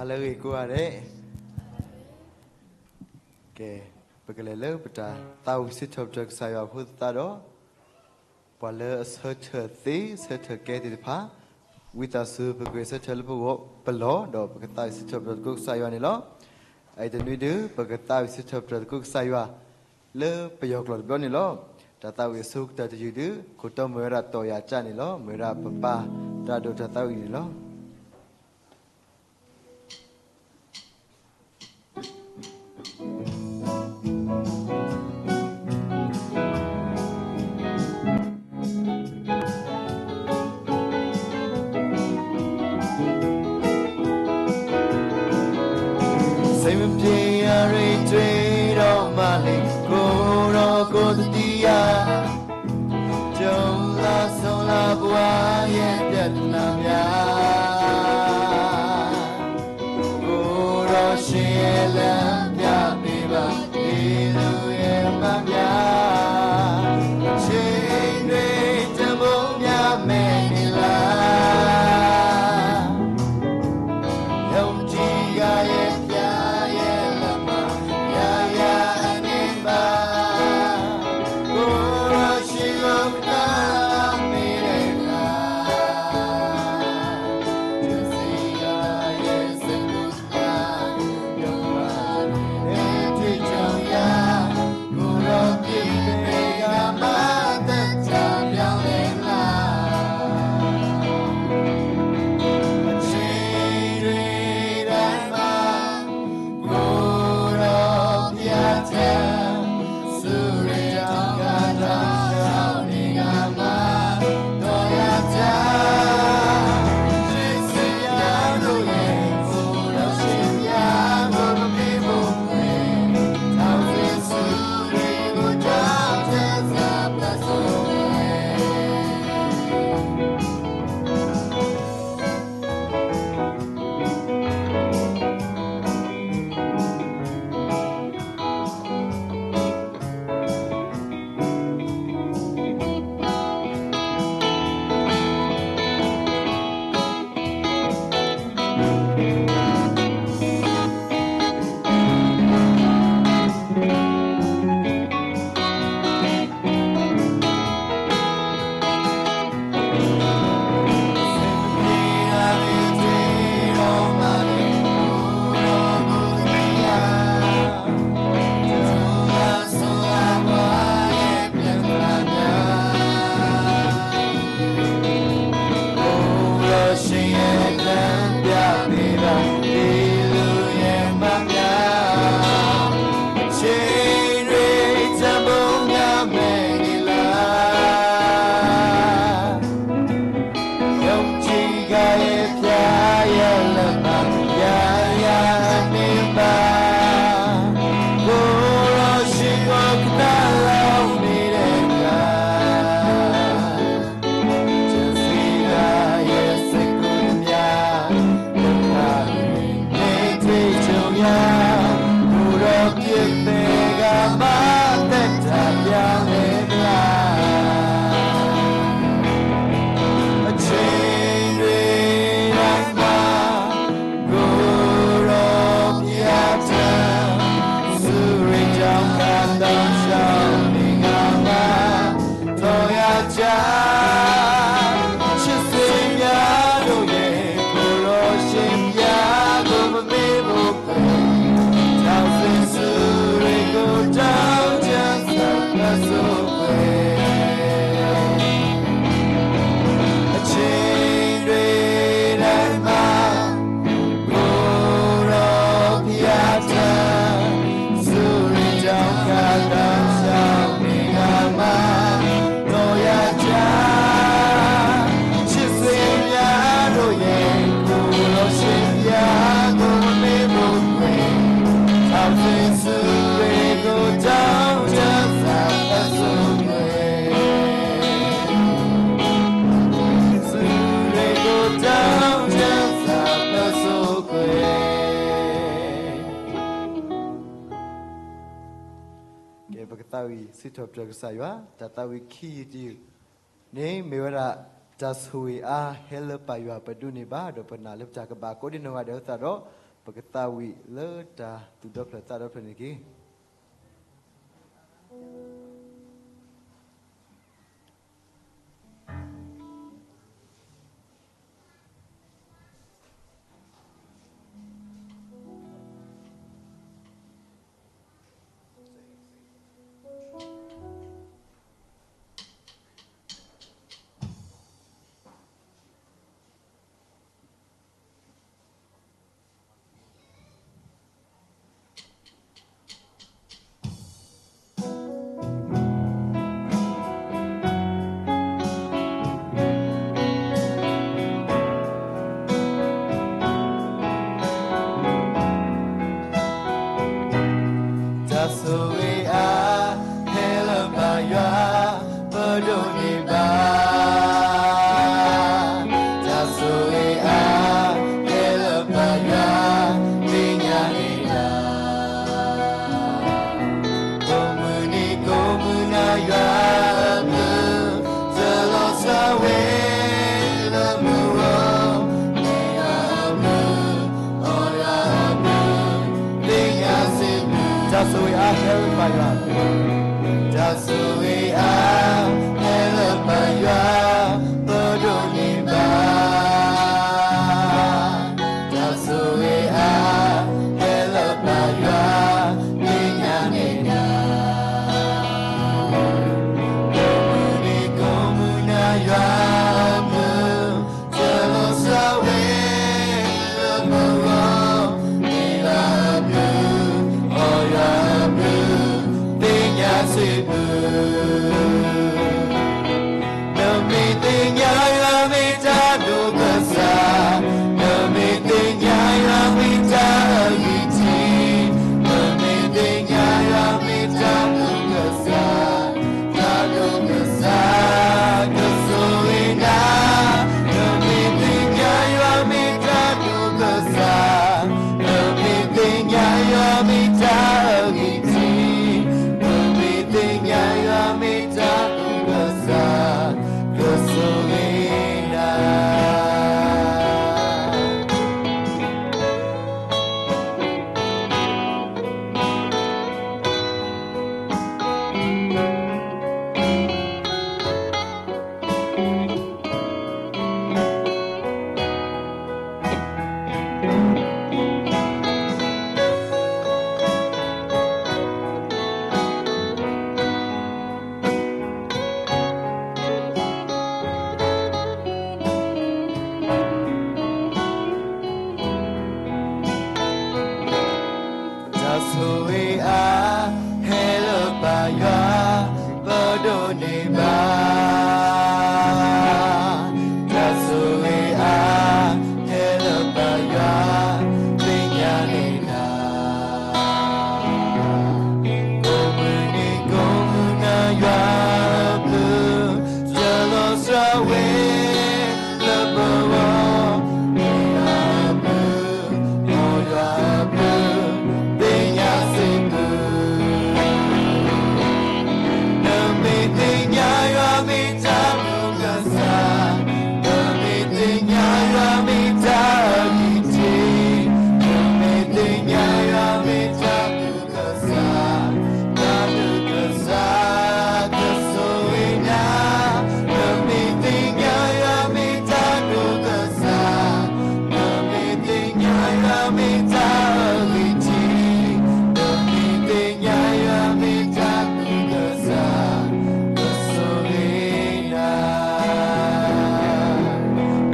ဟါလၢအဂ့ၤကိးဂၤဒဲး, ကဲ, ပကလဲၤလၢပတၢ်သးဝံၣ်စံးထီၣ်ပတြၢၤကစၢ်ယွၤအဃိသတးဒီး, ပှၤလၢအဆၢထၢၣ်သ့ဆၢထၢၣ်ကဲသ့ၣ်တဖၣ်, ဝံသးစူၤပကဂဲၤဆၢထၢၣ်လၢပဂီၢ်ပလီၢ် ဒီးပကသးဝံၣ်စံးထီၣ်ပတြၢၤသကိးကစၢ်ယွၤန့ၣ်လီၤ. အအံၤတနွံဒုး ပကသးဝံၣ်စံးထီၣ်ပတြၢၤသကိးကစၢ်ယွၤ လၢပယီၤကျိာ်တဘျီန့ၣ်လီၤ. တၢ်သးဝံၣ်အဆိကတၢၢ်တယုၢ်ဒုး ခိၣ်တီမ့ၢ်ဝဲဒၣ်တီၢ်ယၤကၢ်န့ၣ်လီၤ. မ့ၢ်ဝဲဒၣ်ပပၢ်တၢ်ဒိၣ်တၢ်သးဝံၣ်န့ၣ်လီၤ. စိတ်မပြေရာတွေတွေ့တော့မှလင် ကိုယ်တော်ကိုယ်သတိရ ကြုံလာဆုံးလာဘဝရဲ့ပြဿနာများ ကိုယ်တော်ရှင်ရဲ့လမ်းပြပေးပါ ဒီလူရဲ့မှန်များ အချိန်တွေတမိုးများမဲ့နေလား ယုံကြည်ရာရဲ့ဖျားရဲ့လက်မှာ ရာရာအနှင်းပါ ကိုယ်တော်ရှင်ကိုကနားမေးတဲ့အခါ ကိုယ်တော်ဘုရားထံ ဆူရိတောင်ကတောင်ရောက်နေကမှ တော်ရထံ ခရစ်စတြၢၤတို့ရဲ့ ကိုယ်တော်ရှင်ဘုရားကိုမမေ့ဖို့ခွင့် ထောင်ဆင်းဆူရိကိုတောင်ကျမ်းစာပတ်ဆိုခွင့် ယုံကြည်ရာရဲ့ဖျားရဲ့လက်မှာ ရာရာအနှင်းပါ ကိုယ်တော်ရှင်ကိုကနားလောက်နေတဲ့အခါ ချစ်စရာရဲ့စိတ်ကူးများ ဒုက္ခတွေနဲ့ထိတ်ချုံရာ ကိုယ်တော်ပြစ်ပေကမှသက်သာပြောင်းလဲမလား အချိန်တွေတိုင်းမှာ ကိုယ်တော်ဘုရားထံ ဆူရိတောင်ကတောင်ရှောင်နေငါမှာ တော်ရထံ ချစ်စင်များတို့ရဲ့ ကိုယ်တော်ရှင်ဘုရားကိုမမေ့ဖို့ခွင့် ထောင်ဆင်းဆူရိကိုတောင်ကျမ်းစာပတ်ဆိုခွင့် အချိန်တွေတိုင်းမှာ ကိုယ်တော်ဘုရားထံ ဆူရိတောင်ကတောင်ရှောင်နေငါမှာ တော်ရထံ ချစ်စင်များတို့ရဲ့ ကိုယ်တော်ရှင်ဘုရားကိုမမေ့ဖို့ခွင့် ထောင်ဆင်းဆူရိကိုတောင်ကျမ်းစာပတ်ဆိုခွင့် ဆူရိကိုတောင်ကျမ်းစာပတ်ဆိုခွင့် ကဲ ပကသးဝံၣ်စံးထီၣ်ပတြၢၤကစၢ်ယွၤ တၢ်သးဝံၣ်ခံယုၢ်တယုၢ်န့ၣ် မ့ၢ်ဝဲဒၣ် တၢ်ဆိၣ်ဂ့ၤအါဟဲလၢပၢ်ယွၤပဒိးန့ၢ်ဘၣ် ဒီးပနာ်လၢပတၢ်ကဘၣ်ကိးဒံနီၢ်ဂၤဒဲးအဃိသတးဒီး ပကသးဝံၣ်လၢတၢ်သူၣ်ဒီဖျၢၣ်သးဒီဖျၢၣ်န့ၣ်တက့ၢ်. တၢ်ဆိၣ်ဂ့ၤအါ ဟဲလၢပၢ်ယွၤ ပဒိးန့ၢ်ဘၣ်. တၢ်ဆိၣ်ဂ့ၤအါ ဟဲလၢပၢ်ယွၤ သ့ၣ်ညါန့ၢ်တၢ် ကိးမုၢ်နံၤကိးမုၢ်နၤယွၤအဘျုး တလီၤစှၤဝဲလၢပဂီၢ်, မ့ၢ်ယွၤအဘျုး, အီယွၤအဘျုး, သ့ၣ်ညါစံးဘျုး, တၢ်ဆိၣ်ဂ့ၤအါဟဲလၢပၢ်ယွၤ, တၢ်ဆိၣ်ဂ့ၤအါ ဟဲလၢပၢ်ယွၤ ပဒိးန့ၢ်ဘၣ်. တၢ်ဆိၣ်ဂ့ၤအါ ဟဲလၢပၢ်ယွၤ သ့ၣ်ညါန့ၢ်တၢ် ကိးမုၢ်နံၤကိးမုၢ်နၤ ယွၤအဘျုး တလီၤစှၤဝဲလၢပဂီၢ်, မ့ၢ်ယွၤအဘျုး, အီယွၤအဘျုး, သ့ၣ်ညါစံးဘျုး နမ့ၢ်သ့ၣ်ညါယွၤမ့ၢ်တၢ်ဒိၣ်ကစၢ်, နမ့ၢ်သ့ၣ်ညါယွၤမ့ၢ်တၢ်အဂံၢ်ထံး, နမ့ၢ်သ့ၣ်ညါယွၤမ့ၢ်တၢ်ဒိၣ်ကစၢ်, တၢ်ဒိၣ်ကစၢ် ကဆိၣ်ဂ့ၤနၤ, နမ့ၢ်သ့ၣ်ညါယွၤမ့ၢ်တၢ်ဒိၣ်ကစၢ်, နမ့ၢ်သ့ၣ်ညါယွၤမ့ၢ်တၢ်အဂံၢ်ထံး, နမ့ၢ်သ့ၣ်ညါယွၤမ့ၢ်တၢ်ဒိၣ်ကစၢ်, ကဆိၣ်ဂ့ၤနၤ တၢ်ဆိၣ်ဂ့ၤအါ ဟဲလၢပၢ်ယွၤ ပဒိးန့ၢ်ဘၣ်. တၢ်ဆိၣ်ဂ့ၤအါ ဟဲလၢပၢ်ယွၤ သ့ၣ်ညါန့ၢ်တၢ် ကိးမုၢ်နံၤကိးမုၢ်နၤ ယွၤအဘျုး တလီၤစှၤဝဲလၢပဂီၢ်, မ့ၢ်ယွၤအဘျုး, အီယွၤအဘျုး, သ့ၣ်ညါစံးဘျုး နမ့ၢ်သ့ၣ်ညါယွၤမ့ၢ်တၢ်ဒိၣ်ကစၢ်, နမ့ၢ်သ့ၣ်ညါယွၤမ့ၢ်တၢ်အဂံၢ်ထံး, နမ့ၢ်သ့ၣ်ညါယွၤမ့ၢ်တၢ်ဒိၣ်ကစၢ်, တၢ်ဒိၣ်ကစၢ် ကဆိၣ်ဂ့ၤနၤ, နမ့ၢ်သ့ၣ်ညါယွၤမ့ၢ်တၢ်ဒိၣ်ကစၢ်, နမ့ၢ်သ့ၣ်ညါယွၤမ့ၢ်တၢ်အဂံၢ်ထံး, နမ့ၢ်သ့ၣ်ညါယွၤမ့ၢ်တၢ်ဒိၣ်ကစၢ်, ကဆိၣ်ဂ့ၤနၤ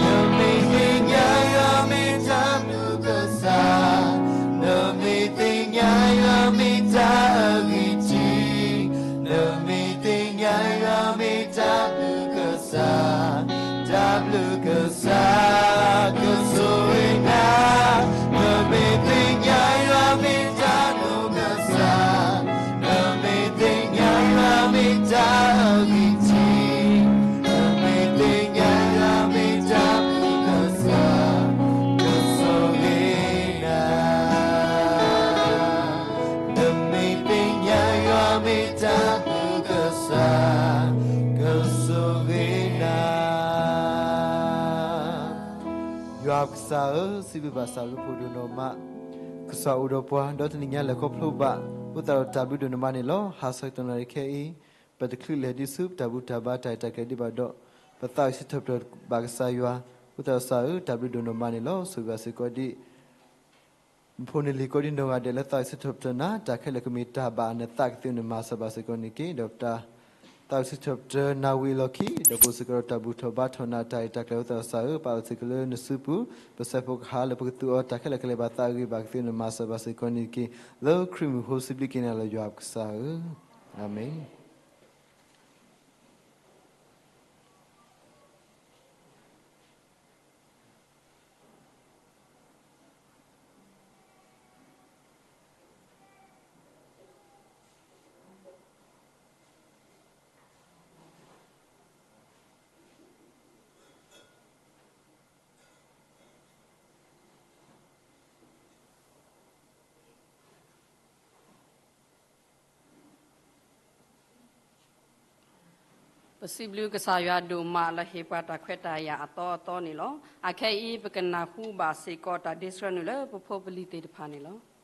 နမ့ၢ်သ့ၣ်ညါယွၤမ့ၢ်တၢ်ဒိၣ်ကစၢ်, နမ့ၢ်သ့ၣ်ညါယွၤမ့ၢ်တၢ်အဂံၢ်ထံး, နမ့ၢ်သ့ၣ်ညါယွၤမ့ၢ်တၢ်ဘျုးကစၢ်, တၢ်ဘျုးကစၢ် ကဆိၣ်ဂ့ၤနၤ, နမ့ၢ်သ့ၣ်ညါယွၤမ့ၢ်တၢ်ဒိၣ်ကစၢ်, နမ့ၢ်သ့ၣ်ညါယွၤမ့ၢ်တၢ်အဂံၢ်ထံး, နမ့ၢ်သ့ၣ်ညါယွၤမ့ၢ်တၢ်ဘျုးကစၢ်, ကဆိၣ်ဂ့ၤနၤ နမ့ၢ်သ့ၣ်ညါယွၤမ့ၢ်တၢ်ဒိၣ်ကစၢ်, ကဆိၣ်ဂ့ၤနၤ. ယွၤပကစၢ်ဧၢ, စံးဘျုးဘၣ်စၢ်လၢဖိဒိၣ်နီၢ်မး ကစၢ်အိၣ်ဒီးပှၤ ဒီးတနံၤညါလဲၤခီဖျိဘၣ်, အဃိသတးဒီးတၢ်ဘျုးဒိၣ်နမးန့ၣ်လီၤ. ဟါဆၢကတီၢ်နၣ်ရံၣ်ခဲအံၤ ပတချုးလဲၤဒံးဆူပတၢ်ဘူၣ်တၢ်ဘါတၢ်ရဲၣ်တၢ်ကျဲၤဒံးဘၣ်ဒီး ပသးဝံၣ်စံးထီၣ်ပတြၢၤဘၣ်ကစၢ်ယွၤ, အဃိသတးဒီးကစၢ်ဧၢ တၢ်ဘျုးဒိၣ်နမးန့ၣ်လီၤ. ဆိၣ်ဂ့ၤဘၣ်စ့ၢ်ကီးဒံး ဖိနလံၤကိးဒံနီၢ်ဂၤဒဲးလၢသးဝံၣ်စံးထီၣ်ပတြၢၤနၤ, တၢ်ခဲလၢာ်ကမ့ၢ်တၢ်ဘၣ်အနသး ကသ့ၣ်ညါနမၤစၢၤဘၣ်စ့ၢ်ကီးန့ၣ်တက့ၢ်. ဒီးပတၢ်သးဝံၣ်စံးထီၣ်ပတြၢၤနၤဝံၤအလီၢ်ခံ ဒီးပအိၣ်စ့ၢ်ကီးဒီးတၢ်ဘူၣ်ထီၣ်ဘါထီၣ်နၤ တၢ်ရဲၣ်တၢ်ကျဲၤ အဃိသတးဒီးကစၢ်ဧၢ ပာ်လီၤစ့ၢ်ကီးလၢနစုပူၤ, ပဆဲးဖိကဟးလၢပကသူအီၤ တၢ်ခဲလၢာ်ကလဲၤဘၣ်သးဂ့ၤဂ့ၤဘၣ် ကသ့ၣ်ညါနမၤစၢၤဘၣ်စ့ၢ်ကီးန့ၣ်တက့ၢ်. လၢခရံာ်မုၢ်ဟိစံးဘျုးက့ၤနၤလီၤ ယွၤပကစၢ်ဧၢ, အၤမ့ၣ်. Psalm လၢဟ့ၣ်ပှၤတၢ်ခွဲးတၢ်ယာ်အသီအသီန့ၣ်လီၤ. အခဲအံၤ ပကနၢ်ဟူဘၣ်စ့ၢ်ကီးတၢ်ဒ့ဆှၢနုာ်လၢပဖိပလံၤသ့ၣ်တဖၣ်န့ၣ်လီၤ.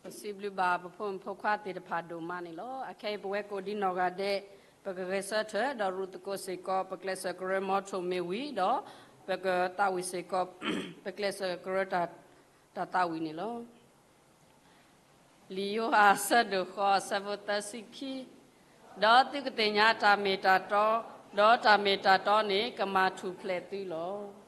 ပစံးဘျုးဘၣ်ပဖိမုၣ်ဖိခွါသ့ၣ်တဖၣ်ဒိၣ်မးန့ၣ်လီၤ. အခဲအံၤပဝဲကိးဒံနီၢ်ဂၤဒဲး ပကဂဲၤဆၢထၢၣ်ဒီးရူၢ်သကိးစ့ၢ်ကီး ပကျဲးစၢးကရၢမီထိၣ်မ့ၢ်ဝံၤဒီး ပကသးဝံၣ်စ့ၢ်ကီး ပကျဲးစၢးကရၢတၢ် တၢ်သးဝံၣ်န့ၣ်လီၤ. လံာ်ယိၤဟၣ်အဆၢဒိၣ်ဃိးအဆၢဖိသၢဆံခံ, ဒီးသုကသ့ၣ်ညါတၢ်မ့ၢ်တၢ်တီ, ဒီးတၢ်မ့ၢ်တၢ်တီန့ၣ် ကမၤထူၣ်ဖျဲးသုလီၤ.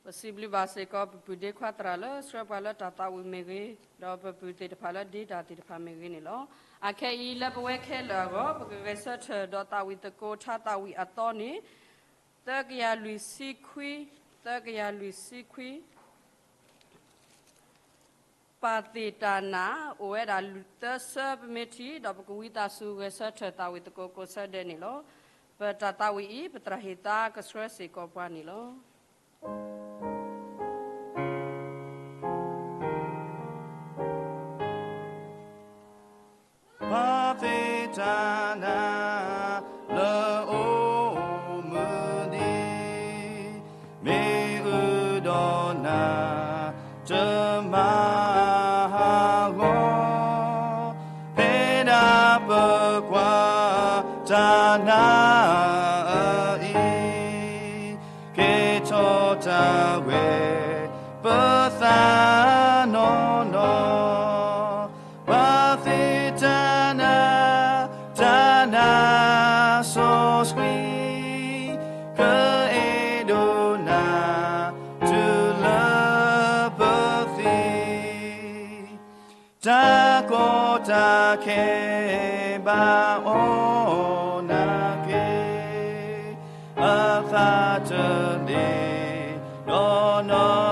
ပစံးဘျုးဘၣ်စ့ၢ်ကီး ပပုၢ်ဒ့ခွါသရၣ်လၢဆှၢပှၤလၢတၢ်သးဝံၣ်မ့ၢ်ဂ့ၤ, ဒီးပပုၢ်သ့ၣ်တဖၣ်လၢဒ့တၢ်သ့ၣ်တဖၣ်မ့ၢ်ဂ့ၤန့ၣ်လီၤ. အခဲအံၤလၢပဝဲခဲလၢာ်အဂီၢ် ပကဂဲၤဆၢထၢၣ်ဒီးသးဝံၣ်သကိးထါသးဝံၣ်အသီန့ၣ် သၢကယၤလွံၢ်ဆံခွံ, သၢကယၤလွံၢ်ဆံခွံ ပၢ်သ့ၣ်တၢ်နၢ် အိၣ်ဝဲဒၣ်သၢဆၢ ပမ့ၢ်ထံၣ်ဒီး ပကဝံသးစူၤဂဲၤဆၢထၢၣ်သးဝံၣ်သကိးကိးဆၢဒဲးန့ၣ်လီၤ. ပတၢ်သးဝံၣ်အံၤ ပသရၣ်ဟ့ၣ်သါကဆှၢစ့ၢ်ကီးပှၤန့ၣ်လီၤ. ပၢ်သ့ၣ်တၢ်နၢ် လၢအိၣ်မုာ်ဒံး မ့ၢ်အုၣ်ဒီးနၤ တမၤဟးဂီၤ ဖဲဒၣ်ပကွၢ်တၢ်နၢ် အအံၤ ကဲထီၣ်တၢ်ဝဲ ပသးနီၢ်နီၢ် ပၢ်သ့ၣ်တၢ်နၢ် တၢ်နၢ်စီဆှံ ကအဲၣ်ဒိးနၤ တုၤလၢပသံ တၢ်ကီတၢ်ခဲဘၣ်အီၤနၤက့ၤ အသးတဒ့ၣ်ဒီးနီ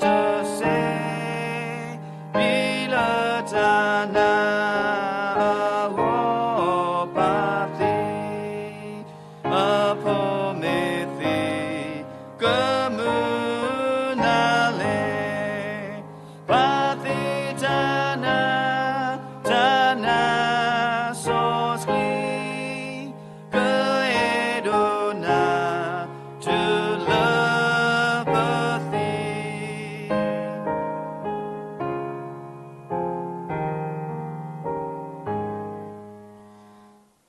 တစဲး မံၤလၢတၢ်နၢ်အဂီၢ်ပၢ်သ့ၣ် အဖိမ့ၢ်သ့ ကမုာ်နၤလဲၣ် ပၢ်သ့ၣ်တၢ်နၢ် တၢ်နၢ်စီဆှံ ကအဲၣ်ဒိးနၤ တုၤလၢပသံ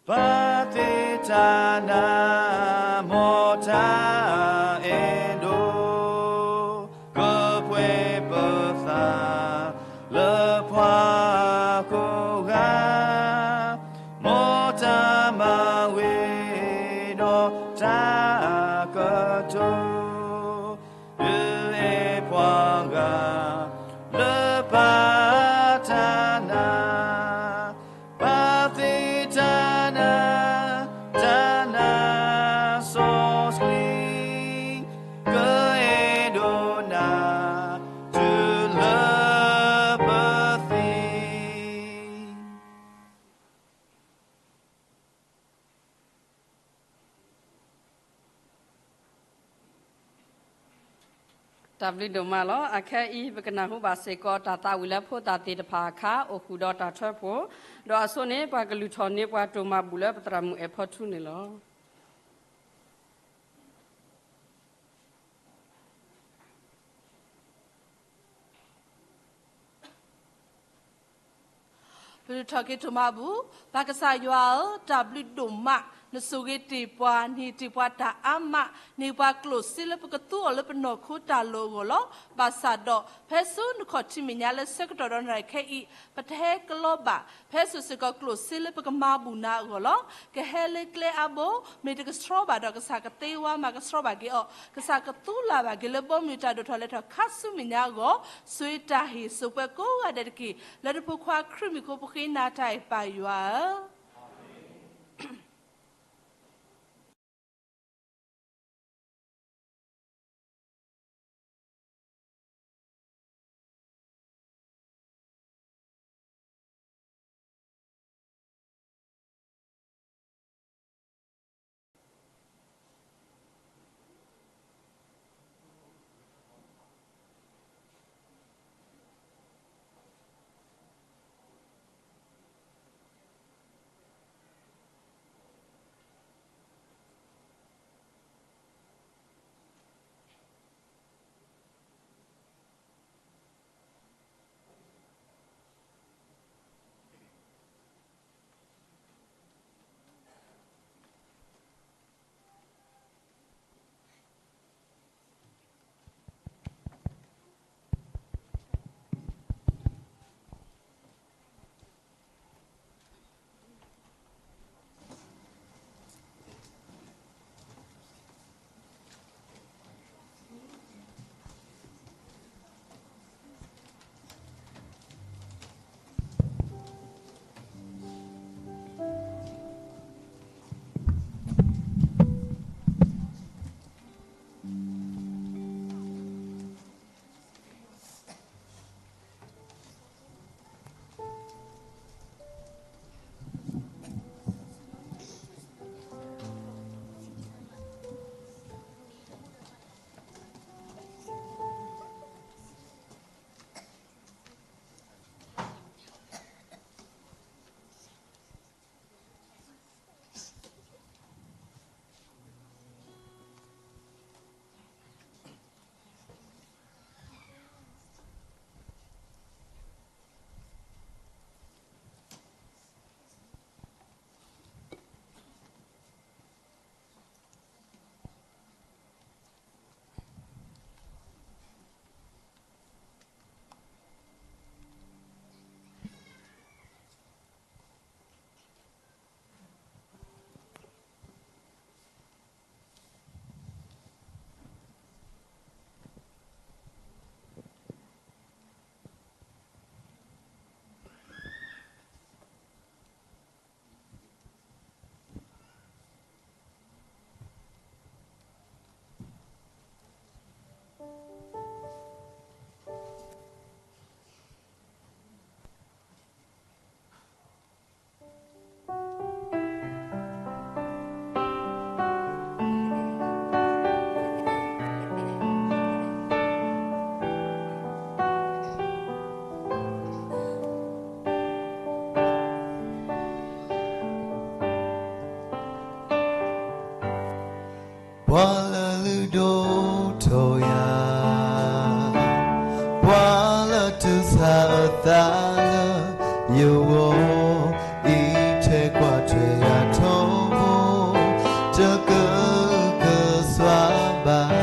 ပၢ်သ့ၣ်တၢ်နၢ် မ်တၢ်အဲၣ်ဒိး ကပှဲၤပသး လၢပှၤကိးဂၤ မ်တၢ်မၤဝဲဒီး ကဲထီၣ်က့ၤပှၤလၢအဂ့ၤကတၢၢ်, ဒုးအဲၣ်ပှၤဂၤလၢပာ်တၢ်နး, ပာ်သ့ၣ်တၢ်နး, တၢ်နးစီဆှံ, ကအဲၣ်ဒိးနၤ တုၤလၢပသံ. တၢ်ဘျုးဒိၣ်မးလီၤ. အခဲအံၤ ပကနၢ်ဟူဘၣ်စ့ၢ်ကီး တၢ်သးဝံၣ်လၢဖိသၣ်သ့ၣ်တဖၣ်အခါ အိၣ်ဃုာ်ဒီးတၢ်ထၢဖှိၣ်, ဒီးအဆိန့ၣ် ပှၤကလုၢ်ထီၣ်န့ၢ်ပှၤတိၢ်မၤဘူၣ်လၢပသရၣ်မုၣ်အဲၣ်ဖီထူန့ၣ်လီၤ. ပကထီၣ်က့ၤတိၢ်မၤဘူၣ်. ပၢ်ကစၢ်ယွၤဧၢ, တၢ်ဘျုးဒိၣ်မး, နဆိၣ်ဂ့ၤတ့ၢ်ပှၤ, နဟ့ၣ်တ့ၢ်ပှၤတၢ်အါမး, နဟ့ၣ်ပှၤကျိၣ်စ့လၢပကသူအီၤလၢပနီၢ်ခိတၢ်လိၣ်အဂီၢ်လီၤ. ဘၣ်ဆၣ်ဒီး ဖဲဆူနခီၣ်ထံးမဲာ်ညါလၢဆၢကတီၢ်ဒီးနၤခဲအံၤ, ပတဟဲကလီဘၣ်, ဖဲစိၤစ့ၢ်ကီးကျိၣ်စ့လၢပကမၤဘူၣ်နၤအဂီၢ်လီၤ. ကဟဲလၢကျဲအါဘိ, မ့ၢ်တကဆှီဘၣ်ဒီး ကစၢ်ကသ့ဝါမၤကဆှီဘၣ်က့ၤအီၤ, ကစၢ်ကသူလၢ်ဘၣ်က့ၤလၢဘီမုၢ်တၢ်ဒိၣ်ထီၣ်လဲၤထီၣ်ခါဆူမဲာ်ညါအဂီၢ်, ဆိၣ်ဂ့ၤတၢ်ဟ့ၣ်စိာ်ပှၤကိးဂၤဒဲးတက့ၢ်. လၢနဖိခွါခရံာ်မံၤအဃိ ပဃ့နၤတၢ်အံၤ ပၢ်ယွၤဧၢ. ပှၤလၢလုၢ်ဒိၣ်ထီၣ်ယၤ, ပှၤလၢတူၢ်ဆါအသးလၢယဂီၢ်, အံးထွဲကွၢ်ထွဲယၤထီဘိ, တကကစွါဘၣ်.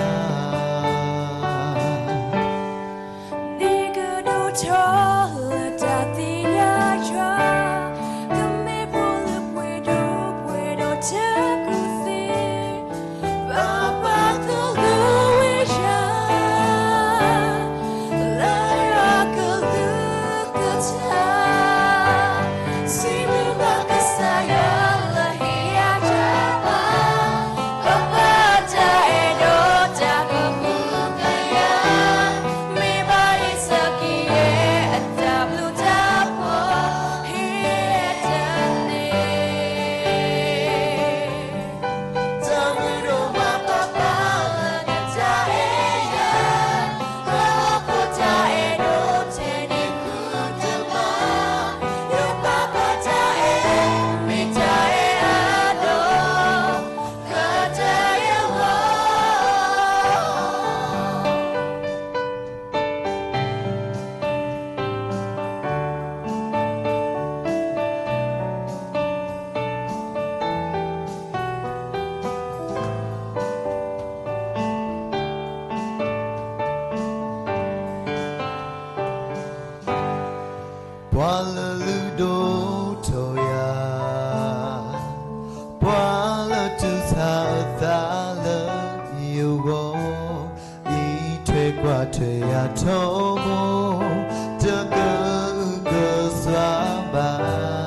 နကဒိၣ်ထီၣ်လၢတၢ်သ့ၣ်ညါယွၤ, ကမ့ၢ်ဖိလၢပှဲၤဒီးပှဲၤဒီးတၢ်ကူၣ်သ့, ပၢ်ပၢ် အထံၣ်ယၤထီဘိ တကအုကစွါဘၣ်.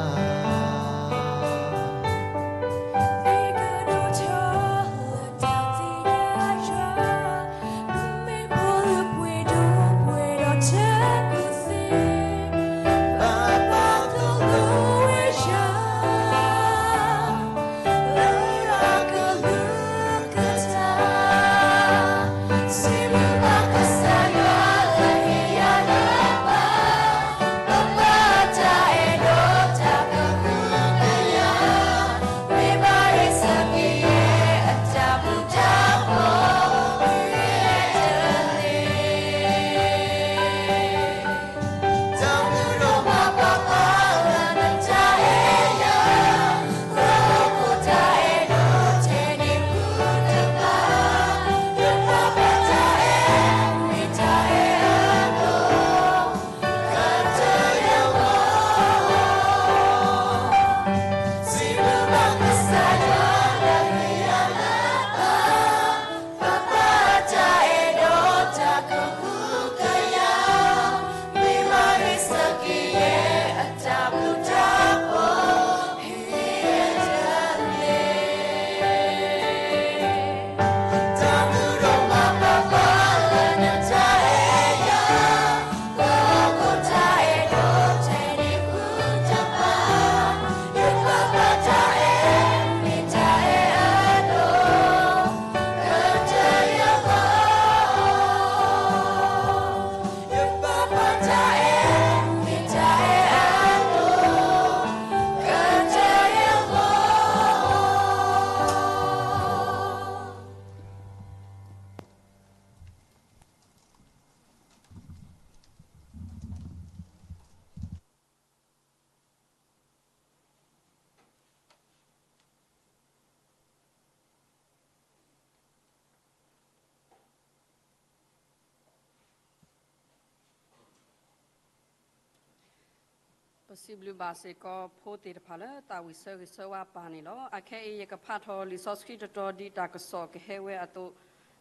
ပစံးဘျုးဘၣ်စ့ၢ်ကီးဖိသ့ၣ်တဖၣ်လၢတၢ်ဝံၣ်ဆၢဂ့ၤဆၢဝါပၢ်န့ၣ်လီၤ. အခဲအံၤယကဖးထီၣ်လံာ်စီဆှံတတီၤဒ်တၢ်ကစီၣ်ကဟဲဝဲအသိး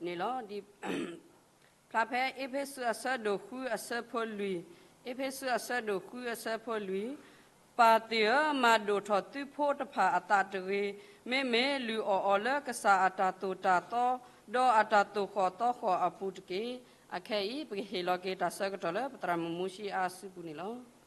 န့ၣ်လီၤ. ဖျါဖဲအ့းဖ့းစူးအဆၢဒိၣ်ဃုအဆၢဖိလွံၢ်, အ့းဖ့းစူးအဆၢဒိၣ်ဃုအဆၢဖိလွံၢ်, ပၢ်သ့ၣ်ဧၢ, မၤဒိၣ်ထီၣ်သုဖိတဖၣ်အသးတဂ့ၤ, မ့မ့ၢ်လုၢ်အီၣ်အီၤလၢကစၢ်အတၢ်သိၣ်တၢ်သီ, ဒီးအတၢ်သိၣ်ဃီၣ်သီဃီၣ်အပူၤတက့ၢ်. အခဲအံၤ ပကဟ့ၣ်လီၤက့ၤတၢ်ဆၢကတီၢ်လၢပသရၣ်မုၣ်မူၡံအါစုပူၤန့ၣ်လီၤ.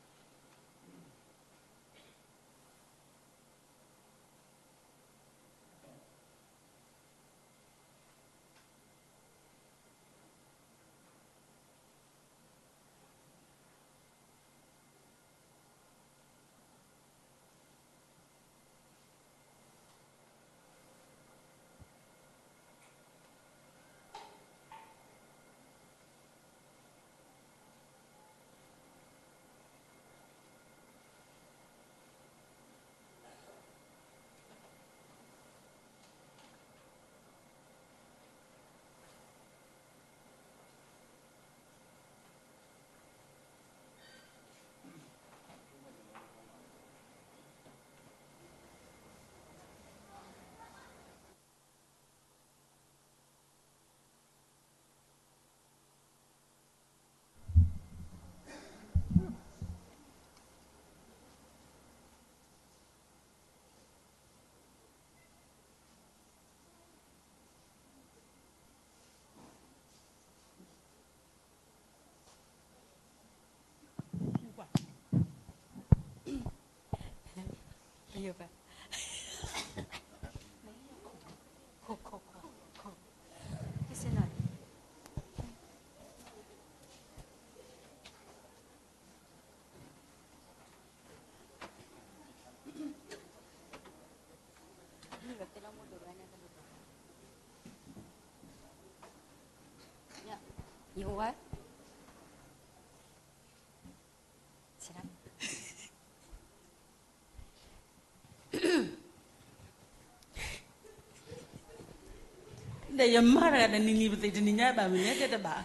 ဒီးယမါတဂၤတနံၤနံၤပသ့ၣ်တနံၤညါဘၣ်မနုၤတဲတဘၣ်,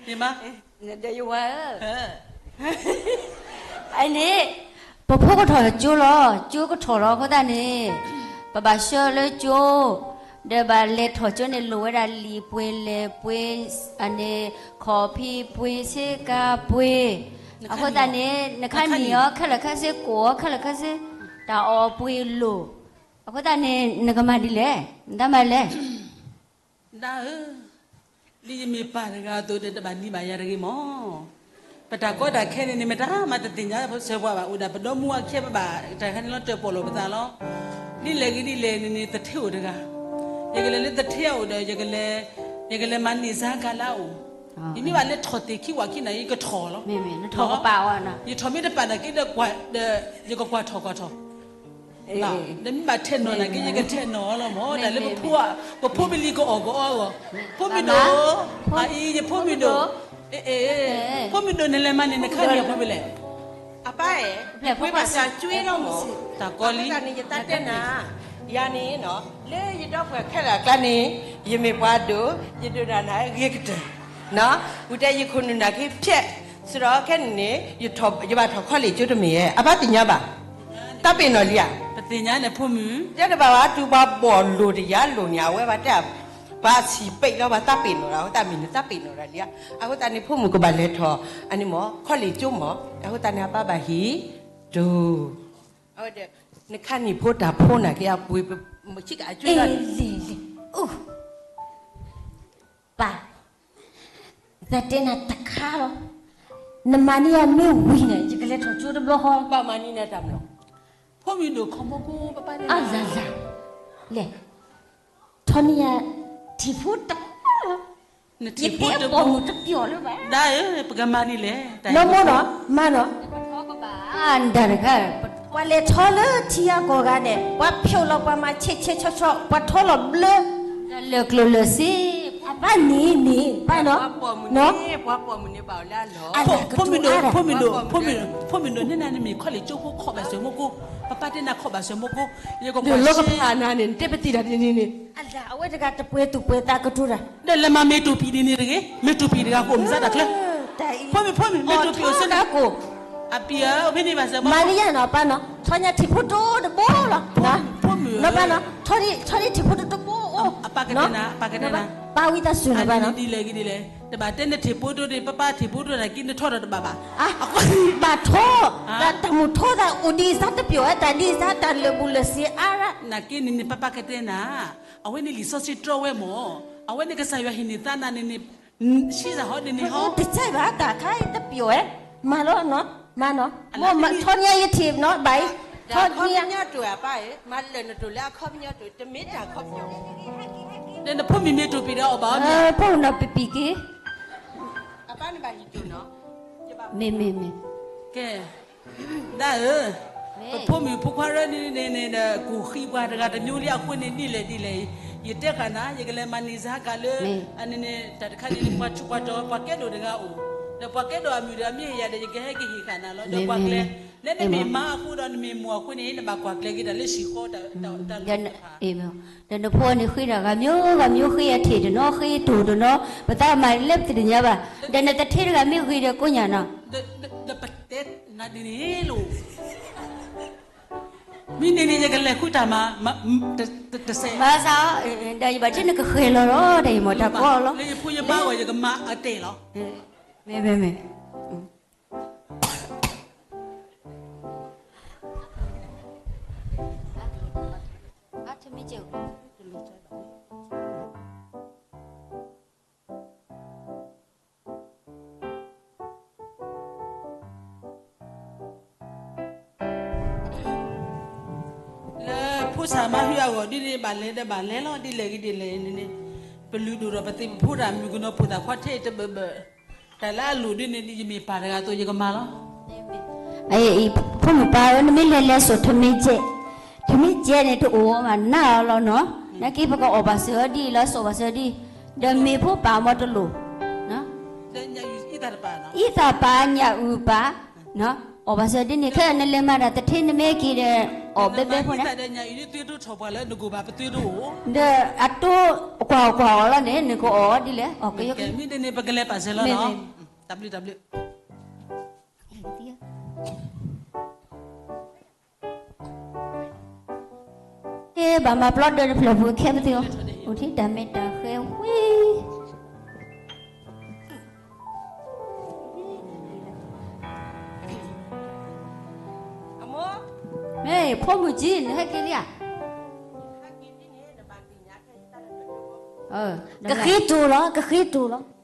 ယမါ, ဒီးယဝၤဧၢ, အန့ၣ် ပဖိကထီၣ်ကၠိလီၤ, ကၠိကထီၣ်လီၤအဃိသတးန့ၣ် ပဘၣ်ဆှၢလၢကၠိ, ဒီးဘၣ်လဲၤထီၣ်ကၠိန့ၣ် လိၣ်ဝဲဒၣ်လံာ်ပှ့ၤလဲၢ်ပှ့ၤ အန့ၣ် ခီၣ်ဖံးပှ့ၤ ဆ့ကၤပှ့ၤ, အဃိသတးန့ၣ် နခါနံၣ်အီၤ ခဲလၢာ်ခဲဆ့ ကိၣ်အီၤ ခဲလၢာ်ခဲဆ့ တၢ်အီၣ်ပှ့ၤလိၣ်, အဃိသတးန့ၣ် နကမၤဒ်လဲၣ်, နတမၤလဲၣ်. ဒၣ်ဧၢ, ဒ်ယမ့ၢ်ပၢ်တဂၤအသိးဒီး တဘၣ်နံၤဘၣ်ယၤတဂ့ၤမၢ်. ပတၢ်ကီတၢ်ခဲန့ၣ်န့ၣ် မတၤမးတသ့ၣ်ညါစၢၤပှၤဘၣ်, အိၣ်ဒၣ်ပဒီမါအခံဘၣ်ဘၣ်, တၢ်ခါန့ၣ်လီၤတၢၣ်ပီၣ်လိာ်ပသးလီၤ. ဒ်လဲၣ်ဂ့ၤဒ်လဲၣ်န့ၣ်န့ၣ် သထ့အိၣ်တဂၤ, ယကလဲၤလၢသထ့အအိၣ်ဒီး ယကလဲၤမၤန့ၢ်စါကၤလၢအအိၣ်, ယမ့ၢ်ဘၣ်လဲၤထီၣ်သ့ၣ်ခံဝးခံနၤ ယကထီၣ်လီၤ. ယထီၣ်မ့ၢ်တပာ်နာ်က့ဒီး ယကကွၢ်ထီၣ်ကွၢ်ထီၣ် ဒီးမ့ၢ်ဘၣ်ထဲးနီၣ်နာ်က့ ယကထဲးနီၣ်အီၤလီၤမၢ်, တၢ်လၢပဖိ, ပဖိပလံၤကအီၣ်ကအီအဂီၢ်, ဖိမုၣ်ဒိၣ်, အအံၤ ယဖိမုၣ်ဒိၣ်, ဖိမုၣ်ဒိၣ် နလဲၤမၤန့ၢ်နခါနံၣ်အီၤဖဲလဲၣ်. အပၢ်ဧၢ, ပှ့ၤဘၣ်စၢ်ကွံလီၤမၢ်, တၢ်ကီလံ, အဃိသတးန့ၣ် ယသးတဲနၤ, ယၤန့ၣ်နီၤ လၢယဒီပုၢ်ဝဲၢ်ခဲလၢာ်အကျါန့ၣ် ယမ့ၢ်ပှၤဒိၣ်, ယဒိၣ်တၢ်နၤဂ့ၤကတၢၢ် ဝံၤတဲယခိၣ်နူာ်နာ်က့ဖျဲး, စရီခဲန့ၣ်န့ၣ် ယဘၣ်ထီၣ်ခီလ့ၣ်ကၠိတမ့ၢ်ဧါ, အဘၣ်သ့ၣ်ညါဘၣ်, တၢ်ပ့ၤနီၣ်လံဧါ, ပသ့ၣ်ညါန့ၣ်ဖိမုၣ်, တဲတဘၣ်ဘၣ် တုၤပှၤဘီၣ်လိၣ်တယၤလိၣ်န့ၣ် အဝဲဘၣ်တဲ, ပှၤဆံးပ့းလီၤ ပှၤတၢ်ပ့ၤနီၣ်တၢ် အဃိသတးမ့ၢ်နတၢ်ပ့ၤနီၣ်တၢ်လံဧါ, အဃိသတးန့ၣ် ဖိမုၣ်ကဘၣ်လဲၤထီၣ်, အန့ၣ်မၢ် ခီလ့ၣ်ကၠိမၢ်, အဃိသတးန့ၣ် အပၢ်ဘၣ်ဟံး, တုၤ အဝဲဒီး နခါနံၣ်ဖိတၢ်ဖိနာ်က့ အပှ့ၤ, ဆ့ကၤအကၠိလီၤ, ပၢ်, သးတဲနၤတခါလီၤ, နမၤန့ၢ်ယၤမ့ၢ်ဝံၤန့ၣ် ယကလဲၤထီၣ်ကၠိတဘျီဃီ, ဘၣ်မၤန့ၢ်နၤတၢ်မနုၤ, ဖိမုၣ်ဒိၣ်ခီမီကိ ပပၢ်န့ၣ်, အလၤလၤ, လဲၤ ထီၣ်န့ၢ်ယၤထံၣ်ဖိတဘျီလီၤ, ယတဲပိာ်မုၣ်တပျီၤလၢၤဘၣ်, ဒၣ်ဧၢ, ပကမၤန့ၢ်လဲၣ်, နီၢ်မိၢ်နီၤ, မၤနီၤ, တၢ်တခါ, ပှၤလဲၤထီလၢထံအကီၢ်ဂၤန့ၣ် ပှၤဖျိးလီၤပှၤမၤဆဲးဆဲးဆီဆီ ပှၤထီလီၤဘျၢ, လၢာ်ကျိၤလၢာ်စ့, အဘၣ်န့ၣ်န့ၣ် ပၢ်နီၤ, ပှၤပိာ်မုၣ်န့ၣ်, ပှၤပိာ်မုၣ်န့ၣ်ဘၣ်အီၤလၢအလီၢ်, ဖိမုၣ်ဒိၣ်, ဖိမုၣ်ဒိၣ်, ဖိမုၣ်ဒိၣ်န့ၣ်နၤန့ၣ်မ့ၢ်ခီလ့ၣ်ကၠိဖိခီၣ်ဘၣ်စၢၤမိၢ်ကိ, ပပၢ်တဲနၤခီၣ်ဘၣ်စၢၤမိၢ်ကိ, ယကကွၢ်လီၤကဖးနၤန့ၣ် နတဲပသံၣ်တၢ်တနံၤန့ၣ်, အဝဲတဂၤတပှဲၤသူၣ်ပှဲၤသးကတိၤတၢ်, ဒီးလဲၤမၤမ့ၢ်တူၢ်ပံၤဒ်န့ၣ်တဂ့ၤ, မ့ၢ်တူၢ်ပံၤတဂၤဃိၣ်မၤစၢ်တၢ်ချၢ, ဖိမုၣ်, ဖိမုၣ်, မ့ၢ်တူၢ်ပံၤအိၣ်စ့ၢ်ကီး, အပံၤဧၢ, ဖဲန့ၣ်ဘၣ်စၢၤ, မၤလၢယၤနီၤ ပၢ်နီၤ, ထီၣ်ညါထံၣ်ဖိတိတဘိလီၤ, ဖိမုၣ်ဧၢ, ထီၣ်ထံၣ်ဖိတိတဘိအိၣ်, အပၢ်ကတဲနၤ, အပၢ်ကတဲနၤ, ပၢ်ဝံသးစူၤနီၤ ပၢ်နီၤ, ဒ်လဲၣ်ဂ့ၤဒ်လဲၣ်, တဘၣ်တဲနထံၣ်ဖိတိဒီး ပပၢ်ထံၣ်ဖိတိနာ်က့ နထီၣ်ဒီးတဘၣ်ဘၣ်, ဘၣ်ထီၣ်, တၢ်မုာ်ထီသးအိၣ်ဒ်စါတပျီၤဝဲ တၢ်ဒ်စါတၢ်လၢာ်ဘူၣ်လၢာ်စ့အါရၣ်, နာ်က့န့ၣ်န့ၣ် ပၢ်ပၢ်ကတဲနၤ, အဝဲန့ၣ်လံာ်စီဆှံတြီဝဲမၢ်, အဝဲန့ၣ်ကစၢ်ယွၤဟ့ၣ်န့ၢ်သးနၤန့ၣ်န့ၣ်, ဆံးစၢ်ဟီဒ်န့ၣ်ဟီ, တစဲဘၣ် တၢ်ခါအံၤတပျီၤဝဲ, မၤလီၤနီၤ, မၤနီၤ, မ့ၢ်ထီၣ်ညါယထံၣ်နီၤ ဘၣ်အံၤ, ထီၣ်ညါ, တၢ်ခီပညီတိၢ်ဧါ ပၢ်ဧၢ, မၤလၢာ်နတိၢ်လၢအခီပညီတိၢ် တမ့ၢ်တၢ်ခီပညီ, ဒီးနဖိမုၣ်မ့ၢ်တိၢ်ပံၤဒီးအီၣ်ဘၣ်အီၤမ့ၢ်, ဖိမုၣ်နီၤပံၤပံၤက့ၤ, အပၢ်န့ၣ်ဘၣ်ဟံးတိၢ်နီၤ, မ့ၢ်မ့ၢ်မ့ၢ်, ကဲ ဒၣ်ဧၢ, ပဖိမုၣ်ဖိခွါရၢန့ၣ်န့ၣ်ဒီး ကူၣ်ဃံပှၤတဂၤတမျိုးလံအဃိန့ၣ် ဒ်လဲၣ်ဒ်လဲၣ်, ယတဲဃာ်နၤ ယကလဲၤမၤန့ၢ်စါကၤလၢ, အန့ၣ်န့ၣ် တၢ်တခါန့ၣ် ပှၤဆူးပှၤတီၤ ပှၤကဲဒိၣ်တဂၤအိၣ်, ဒီးပှၤကဲဒိၣ်အမုၢ်ဒီးအမ့ၢ်ယၤဒီး ယကဟဲကဟ့ၣ်ဃာ်နၤလီၤ, ဒီးပှၤကျဲ, နမ့ၢ်မါအဃိဒီးနမ့ၢ်မိၢ်အဃိန့ၣ် နဘၣ်ကွၢ်ကျဲၤက့ၤတၢ်လၢဟံၣ်ဃီတၢ်, တၢ်လၢ ဒီးနဖိန့ၣ်ဃ့တၢ်ဂၤမျိုးဂၤမျိုး ဃ့အထံၣ်တနီၤ ဃ့တိၢ်တနီၤ ပသးမၤလၢပတသ့ၣ်ညါဘၣ်, ဒီးနသထ့တဂၤမ့ၢ်ဂ့ၤဒီးကိးညါနီၤ, ဒီးပတဲနၤဒ်န့ၣ်လိၤ, မ့ၢ်န့ၣ်န့ၣ် ယကလဲၤဃုတၢ်မၤ, တစဲး, မၤစၢ်, ဒီးယဘၣ်ထံၣ်နကဃဲၤလီၤလီၤ ဒီးယမၤတၢ်ကီလီၤ, လၢယဖိယမါအဂီၢ် ယကမၤအတဲာ်လီၤ, မ့ၢ်မ့ၢ်မ့ၢ် လၢဖိဆၣ်မါဟုအဂီၢ်ဒ်န့ၣ် ဘၣ်လဲၤဒီးဘၣ်လဲၤလီၤ ဒ်လဲၣ်ဂ့ၤဒ်လဲၣ်န့ၣ်, ပလုၢ်ဒိၣ်ထီၣ်ပသ့ၣ်ပဖိတၢ်မုၢ်ကနီၤ ဖိသၣ်ခွါထဲတဘၢၣ်ဘၢၣ်, တၢ်လၢအလိၣ်ဒ်န့ၣ် ယမ့ၢ်ပၢ်တဂၤအသိး ယကမၤလီၤ. အံၤ ဖိမုၣ်ပၢ်ဧၢ နမ့ၢ်လဲၤလဲၤစိာ်ထမင်းချက်, ထမင်းချက်န့ၣ် တအိၣ်ဘၣ်နးအီၤလီၤနီၤ, နာ်က့ပကအီၣ်ဘၣ်စၢၤဒ်အံၤလီၤ စိာ်ဘၣ်စၢၤဒ်အံၤ, ဒီးမ့ၢ်ဖိပၢ်မ့ၢ်တလိၣ် အံသၣ်ပၢ် ညၣ်အုၣ်ပၢ်, အီၣ်ဘၣ်စၢၤဒ်န့ၣ် ခဲအံၤနလဲၤမၤတၢ်သထ့နမ့ၢ်က့ၤဒီး အီၣ်ဘဲဘဲဖိန့ၣ်, ဒီးအတိကွၢ်ကွၢ်အီၤလီၤန့ၣ် နကအီၣ်ဒ်လဲၣ်, အီၣ်ကယီကယီ, တၢ်ဘျုးတၢ်ဘျုး ဘၣ်မၤပျီဒၢးတဖျၢၣ်ပူၤခဲပသ့ၣ်အီၤ ထံၣ်တၢ်မဲာ်တၢ်ဃဲဝံၤ, မ့ၢ်ဖိမုၣ်ကၠံ နဟဲက့ၤလံဧါ, ကဃ့တိၤလီၤ ကဃ့တိၤလီၤ.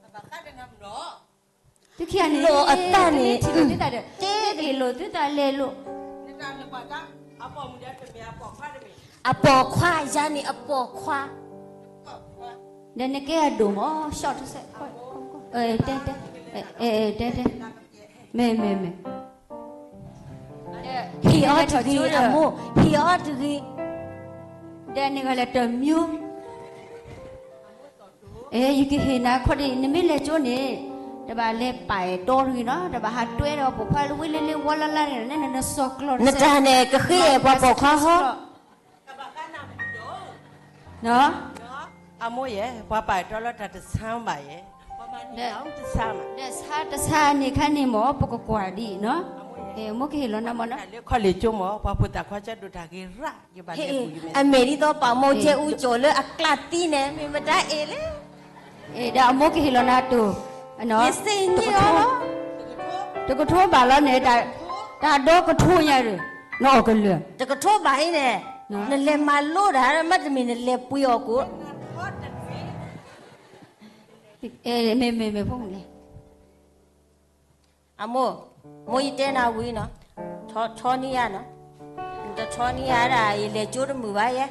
သုခံဂၤန့ၣ် လိာ်အတၢ်န့ၣ် ထံၣ်လိာ်သုသးဒီး က့ၤလိာ်သုသးလဲၤလိာ်, အပိာ်ခွါယၤန့ၣ် အပိာ်ခွါ, ဒီးနကဲအဒိၣ်မး ရှော့တစဲး, တဲတဲ, တဲတဲ, မ့ၢ်မ့ၢ်မ့ၢ်, ဟ့ၣ်အီၤတဂ့ၤ အမိၢ်, ဟ့ၣ်အီၤတဂ့ၤ, ဒီးနဂၤလဲၤတမံၤ အဲ ယကဟ့ၣ်နၤခီဒံး နမ့ၢ်လဲၤကၠိန့ၣ် တဘၣ်လဲၤပာ်အဲၣ်တီတဂ့ၤနီၤ, တဘၣ်ဟးတွဲဒီးပိာ်ခွါလၢဝ့လ့လ့ဝါလါလါန့ၣ် နနစီၤကျီၤ နတၢ်န့ၣ် ကဃ့အဲၣ်ပှၤပိာ်ခွါဟီ, အမိၢ်ယဲ ပှၤပာ်အဲၣ်တီလၢတၢ်တဆါဘၣ်ယဲ, ပှၤမၤန့ၢ်တဆါဘၣ်, ဒီးဆါတဆါန့ၣ်ခါန့ၣ်မ့ၢ် ပကကွၢ်ဒံးနီၤ, အမိၢ်ကဟ့ၣ်လီၤနၤမ့ၢ်နီၤ, လၢခီၣ်လ့ၣ်ကၠိမ့ၢ် ပှၤဖိသၣ်ခွါကၠီဒိၣ်တၢ်ဂ့ၤရၣ် ယဘၣ်လဲၤပူၤယမဲာ် အမဲာ်ဒ်သိးပာ်မီၢ်ကဲအူကၠီၤလၢအကျးသံန့ၣ် မ့ၢ်မတၤအဲၣ်လဲၣ်, ဒီးအမိၢ်ကဟ့ၣ်လီၤနၤတိၤ, ယစ့ၣ်ညံၣ်အီၤလီၤ, တကထိဘၣ်လီၤန့ၣ်, တၢ်ဒီကထိညါဒီး နအီၣ်ကလုာ်, တကထိဘၣ်အံၤန့ၣ်, နလဲၤမၤလိတၢ် မ့တမ့ၢ်နလဲၤပှ့ၤအီၣ်ကိး မ့ၢ်မ့ၢ်မ့ၢ်ဖိမုၣ်လဲၣ် အမိၢ်, မိၢ်ယတဲနၤဝံၤနီၤ, ထီနံယါနီၤ, နတထီနံယါဒၣ် ယလဲၤကၠိတမုာ်ဘၣ်ယဲ,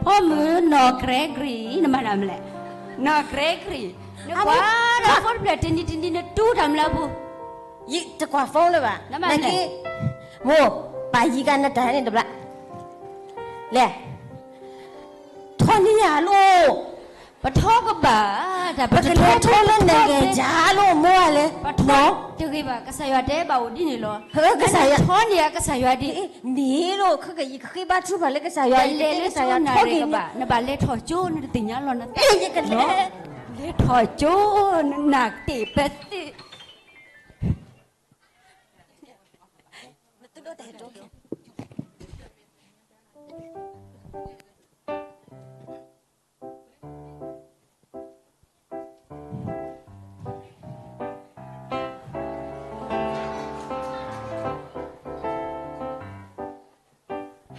ဖိမုၣ်နီၢ် Gregory နမၤတၢ်မလဲၣ်, နီၢ် Gregory နကွၢ်ဒီးဖိတဖျၢၣ်တနံၤတနံၤ နတူၢ်တၢ်မလဲၣ်အပူၤ, ယတကွၢ် phone လၢၤဘၣ်, နက့, မိၢ်, ပာ်ယံၤကနတၢ်န့ၣ်တဘျီ, လဲၤ ထီနံယါလိၤ, ပထီကဘၣ်, ပကလဲၤထီလၢနဂဲၤယါလိၤမိၢ်လဲၣ်, ပထီတဂ့ၤဘၣ် ကစၢ်ယွၤတဲဘၣ်အိၣ်ဒ်န့ၣ်လီၤ, ကစၢ်ယွၤထီန့ၢ်ကစၢ်ယွၤဒ်, မ့ၢ်လိၤ ခဲကယကဃ့ဘါထုကဖၣ်လၢကစၢ်ယွၤ လဲၤလၢကစၢ်ယွၤထီက့ၤန့ၣ်, နဘၣ်လဲၤထီၣ်ကၠိ နတသ့ၣ်ညါလီၤနသ့ၣ်, လဲၤထီၣ်ကၠိ, နနာ်တ့ၢ်ပသ့ၣ်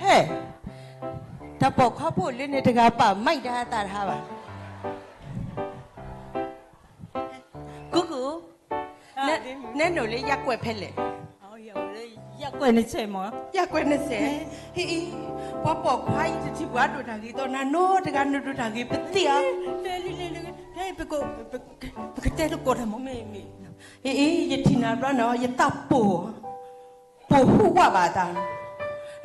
ဟဲ, တၢ်ပိာ်ခွါဖိလၢန့ၣ်တဂၤပာ်မံတဟါသးတဟါဘၣ်, ကူကူ, နဲနုာ်လၢယၢ်ကွဲၢ်ဖဲလဲၣ်, ယၢ်ကွဲၢ်နစဲး, ပှၤပိာ်ခွါအံၤတထံၣ်ပှၤဒိၣ်တၢ်ဂ့ၤဒီး နၤနီတဂၤနဒိၣ်တၢ်ဂ့ၤပသ့ၣ်ဧါ, ပကတဲတကိးတၢ်မ့ၢ်, အ့ ယထံၣ်နၤဘျီနီၤ ယသးပိၢ် ပိာ်ဟူးဝးဘၣ်သး,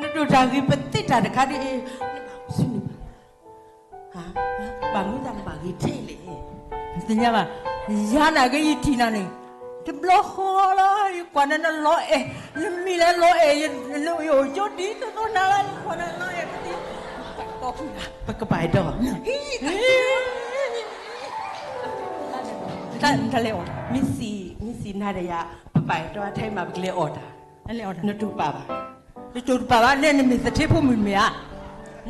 နဒိၣ်တၢ်ဂ့ၤပသ့ၣ်တၢ်တခါဒ်အံၤ, နဘၣ်မူသးနဘၣ်ဂ့ၤထဲလဲၣ်, သ့ၣ်ညါဘၣ်, ယၤနာ်က့ယထံၣ်နၤန့ၣ်, တဘျီဃီလီၤ ယကွၢ်နၤနလီၤအဲၣ်, နမံၤလၢလီၤအဲၣ်, ယအိၣ်ကၠိဒ်သိးသိးနၤလီၤ ယကွၢ်နၤလီၤအဲၣ်ပသ့ၣ်, ပကပာ်အဲၣ်ဒီး တၢ်လဲၤအီၣ်, မ့ၢ်စံးနၤဒီးယၤ ပပာ်အဲၣ်ဒီးထဲမး ပကလဲၤအီၣ်တၢ်, နတိာ်ပာ်ဘၣ်, နတိာ်တပာ်ဘၣ် နဲနမ့ၢ်သထ့ဖိမုၣ်မ့ၢ်ဧါ,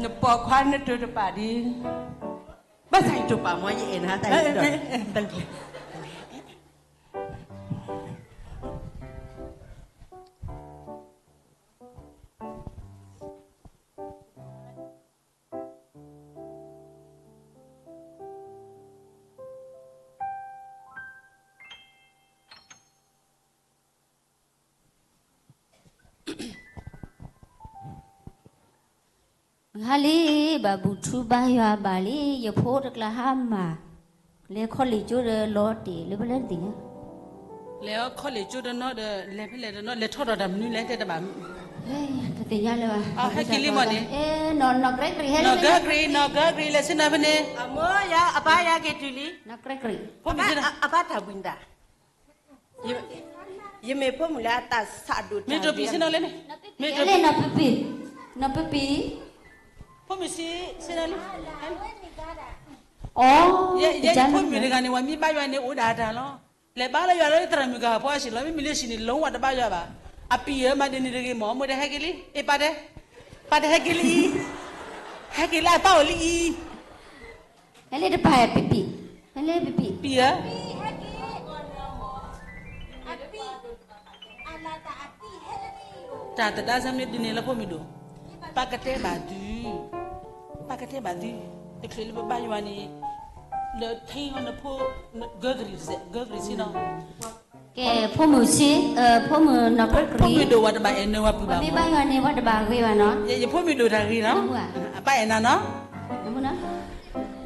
နပိာ်ခွါနတိာ်တပာ်ဒ်, ဘၣ်ဆၣ်ယတိာ်ပာ်မ့ၢ်ယအဲၣ်နၤတၢ်အံၤဒီး ဟါလံ, ဘၣ်ဘူၣ်ထူဘါယွၤဘၣ်လံ, ယဖိတကျါဟါမၢ်, လဲၤခီလ့ၣ်ကၠိဒီးလီၤတ့ၢ်လၢပလဲၤတသ့ၣ်ညါ, လဲၤခီလ့ၣ်ကၠိတနီၤဒီး လဲၤဖဲလဲၣ်တနီၤ လဲၤထီၣ်ဒီးတၢ်မနုၤလဲၣ်တဲတဘၣ်, တသ့ၣ်ညါလၢၤဘၣ်, ဟဲက့ၤလံမ့ၢ်န့ၣ်, နီၢ် နီၢ် Gregory ဟဲလံ, နီၢ် Gregory နီၢ် Gregory လဲၤဆ့ၣ်နီၤဖဲန့ၣ်, အမိၢ်ယၤ အဘါယၤက့ၤတုၤလံ, နီၢ် Gregory ဖိမုၣ်ဆ့ၣ်နီၤ, အဘါတၢ်ဘှံးနတၢ် ယမ့ၢ်ဖိမုၣ်လၢအသးစးဒိၣ်တၢ်, မ့ၢ်တိာ်ပံာ်ဆ့ၣ်နီၤလဲၣ်န့ၣ်, မ့ၢ်တိာ်ပံာ်, နီၢ်ပပံာ်, ဖိမုၣ်ဆ့ၣ်နီၤလံ, ယဖိမုၣ်တဂၤန့ၣ် ပှၤမ့ၢ်ဘါယွၤန့ၣ်အိၣ်ဒၣ်တၢ်လီၤ, လဲၤဘါလၢယွၤလၢသရၣ်မုၣ်ဂၤအဖိအဟံၣ်လီၤ, မ့မ့ၢ်လၢဟံၣ်န့ၣ် လီၤဝဲတဘါယွၤဘၣ်, အပံာ်အၢမၤဒ်န့ၣ်တဂ့ၤမ့ၢ် မိၢ်ဒီးဟဲက့ၤလံ, အ့ၣ်ပၢ်တဲ, ပၢ်တဲဟဲက့ၤလံအံၤ, ဟဲက့ၤလၢအသးအိၣ်လံအံၤ ဟဲလၢတပၤပံပံ, ဟဲလၢပံပံ, ပံဧၢ, တၢ်သဒါဆၢမ့ၢ်ဒုးန့ၣ်လၢဖိမုၣ်ဒိၣ်, ပၢ်ကတဲဘၣ်သု, ပၢ်ကတဲဘၣ်သု, တချုးလၢပဘါယွၤန့ၣ်, လၢထံအီၤနဖိ, ဂၢကရံၣ်, ဂၢကရံၣ်ဆ့ၣ်နီၤ, ကဲ, ဖိမုၣ်ဆ့, ဖိမုၣ်နီၢ်ကရၢကရံၣ်, ဖိမုၣ်ဒိၣ်ဝဲတဘၣ်အဲၣ်နၢၤဝဲပုၢ်ဘၣ်, မ့ၢ်ဘါယွၤန့ၣ် ဝဲတဘၣ်ဂ့ၤဘၣ်နီၤ, ယဖိမုၣ်ဒိၣ်တၢ်ဂ့ၤနီၤ, အပၢ်အဲၣ်နၤနီၤ,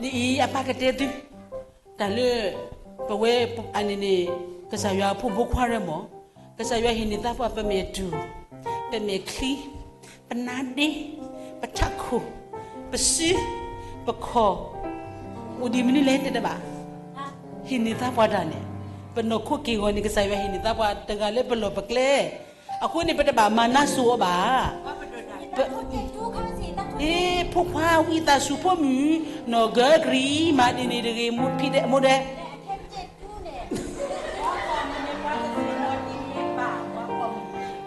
ဒ်အံၤ အပၢ်ကတဲသု, တၢ်လၢ ပဝဲအန့ၣ်န့ၣ် ကစၢ်ယွၤဖိမုၣ်ဖိခွါရၢမၢ်, ကစၢ်ယွၤဟ့ၣ်န့ၢ်သးပှၢ် ပမဲာ်တူၢ်, ပမဲာ်ချံ, ပနါဒ့, ပထးခိၣ်, ပစု, ပခီၣ်, အိၣ်ဒံးမနုၤလဲၣ်တဲတဘၣ်, ဟ့ၣ်န့ၢ်သးပှၢ်တၢ်န့ၣ်, ပနီၢ်ခိက့ၢ်ဂီၤန့ၣ် ကစၢ်ယွၤဟ့ၣ်န့ၢ်သးပှၢ်တဂၤလၢပလီၢ်ပကျဲ, အဃိန့ၣ် ပတဘၣ်မၤနါစိၤအီၤဘၣ်. ဖိခွါဝံသးစူၤ ဖိမုၣ်, နီၢ်ကၢကရံၣ်, မၤဒ်န့ၣ်တဂ့ၤ, မိၢ်ဖံဒဲးမိၢ်ဒဲး,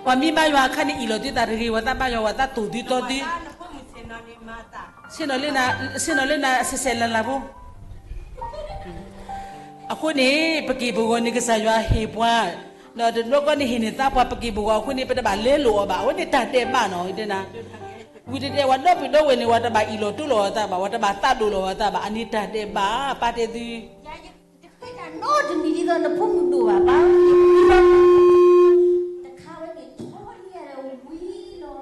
ပှၤမ့ၢ်ဘါယွၤအခါန့ၣ် အ့ၣ်လိာ်သုသးတဂ့ၤ, ပှၤသးဘါယွၤ ပှၤသးသိၣ်သုတီသု, ဆ့ၣ်နီၤလၢနၤ, ဆ့ၣ်နီၤလၢနၤ ဆဲးဆဲးလၤလၤဖိ အဃိန့ၣ် ပက့ၢ်ပဂီၤန့ၣ် ကစၢ်ယွၤဟ့ၣ်ပှၤ, ဒီးတဘျီဃီန့ၣ် ဟ့ၣ်န့ၢ်သးပှၢ် ပက့ၢ်ပဂီၤအဃိန့ၣ် ပတဘၣ်လဲလိာ်အီၤဘၣ်. အဝဲန့ၣ်တၢ်ဒဲးဘးနီၤ, တဲနၤ, ဝံၤတတဲ ပှၤဒီပုၢ်ဒီဝဲၢ်န့ၣ် ပှၤတဘၣ်အ့ၣ်လိာ်တိလိာ်အသးဘၣ်, ပှၤတဘၣ်သးဒိၣ်လိာ်အသးဘၣ်, အန့ၣ်တၢ်ဒဲးဘး ပၢ်တဲသု တနီတမံၤဒ်သိးနဖိမုၣ်ဒိၣ်ဘၣ်, ဘၣ်ဝဲန့ၣ် တခါဝဲန့ၣ် ထီဒ်ယၤဒီးဝံၤလီၤ.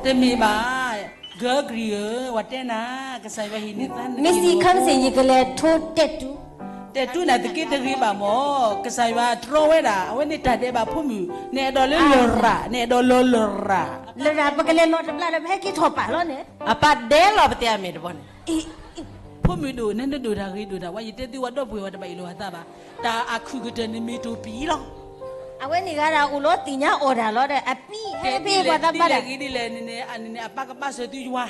တမ့ၢ်ဘၣ်, ကၢကရံၣ်ဧၢ, ပှၤတဲနၤ, ကစၢ်ယွၤဟ့ၣ်န့ၢ်သးနက့ၢ်ပဂီၤ, မ့ၢ်စံးခါမ့ၢ်စ့ၢ် ယကလဲၤထိတဲာ်တူ, တဲာ်တူနၤသက့တဂ့ၤဘၣ်မၢ်, ကစၢ်ယွၤတြီဝဲဒၣ်, အဝဲန့ၣ်တၢ်ဒဲးဘးဖိမုၣ်, နအဲၣ်ဒိးလၢလီၤရၤ, နအဲၣ်ဒိးလီၤလီၤရၤ, လရၤ ပကလဲၤလီၤတဘျီဒီး ပဟဲက့ၤထီၣ်ပာ်လီၤန့ၣ်, အပၢ်ဒဲးလီၤပတဲအမဲာ်တဘီန့ၣ် ဖိမုၣ်ဒိၣ်, နနဒိၣ်တၢ်ဂ့ၤဒိၣ်တၢ်ဝါ, ယတဲသု ပှၤဒီပုၢ်ဝဲၢ် ပှၤတဘၣ်အ့ၣ်လိာ်အသးဘၣ်, တၢ်အခုၣ်ကတၢၢ်န့ၣ်မ့ၢ်တိၢ်ပံၤလီၤ. အဝဲန့ၣ်ဂၤဒၣ်အိၣ်လီၤသ့ၣ်ညါအီၣ်တၢ်လီၤဒီး အပံဟဲဖဲပှၤသးဘၣ်ဒၣ်, ဒ်လဲၣ်ဂ့ၤဒ်လဲၣ်န့ၣ်န့ၣ်, အန့ၣ်န့ၣ် အပၢ်ကဘၣ်စၢၤသုယွၤ,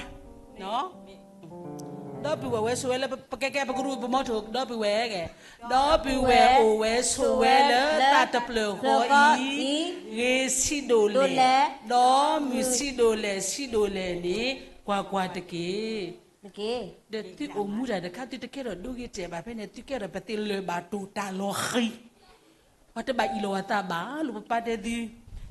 ဒီပုၢ်ဝဲၢ်ဝဲဆိးဝဲလၢ ပကဲကဲပကရူၢ်ပမီထိၣ် ဒီပုၢ်ဝဲၢ်ဂ့ၤ, ဒီပုၢ်ဝဲၢ်အိၣ်ဝဲဆိးဝဲလၢတၢ်တဖျၢၣ်ဃီအံၤ, ဂ့ၤဆံးဒိၣ်လဲၣ်, ဒီးမုၢ်ဆံးဒိၣ်လဲၣ် ဆံးဒိၣ်လဲၣ်န့ၣ် ကွၢ်ကွၢ်တက့ၢ်. ဒီးသုအိၣ်မူတၢ်တခါ သုတကဲထီၣ်ဒိဂ့ၤတဲာ်ဘၣ်ဖဲန့ၣ် သုကဲထီၣ်ပသ့လၢၤဘၣ်တိၢ်တၢ်လီၤဃံၤ, ပှၤတဘၣ်အ့ၣ်လိာ်အသးဘၣ်လိာ် ပပၢ်တဲသု,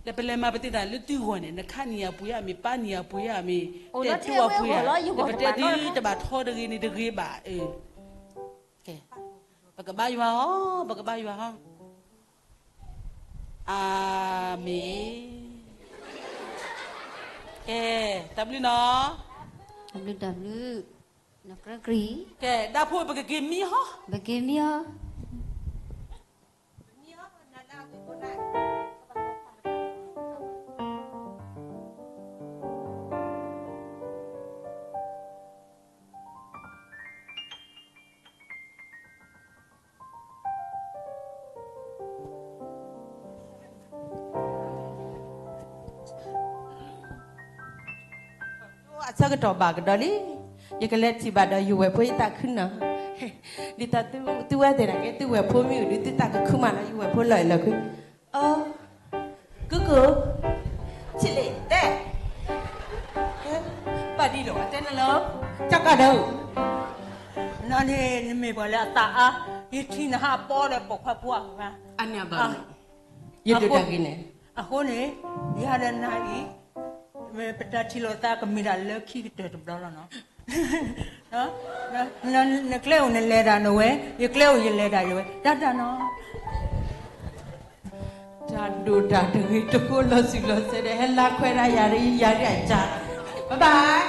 လၢပလဲၤမၤပသ့တၢ်လၢသုဂီၢ်န့ၣ် နခါနံၣ်အပှ့ၤဧါမ့ၢ် ပၢ်နံၣ်အပှ့ၤဧါမ့ၢ်, တဲသုအပှ့ၤဧါ, ပတဲသုတဘၣ်ထီတဂ့ၤန့ၣ်တဂ့ၤဘၣ်, ပကဘါယွၤဟီ, ပကဘါယွၤဟီ. အၤမ့ၣ်. ကဲ, တၢ်ဘျုးနီၤ. တၢ်ဘျုးတၢ်ဘျုး, နီၢ်ကရၢကရံၣ်. ကဲ, ဒၣ်ဖိပကက့ၤမံဟီ, ပက့ၤမံဟီ. အဆၢကတီၢ်ဘၣ်ကဒီးလံ, ယကလဲၤထံၣ်ဘၣ်ဒီးယဝဲၢ်ဖိယသးခုနီၤ, ဒ်သိးသုဝဲသ့ၣ်န့ၣ်က့ သုဝဲၢ်ဖိမ့ၢ်အိၣ်ဒီး သုသးကခုမးနီၤ ယဝဲၢ်ဖိလီၤအဲၣ်လီၤကွံ, အ ကုၢ်ကုၢ်, ဆံးလ့ၣ်တဲ, ပာ်ဒံးလီၤ တဲနလီၤ, ကကဒီး, နန့ၣ် နမ့ၢ်ပှၤလၢအသးအါ, ယထံၣ်နဟးပီဒီးပိာ်ခွါဖိအဂၤ, အန့ၣ်ဘၣ်, ယဒုးတၢ်ဂ့ၤန့ၣ်, အဃိန့ၣ်, ယၤဒီးနၤအံၤ, ပတၢ်ထံၣ်လိာ်သးကမ့ၢ်ဒၣ်လၢခံကတၢၢ်တဘျီလီၤနီၤ. နကျဲအိၣ်နလဲၤဒၣ်နဝဲ, ယကျဲအိၣ်ယလဲၤဒၣ်ယဝဲ, တၢ်တၢ်နီၤ. တၢ်ဒိၣ်တၢ်တဂ့ၤတကိးလီၤစုာ်လီၤစဲးဒီး ဟဲလါခွဲးဒၣ်ယၤရံယၤရံအကၢ်, bye bye,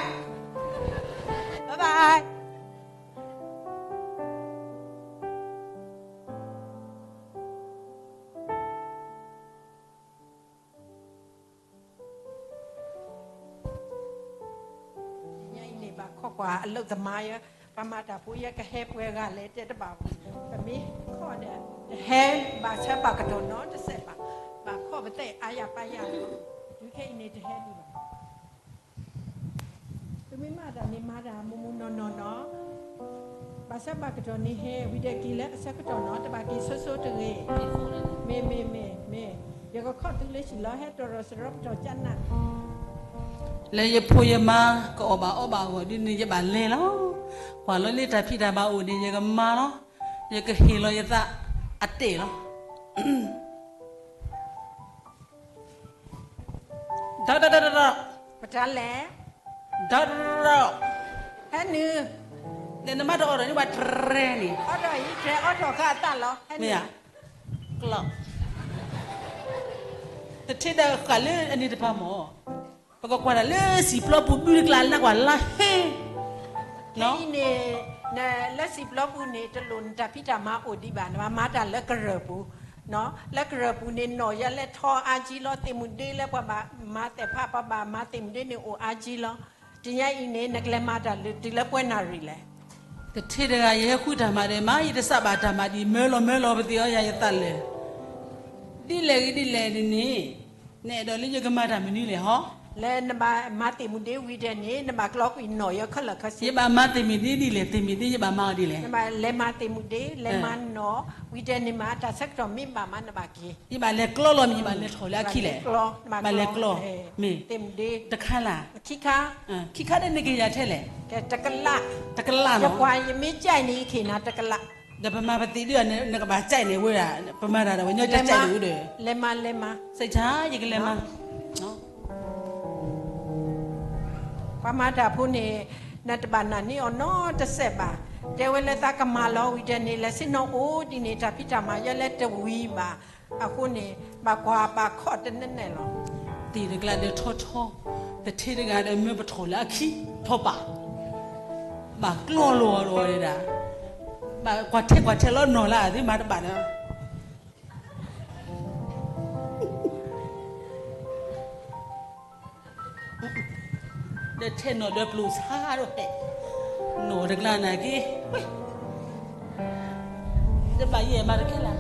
bye bye. ညါအံၤန့ၣ် ဘၣ်ခီကွၢ်အလုပ်သမားယဲ, ပှၤမၤတၢ်ဖိယဲကဟဲပှဲၤဂၤလဲၣ်တဲတဘၣ်, ပမ့ၢ်ခီၣ်ဒီး တဟဲဘၣ်ဆၢဘၣ်ကတီၢ်နီတစဲးဘၣ်, ဘၣ်ခီၣ်ပသဲအါယၤပါယၤ, တုၤခဲအံၤန့ၣ်တဟဲဒံးဘၣ်. သုမ့ၢ်မၤတၢ်န့ၣ်မၤတၢ်မုၢ်မုၢ်နီၢ်နီၢ်နီၤ, ဘၣ်ဆၢဘၣ်ကတီၢ်န့ၣ်ဟဲဝံၤဒီးက့ၤလၢအဆၢကတီၢ်နီၤ, တဘၣ်က့ၤဆိဆိတဂ့ၤ, မ့ၢ်မ့ၢ်မ့ၢ်မ့ၢ်, ယကခီၣ်သုလၢဟံၣ်လီၤ ဟဲတီၢ်ရီၣ်စရီပတီၢ်ကနၣ် လၢယဖိယမါကအီၣ်ဘၣ်အီဘၣ်အဂီၢ်ဒ်န့ၣ် ယဘၣ်လဲၤလီၤ. ကွၢ်လီၤလၢတၢ်ဖံးတၢ်မၤအိၣ်န့ၣ် ယကမၤလီၤ. ယကဟ့ၣ်လီၤယသးအတဲာ်လီၤ. ဒီး ဒီး ဒီး ဒီး ဒီး ပတၢ်လဲၣ်, ဒီး ဒီး ဟဲနုာ်, နမ့ၢ်တအိးထီၣ်န့ၣ် ဘၣ်တြဲၤန့ၣ်, အိးထီၣ်အံၤ တြဲၤအိးထီၣ်ဃာ်အသးလီၤ. ဟဲနုာ်, ကျီၢ်, တထံၣ်ဒီးဃာ်လၢအန့ၣ်တပၤမၢ်, ပကကွၢ်တၢ်လၢစံာ်ပျီပူၤ ဘုတကျါလၢကွၢ်လါဟ့ အံၤန့ၣ်, လၢစံာ်ပျီပူၤန့ၣ် တလိၣ်နတၢ်ဖံးတၢ်မၤအိၣ်ဒံးဘၣ်, နဘၣ်မၤတၢ်လၢကရၢၢ်ပူၤ, လၢကရၢၢ်ပူၤန့ၣ် နီၣ်ယဲလဲၤထီၣ်အါကံလီၤ, သ့ၣ်မုၣ်ဒ့လၢပှၤဘၣ်မၤသ့ၣ်ဖး ပှၤဘၣ်မၤသ့ၣ်မုၣ်ဒ့န့ၣ်အိၣ်အါကံလီၤ. တနံၤအံၤန့ၣ် နကလဲၤမၤတၢ်လၢတုၤလၢပှဲၤနၣ်ရံၣ်လဲၣ်. တထံၣ်တဂၤ ယဟဲဃုတၢ်မၤဒီးမၤ ယတစးဘၣ်တၢ်မၤဒံး မၢလီၤမၢလီၤပသ့ၣ်အီၤယၤယသးလၢာ်, ဒ်လဲၣ်ဂ့ၤဒ်လဲၣ်န့ၣ်, နအဲၣ်ဒိးလၢယကမၤတၢ်မနုၤလဲၣ်ဟီ, လၢနဘၣ်မၤသ့ၣ်မုၣ်ဒ့ဝံၤဒီးန့ၣ် နဘၣ်ကျီကွံာ်နီၣ်ယဲခဲလၢာ်ခဲဆ့, ယဘၣ်မၤသ့ၣ်မုၣ်ဒ့ဒ်လဲၣ်, သ့ၣ်မုၣ်ဒ့ယဘၣ်မၤအီၤဒ်လဲၣ်, နဘၣ်လဲၤမၤသ့ၣ်မုၣ်ဒ့ လဲၤမၤနီၣ်, ဝံၤဒီးန့ၣ်မး တၢ်ဆၢကတီၢ်မ့ၢ်ဘၣ်မးနဘၣ်က့ၤ, ယဘၣ်လဲၤကျီလီၤမ့ၢ် ယဘၣ်လဲၤထီၣ်လၢအခံလဲၣ်, ဘၣ်လဲၤကျီ, မ့ၢ်, သ့ၣ်မုၣ်ဒ့, တခါလၢ်, ခံခါ, ခံခါဒီးနက့ၤယၤထဲလဲၣ်, တကလး, တကလးနီၣ်, ယကွၢ်ယမ့ၢ်ကၠဲးန့ၣ် ယက့ၤနၤတကလး ဒီးပမၤပသ့ၣ်ဒ်အံၤ နကဘၣ်ကၠဲးန့ၣ်ဝဲဒၣ်, ပမၤတၢ်ဒီးဝဲညီတကၠဲးန့ၣ်ဝဲဒီး, လဲၤမၤ, လဲၤမၤ, စံးဆါ ယကလဲၤမၤ, ပှၤမၤတၢ်ဖိန့ၣ်, နတဘၣ်နာ်န့ၢ်အီၤနီတစဲးဘၣ်, တဲဝဲလၢသးကမၤလီၤဝံၤဒီးန့ၣ် လဲၤဆ့ၣ်နီၤအိၣ်ဒ်န့ၣ် တၢ်ဖံးတၢ်မၤယဲလဲၤတဝံၤဘၣ်, အဃိန့ၣ် ဘၣ်ကွၢ်ဘၣ်ခီၣ်တနဲၣ်နဲၣ်လီၤ. သ့ၣ်တကျါဒီးထီထီ, သထ့တဂၤဒီးမၢပထီၣ်လၢအခံ, ထီပာ် ဘၣ်ကျီလီၤအီၤဒီးဝဲဒၣ်, ဘၣ်ကွၢ်ထဲကွၢ်ထဲလီၤနီၢ်လၢအသ့မၤတဘၣ်ဒီး, ဒီးထဲနီၢ်ဒီးပျိၢ်ဆါဒီးဖဲ, နီၢ်တကျါနာ်က့, တဘၣ်ယဲၢ်မၤတကဲလၢ်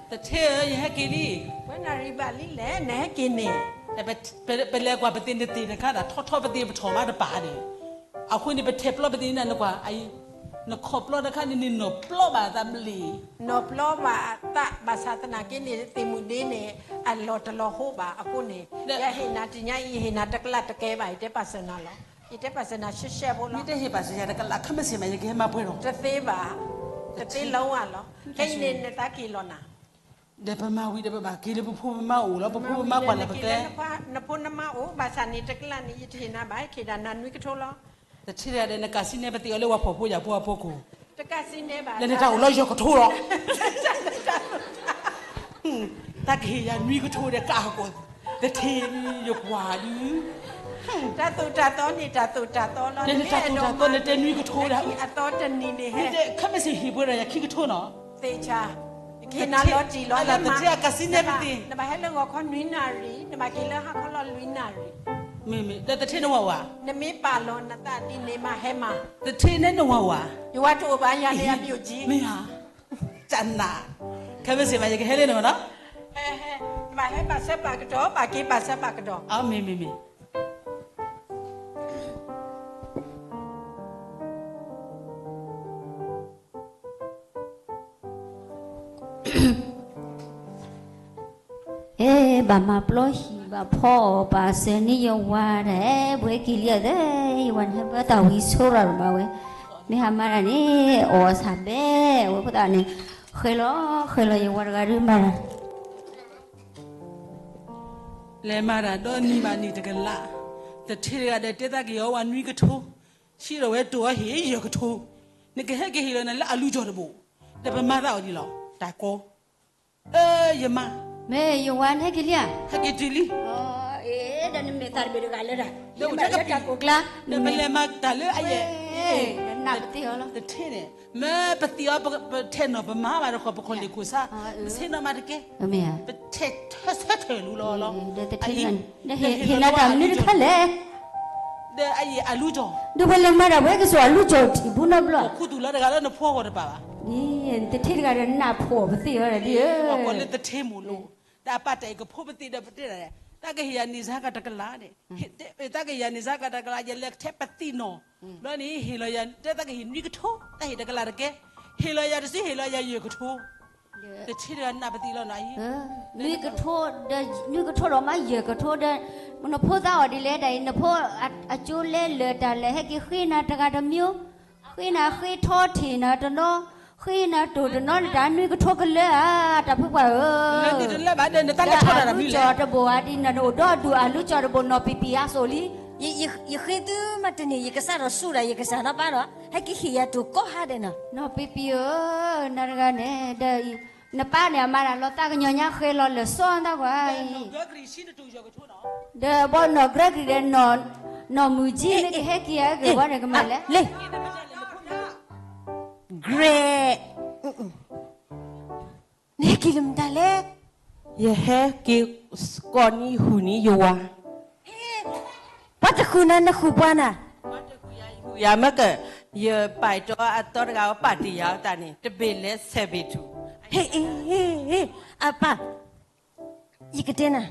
သထ့ဧၢ, ယဟဲက့ၤလံ, ဝဲနၣ်ရံၣ်ဘၣ်လံလဲၣ် နဟဲက့ၤန့ၣ်, ပလဲၤကွၢ်ပသ့ၣ်နသ့ၣ်တခါဒၣ် ထီထီပသ့ၣ်ပထီၣ်မးတပာ်န့ၣ်, အဃိန့ၣ် ပထဲးပျီပသ့ၣ်န့ၣ် နကွၢ်, နခီၣ်ပျီတခါန့ၣ်န့ၣ် နီၢ်ပျီဘၣ်သးဘျ့ၣ်, နီၢ်ပျီဘၣ်သးဘၣ်ဆၣ်သနာ်က့န့ၣ် သ့ၣ်မုၣ်ဒ့န့ၣ် အလီၢ်တလီၤဟိဘၣ်အဃိန့ၣ်, ယဟ့ၣ်နၤတနံၤညါအံၤ ယဟ့ၣ်နၤတကလးတကဲဘၣ် ယတဲပာ်စၢၤနၤလီၤ, ယတဲပာ်စၢၤနၤရှဲရှဲဖိလီၤ, မ့ၢ်တဟ့ၣ်ပာ်စၢၤယၤတကလး ခမ့ၢ်စ့ၢ်မး ယကဟဲမၤပှဲၤလီၤ, တသ့ဘၣ်, တသ့လၢဝဲလီၤ, ခဲအံၤန့ၣ် နသးက့ၤလီၤနၤ ဒီးပမၤဝံၤဒီးပဘၣ်က့ၤလၢပဖိပမါအိၣ်လီၤ, ပဖိပမါကွၢ်လၢ်ပကျဲ, နဖိနမါအိၣ် ဘၣ်ဆၣ်န့ၣ်တကလးန့ၣ် ယတဟ့ၣ်နၤဘၣ် ယကဟ့ၣ်ဒၣ်နၤနွံကထိလီၤ, သထ့တဂၤဒီး နကးစံးန့ၢ်ပသ့ၣ်အီၤလၢပှၤဖှီၣ်ဖိယာ်ဖိအဖီခိၣ်, တကးစံးန့ၢ်ဘၣ်, လၢနတၢ်အိၣ်လီၤယဲၢ်ကထိလီၤ, တၢ်ကဟ့ၣ်ယၤနွံကထိဒီးကးဟီၣ်ကီၢ်, သထ့ယကွၢ်ဒုး တၢ်သိၣ်တၢ်သီန့ၣ် တၢ်သိၣ်တၢ်သီလီၤ, နတၢ်သိၣ်တၢ်သီ နတဲနွံကထိဒီး, အသီတနံၤန့ၣ်ဟဲ, ခမ့ၢ်စ့ၢ်ဟ့ၣ်ပှဲၤဒီးယၤခံကထိနီၤ, သ့ၣ်ဆါ, ကဟ့ၣ်နၤလီၤတံၢ်လီၤ, သထ့အကးစံးန့ၢ်ပသ့ၣ်, နဘၣ်ဟဲလၢဂီၤခီနွံနၣ်ရံၣ် နဘၣ်က့ၤလၢဟါခီလီၤလွံၢ်နၣ်ရံၣ်, မ့မ့ၢ် ဒီးသထ့နဝၤဝၤ, နမ့ၢ်ပာ်လီၤနသးဒ်န့ၣ်မးဟဲမၤ, သထ့န့ၣ်နဝၤဝၤ, ယဝၤတအိၣ်ဘၣ်ယၤန့ၣ်အမ့ၢ်အိၣ်ကံ, မ့ၢ်ဧါ, တၢ်နာ်, ခဲမ့ၢ်စ့ၢ်မး ယကဟဲလၢနဝၤနီၤ, ဘၣ်ဟဲဘၣ်ဆၢဘၣ်ကတီၢ် ဘၣ်က့ၤဘၣ်ဆၢဘၣ်ကတီၢ်, မ့မ့ၢ်မ့ၢ် အဲ ဘၣ်မၤပျီဟံၣ် ဘၣ်ဖီအီၣ်ပာ်စၢၤန့ၢ်ယဝၤဒၣ် အဲ ဘှဲက့ၤလံအသး ယဝၤန့ၣ် ဟဲဘၣ်တၢ်ဝံဆိရၢ်မးဝဲ, မ့ၢ်ဟးမၤတၢ်န့ၣ် အီၣ်ဆၣ်ဘဲ အဝဲဖိသၣ်န့ၣ် ဃဲလီၤ ဃဲလီၤ ယဝၤတဂၤဒုးမၤတၢ် လဲၤမၤတၢ်ဒီနံၤဘၣ်နံၤတကလး, သထ့တဂၤဒီးတဲသးက့ၤအီၤဝဲနွံကထိ, ဆံးဒီးဝဲတိၢ်အီၤဟ့ၣ်ယဲၢ်ကထိ, နကဟဲက့ၤဟ့ၣ်လီၤနၤလၢအလူၤကၠီၣ်တဘိ, ဒီးပမၤသးအီၤဒ်လီၤ, တၢ်ကီ, အၢ ယမါ, မ့ၢ်ယဝၤနဟဲက့ၤလံဧါ, ဟဲက့ၤတုၤလံ, ဒီးနမဲာ်သၣ်တဘ့ၣ်တဂၤလၢဒၣ်, လၢတၢ်ကိၣ်ကျါ, ဒီးပလဲၤမၤတၢ်လၢအယဲၢ်, နပသ့ၣ်အီၤလီၤ, သထ့န့ၣ် မ့ၢ်ပသ့ၣ်အီၤ ပထဲးနီၣ်ပမၤဘၣ်တခီ ပခီၣ်လ့ၢ်ခိၣ်ဆါ, ပဆ့ၣ်နီၤမၤတကဲ, ပထဲးထဲထဲထဲလူၤလီၤလီၤ, ဟ့ၣ်နၤတၢ်မနုၤတခါလဲၣ်, ဒီးအယဲၢ်အလူၤကၠီၣ်, ဒီးပလဲၤမၤတၢ်ဝဲကစီၣ်အလူၤကၠီၣ်ထံၣ်ဘူးနီတဘျီ, ခိၣ်သူၣ်လီၤတဂၤလၢနဖိအဂီၢ်တပာ်ဘၣ်, သထ့တဂၤဒီးနၢ်ဖိပသ့ၣ်အီၤဒ်, ပှၤကိးလၢသထ့မုၣ်လိၤ, ဒီးအပၢ်တၢ်အံၤကဖိပသ့ၣ်ဒီးပတဲဒၣ်, တၢ်ကဟ့ၣ်ယၤန့ၢ်စါကတကလးန့ၣ်, တၢ်ကဟ့ၣ်ယၤန့ၢ်စါကတကလး ယလဲၤထဲပသံၣ်နီၣ်, ဘျီန့ၣ် ဟ့ၣ်လီၤယၤ တၢ်ကဟ့ၣ်နွံကထိ, တၢ်ဟ့ၣ်တကလးတကဲ, ဟ့ၣ်လီၤယၤတစု ဟ့ၣ်လီၤယၤယဲၢ်ကထိ, တထံၣ်ဒီးနၢ်ပသံလီၤနီၤ, နွံကထိ, နွံကထိဒီးမ့ၢ်ယဲၢ်ကထိဒီး, နဖိသၣ်အီၤဒ်လဲၣ်တၢ်အံၤ, နဖိအကၠိလဲလၢာ်တၢ်လဲၣ်ဟဲက့ၤဃ့နၤတဂၤတမံၤ, ဃ့နၤဃ့ထီထံးနၤတနီၤ, ဃ့နၤတိၢ်တနီၤန့ၣ် တၢ်နွံကထိကလၢဧါ, တၢ်ဖုပှၢ်ဧၢ, လၢအလူၤကၠီၣ်တဘိးဧါဒ်နၤ နအိၣ်ဒီးဒူၣ်အလူၤကၠီၣ်တဘိးနီၢ်ပံၤပံၤအါစိၤလံ ယဃ့သုမတန့ၢ် ယကစၢ်ဒီးဆူၣ်ဒီး ယကစၢ်ဒီးပၢ်ဒီး ဟဲက့ၤဟ့ၣ်ယၤတိၢ်ကိးဟါဒဲးနီၤ. နီၢ်ပံၤပံၤဧၢ, နၤတဂၤန့ၣ် ဒီး နပၢ်န့ၣ် အမၤတၢ်လီၤသးကညီၤညါဃဲလီၤလၢာ်စီၣ်သးကွၢ်, ဒီးဘီနီၢ်ကရၢကရံၤဒီး နီၢ်မုၢ်ကၠံမ့ၢ်ကဟဲက့ၤအဂ့ၢ်ဝဲန့ၣ် ကမၤလဲၣ်. ကရၢ နဟဲက့ၤလၢမတၤလဲၣ်. ယဟဲက့ၤကိးနံၤဟူးနံၤယဝၤ, ပှၤတဃုနၤ နဃုပှၤနၤ, ယဃုယၤမ့ၢ်က, ယပာ်တီအသီတဂၤအပာ်တ့ၢ်ယၤအတၢ်န့ၣ် တဘ့ၣ်လဲၤဆဲးဘ့ၣ်ထူၣ်, အပၢ်, ယကတဲနၤ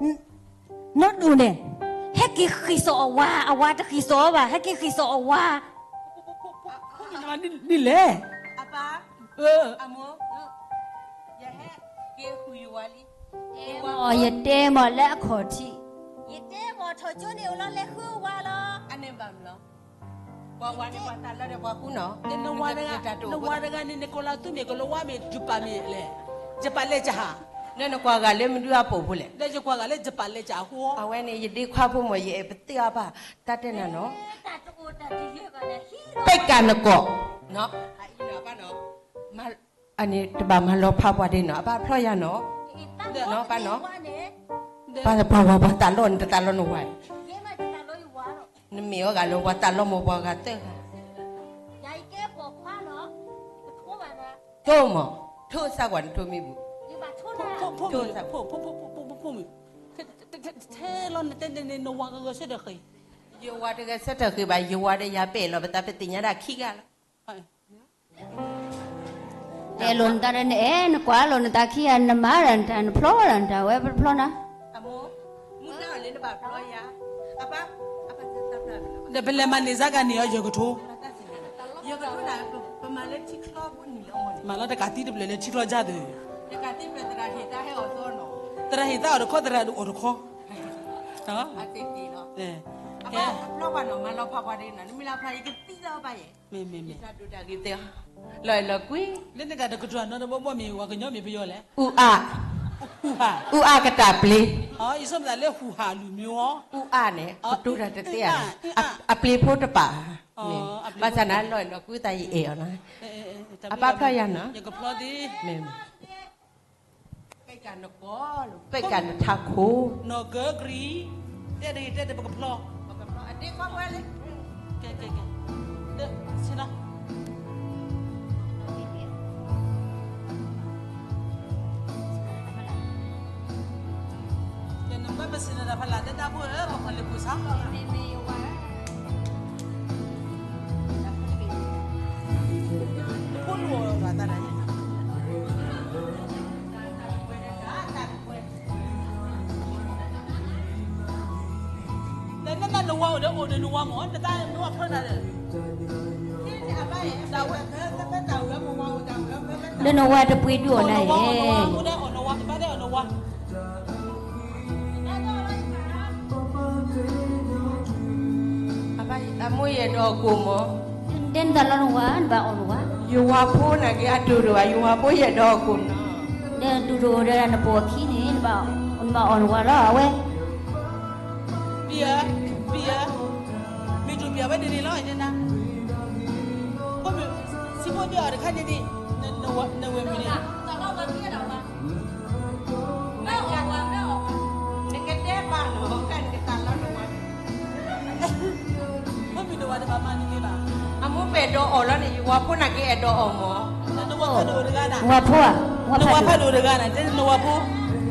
နီၢ်ဒိၣ်န့ၣ် ဟဲက့ၤဃ့ၢ်စီၤအဝၤ, အဝၤတဃ့ၢ်စီၤဘၣ်, ဟဲက့ၤဃ့ၢ်စီၤအဝၤ, ဒ်လဲၣ်, အမိၢ်, ယဟဲက့ၤဃုယဝၤလံ, ယတဲမ့ၢ်လၢအခီၣ်ထံး, ယတဲမ့ၢ်ထီၣ်ကၠိန့ၣ်အိၣ်လီၤလဲၤဃုအဝၤလီၤ, အန့ၣ်ဘၣ်မနုၤလီၤ, ပှၤဝၤန့ၣ်ပှၤသးလီဒီးပှၤဃုနီၤ, နဝၤတဂၤန့ၣ် နကိးလီၤသူမ့ၢ် ကလီၤဝါမ့ၢ် ယပာ်မ့ၢ်လဲၣ်, ယပာ်လဲၤကဟါ, လၢနကွၢ်ဂၤလၢမနုၤအပူၤဖိလဲၣ်, လၢယကွၢ်ဂၤလၢယပာ်လဲၤကဟါဃိ, အဝဲန့ၣ် ယဒ့ခွါဖိမ့ၢ် ယအဲၣ်ပသ့အီၤဘၣ်, တၢ်တဲနၤနီၤ, ပ့ၢ်ကးနကိး, အန့ၣ်တဘၣ်မၤလီၤဖးပှၤဒ်နီၤ, အဘၣ်ဖျီယၤနီၤ, ပၢ်နီၤ, ပှၤဝၤပှၤသးလီန့ၣ် တသးလီနဝၤ, နမ့ၢ်အီၤဂၤလၢပှၤသးလီမ့ၢ်ပှၤဂၤသၢဂၤ, ထိမး, ထိစၢ်ကွၢ်နထိမံၤပူၤ, ထိစၢ်, ထဲလီၤနတဲန့ၣ် နဝၤဂၤဂၤဆၢထၢၣ်ဃ့, ယဝၤတဂၤဆၢထၢၣ်ဃ့ဘၣ်, ယဝၤဒီးယၤပဲာ်လီၤပသး ပသ့ၣ်ညါဒၣ်ခံဂၤလီၤ. တဲလိာ်နသးဒီးနအဲၣ် နကွၢ်လိာ်နသးခံဂၤ နမၤဒၣ်နတၢ် နဖျီဒၣ်နတၢ် ဝဲပတဖျီနၤ, ဒီးပလဲၤမၤန့ၢ်စါကန့ၢ်အီၤယဲၢ်ကထိ, မၤလီၤတကးသံတဖျၢၣ်လၢထံချီကၢ်သု, သရၣ်ဟ့ၣ်သါအီၤတခီ သရၣ်အီၤတခီ, မ့ၢ်, မ့ၢ်, လၢနတၢ်တကတြူၢ်နီတဘီဘီမ့ၢ် ပှၤကညီမ့ၢ်ပယီၤလဲၣ်, အူအါ, အူအါကတၢ်ပျ့ၤ, ယဆိကမိၣ်သးလၢဟူးဟးလူၤမ့ၢ်အီၤ, အူအါန့ၣ် ကတိၤတၢ်တသ့ဧါ, အပျ့ၤဖိတပာ်, ဘၣ်ဆၣ်နၤလီၤအဲၣ်လီၤကွံသးယအဲၣ်အီၤနီၤ, အဘၣ်ဖျီယၤနီၤ, မ့ၢ် ပ့ၢ်ကးနထးခိၣ်, နီၢ်ကၢကရံၤ, တဲတဂ့ၤတဲတပကဖျီ, အဒ့ခွါဝဲလံ, ကဲ, ကဲ, ကဲ, ဆ့နီၤ, နဘၣ်ပစံးနၤတၢ်ဖးလၢ်တၢ်တၢ်ဖိဧၢ, ပကလ့ၤပူၤဆါ, ဖိလူၤအီၤဘၣ်သးဒၣ် နနဝၤအိၣ်ဒီးအိၣ်ဒီးနဝၤမ့ၢ် နတၢ်နဝၤဖျီနၤဒီး, လၢနဝၤတပှ့ၤဒုးအီၤနၤဧၢ, အမိၢ်ယအဲၣ်ဒိးအီၣ်ကိၣ်မး, တဲနတၢ်လီၤနဝၤ နဘၣ်အီၣ်နဝၤ, ယဝၤဖိနာ်က့အတူၢ်တအိၣ်ဘၣ်, ယဝၤဖိယအဲၣ်ဒိးအီၣ်ကိၣ်နီၤ, ဒီးတူၢ်တအိၣ်ဒီးနပိာ်အခံန့ၣ် နဘၣ်အီၣ်နဝၤလီၤ အဝဲ ပံၤဧၢ, ပံၤဧၢ, မ့ၢ်တူၢ်ပံၤအဝဲန့ၣ်န့ၣ်လီၤ, ဖိမုၣ်, စံးဖိသ့ၣ်အီၤတခါန့ၣ်န့ၣ်, နဝဲၢ်မုၣ်န့ၣ်, နကတဲဘၣ်နီၤ, ကနကသးလီၤနဝၤ, ဖိမုၣ်နဝၤတဘၣ်မၤန့ၣ်ဘၣ်, အမိၢ်ပအဲၣ်ဒိးအီၣ်လီၤန့ၣ် ယဝၤဖိနာ်က့အဲၣ်ဒိးအီၣ်မး, နဝၤဖးဒိၣ်တဂၤနၤ, နဝၤဖးဒိၣ်တဂၤနၤ, တဲနဝၤဖိ,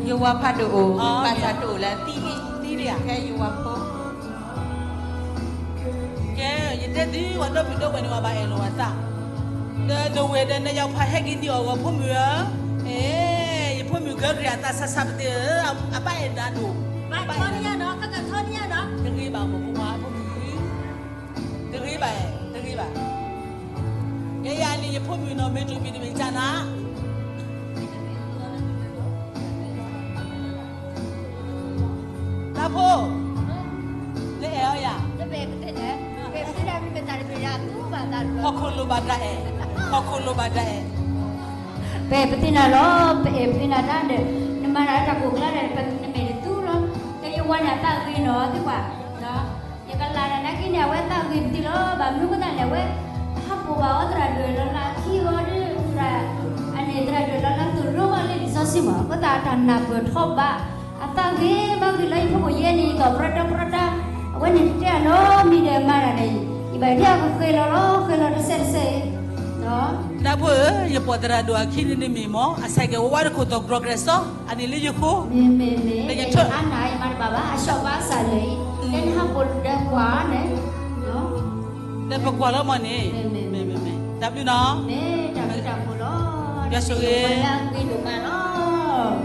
ယဝၤဖးဒိၣ်အိၣ်, ဘၣ်ဆၣ်တအိၣ်လၢသံလံ, သံလံဧါ, ခဲယဝၤဖိ ကဲ, ယတဲသု ပှၤဒီပုၢ်ဒီဝဲၢ်န့ၣ် ပှၤဘၣ်အဲၣ်လိာ်အသး, ဒီးနဝဲၢ်ဒီးနယၤဖးဟဲက့ၤန့ၢ်အီၣ်ဂီၤဖိမုၣ်ဧၢ, အဲ, ယဖိမုၣ်ကၢကရံၤအသးဆးဆးပသ့ၣ်ဧၢ, အဘၣ်အဲၣ်နၤဒိၣ်, ဘၣ်ထီန့ၢ်ယၤနီၤ, ကကထီန့ၢ်ယၤနီၤ, တဂ့ၤဘၣ်မိၢ်ဖိမါဖိမုၣ်, တဂ့ၤဘၣ်, တဂ့ၤဘၣ်, ယယၤန့ၣ် မုၢ်နီၢ်မ့ၢ်တမံၤတမံၤကနၤ, တၢ်ဖိ, လၢအဲၣ်အီၤယၤ, ဟီၣ်ခိၣ်လိၣ်ဘၣ်တၢ်အဲၣ်, ဟီၣ်ခိၣ်လိၣ်ဘၣ်တၢ်အဲၣ်, ပအဲၣ်ပသ့ၣ်နၤလီၤ, ပအဲၣ်ပသ့ၣ်နၤတၢ်ဒီး, နမၤတၢ်တၢ်ကိၢ်ကျါဒီး နမဲာ်တသူလီၤ, ကယဝါန့ၣ်အသးဂ့ၤနီၤသ့ၣ်ပှၤ ယကလၤတၢ်နာ်က့န့ၣ် အဝဲသးဂ့ၤပသ့ၣ်လီၤ, ဘၣ်မနုၤအဃိသတးလဲၣ် အဝဲ ဟးပိာ်ဘၣ်အီၤသရၣ်ဒိၣ်လီၤလၢအခံဂီၤဒီး အန့ၣ်သရၣ်ဒိၣ်လီၤလၢသိၣ်လိဘၣ်လၢလံာ်စီဆှံမး, အဃိသတးအတၢ်နၢ်ပၢၢ်ထီဘၣ်, အသးဂ့ၤဘၣ်ဂ့ၤလၢယဖီခိၣ်ယဲန့ၣ် ယသီၣ်ပြၢတၢပြၢတၢ, အဝဲန့ၣ်တဲအလီၤမံၤဒီးမၤတၢ်န့ၣ်, ယဘၣ်ဒ်အကဃ့လီၤလီၤ ဃ့လီၤတစဲးတစဲးအံၤ တၢ်ဖိဧၢ, ယပိာ်သရၣ်ဒိၣ်အခံန့ၣ်တမံၤမး, အဆဲးကဲဝါတခိၣ်သီၣ်ကြီကြဲးစီ, အန့ၣ်လၢယဃိ, မ့ၢ်မ့ၢ်မ့ၢ်, ယထၢၣ်အါနၤယမၤတဘၣ်ဘၣ်, အဆှီဘၣ်စၢ်လၢာ်အံၤ, လၢနဟးပိာ်ဒီးကွၢ်န့ၣ်, လၢပကွၢ်လီၤမးန့ၣ်, မ့ၢ်မ့ၢ်မ့ၢ်, တၢ်ဘျုးနီၤ, မ့ၢ်တၢ်ဘျုးတၢ်ဖှိၣ်လီၤ, ယွၤဆိၣ်ဂ့ၤ, လၢအဂ့ၤဒိၣ်မးလီၤ.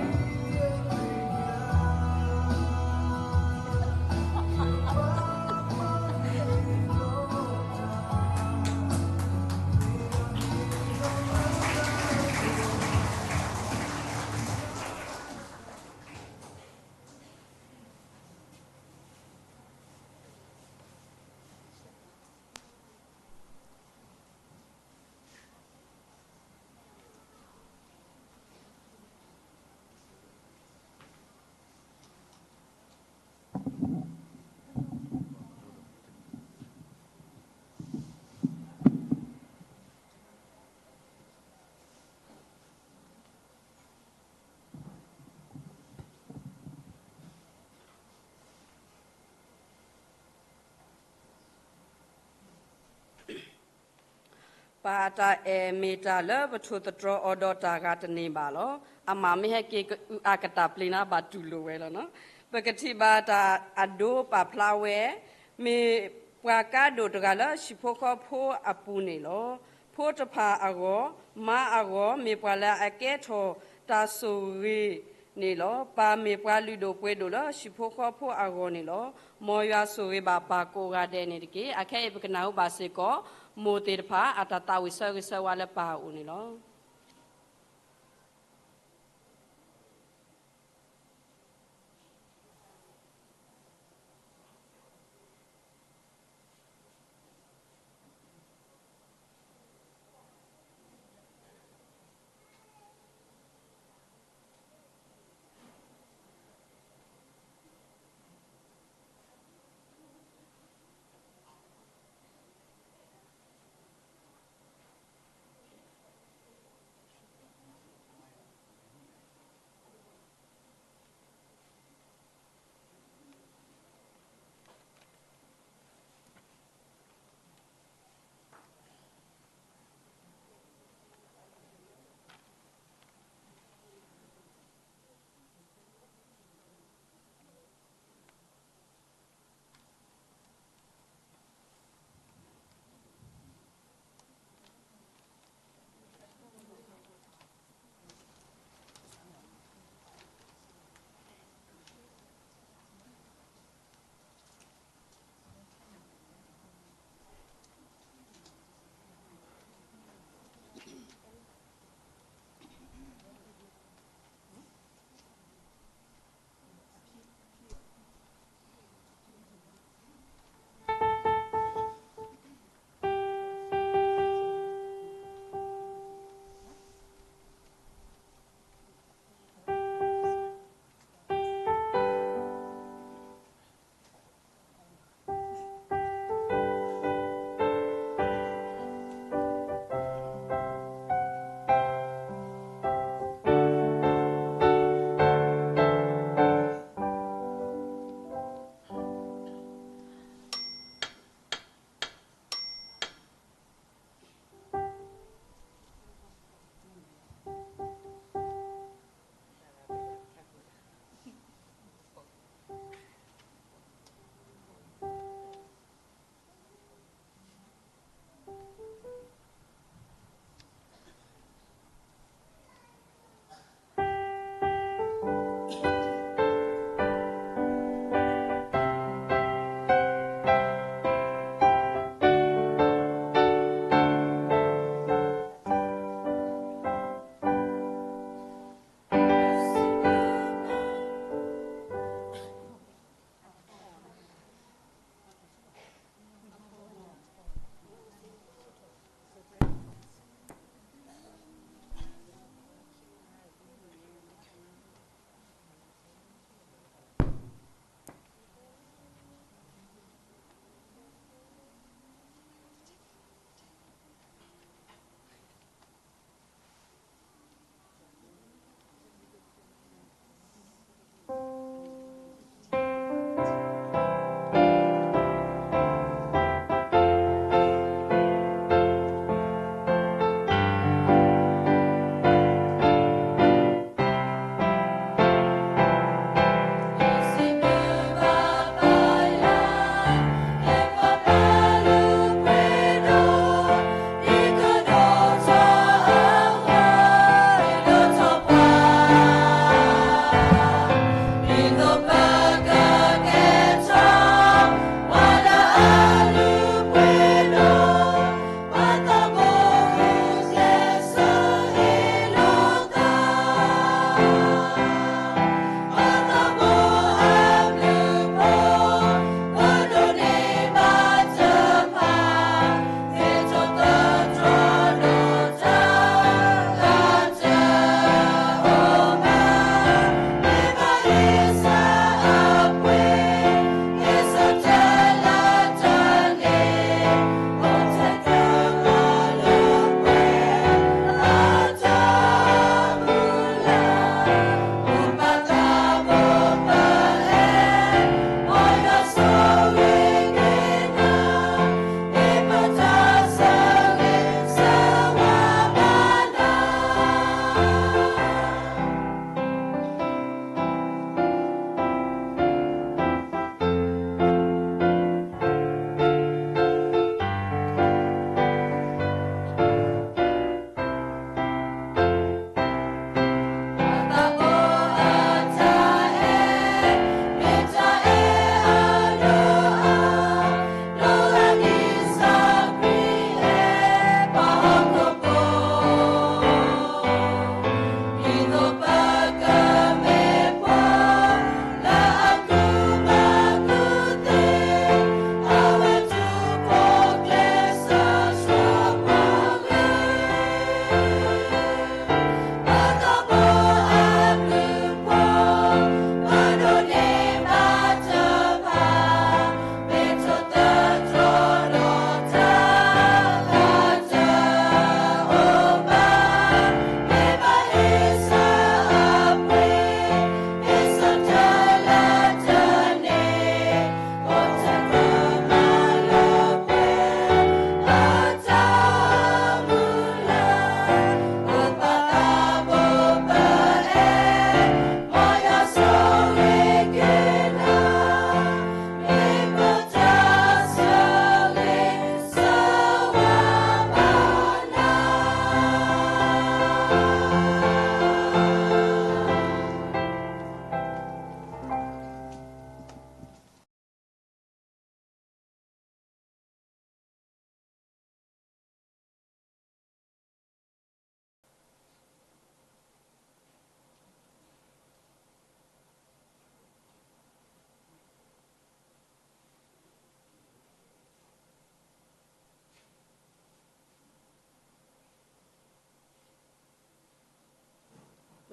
ပတၢ်အဲၣ်မ့ၢ်တၢ်လၢပထိၣ်သတြီၤအီၤဒီးတၢ်ဂၤတန့ၢ်ဘၣ်လီၤ. အမၤမ့ၢ်ဟဲက့ၤကအုၣ်အါကတၢ်ပျ့ၤန့ၣ် ဘၣ်တူၢ်လိာ်ဝဲလီၤ. ပကထံၣ်ဘၣ်တၢ်အဒိပာ်ဖျါဝဲ, မ့ၢ်ပှၤကါဒိၣ်တဂၤလၢဟံၣ်ဖိဃီဖိအပူၤန့ၣ်လီၤ. ဖိတဖၣ်အဂီၢ်, မါအဂီၢ်, မ့ၢ်ပှၤလၢအကဲထီၣ်တၢ်ဆိၣ်ဂ့ၤန့ၣ်လီၤ. ပၢ်မ့ၢ်ပှၤလုၢ်ဒိၣ်ပှ့ၤဒိၣ်လၢဟံၣ်ဖိဃီဖိအဂီၢ်န့ၣ်လီၤ. မ်ယွၤဆိၣ်ဂ့ၤဘၣ်ပၢ်ကိးဂၤဒဲးန့ၣ်တက့ၢ်. အခဲအံၤပကနၢ်ဟူဘၣ်စ့ၢ်ကီး မိၢ်သ့ၣ်တဖၣ်အတၢ်သးဝံၣ်ဆၢဂ့ၤဆၢဝါလၢပၢ်အအိၣ်န့ၣ်လီၤ.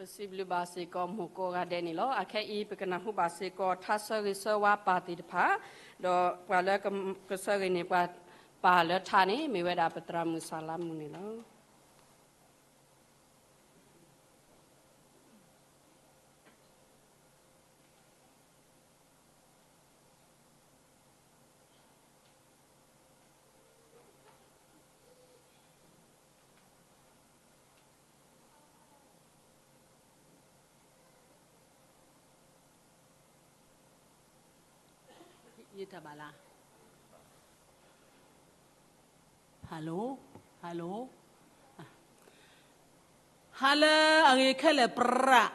ပစံးဘျုးဘၣ်စ့ၢ်ကီးမိၢ်ကိးဂၤဒဲးန့ၣ်လီၤ. အခဲအံၤ ပကနၢ်ဟူဘၣ်စ့ၢ်ကီးထါဆၢဂ့ၤဆၢဝါပၢ်သ့ၣ်တဖၣ်, ဒီးပှၤလၢကဆၢဂ့ၤန့ၣ် ပှၤပာ်လၢထါန့ၣ် မ့ၢ်ဝဲဒၣ်ပသရၣ်မုၣ်စၢ်လါမူန့ၣ်လီၤ. ယတၢ်ဘၣ်လၢ Hello, hello. ဟါလၢအဂ့ၤခဲလၢာ်ပြး,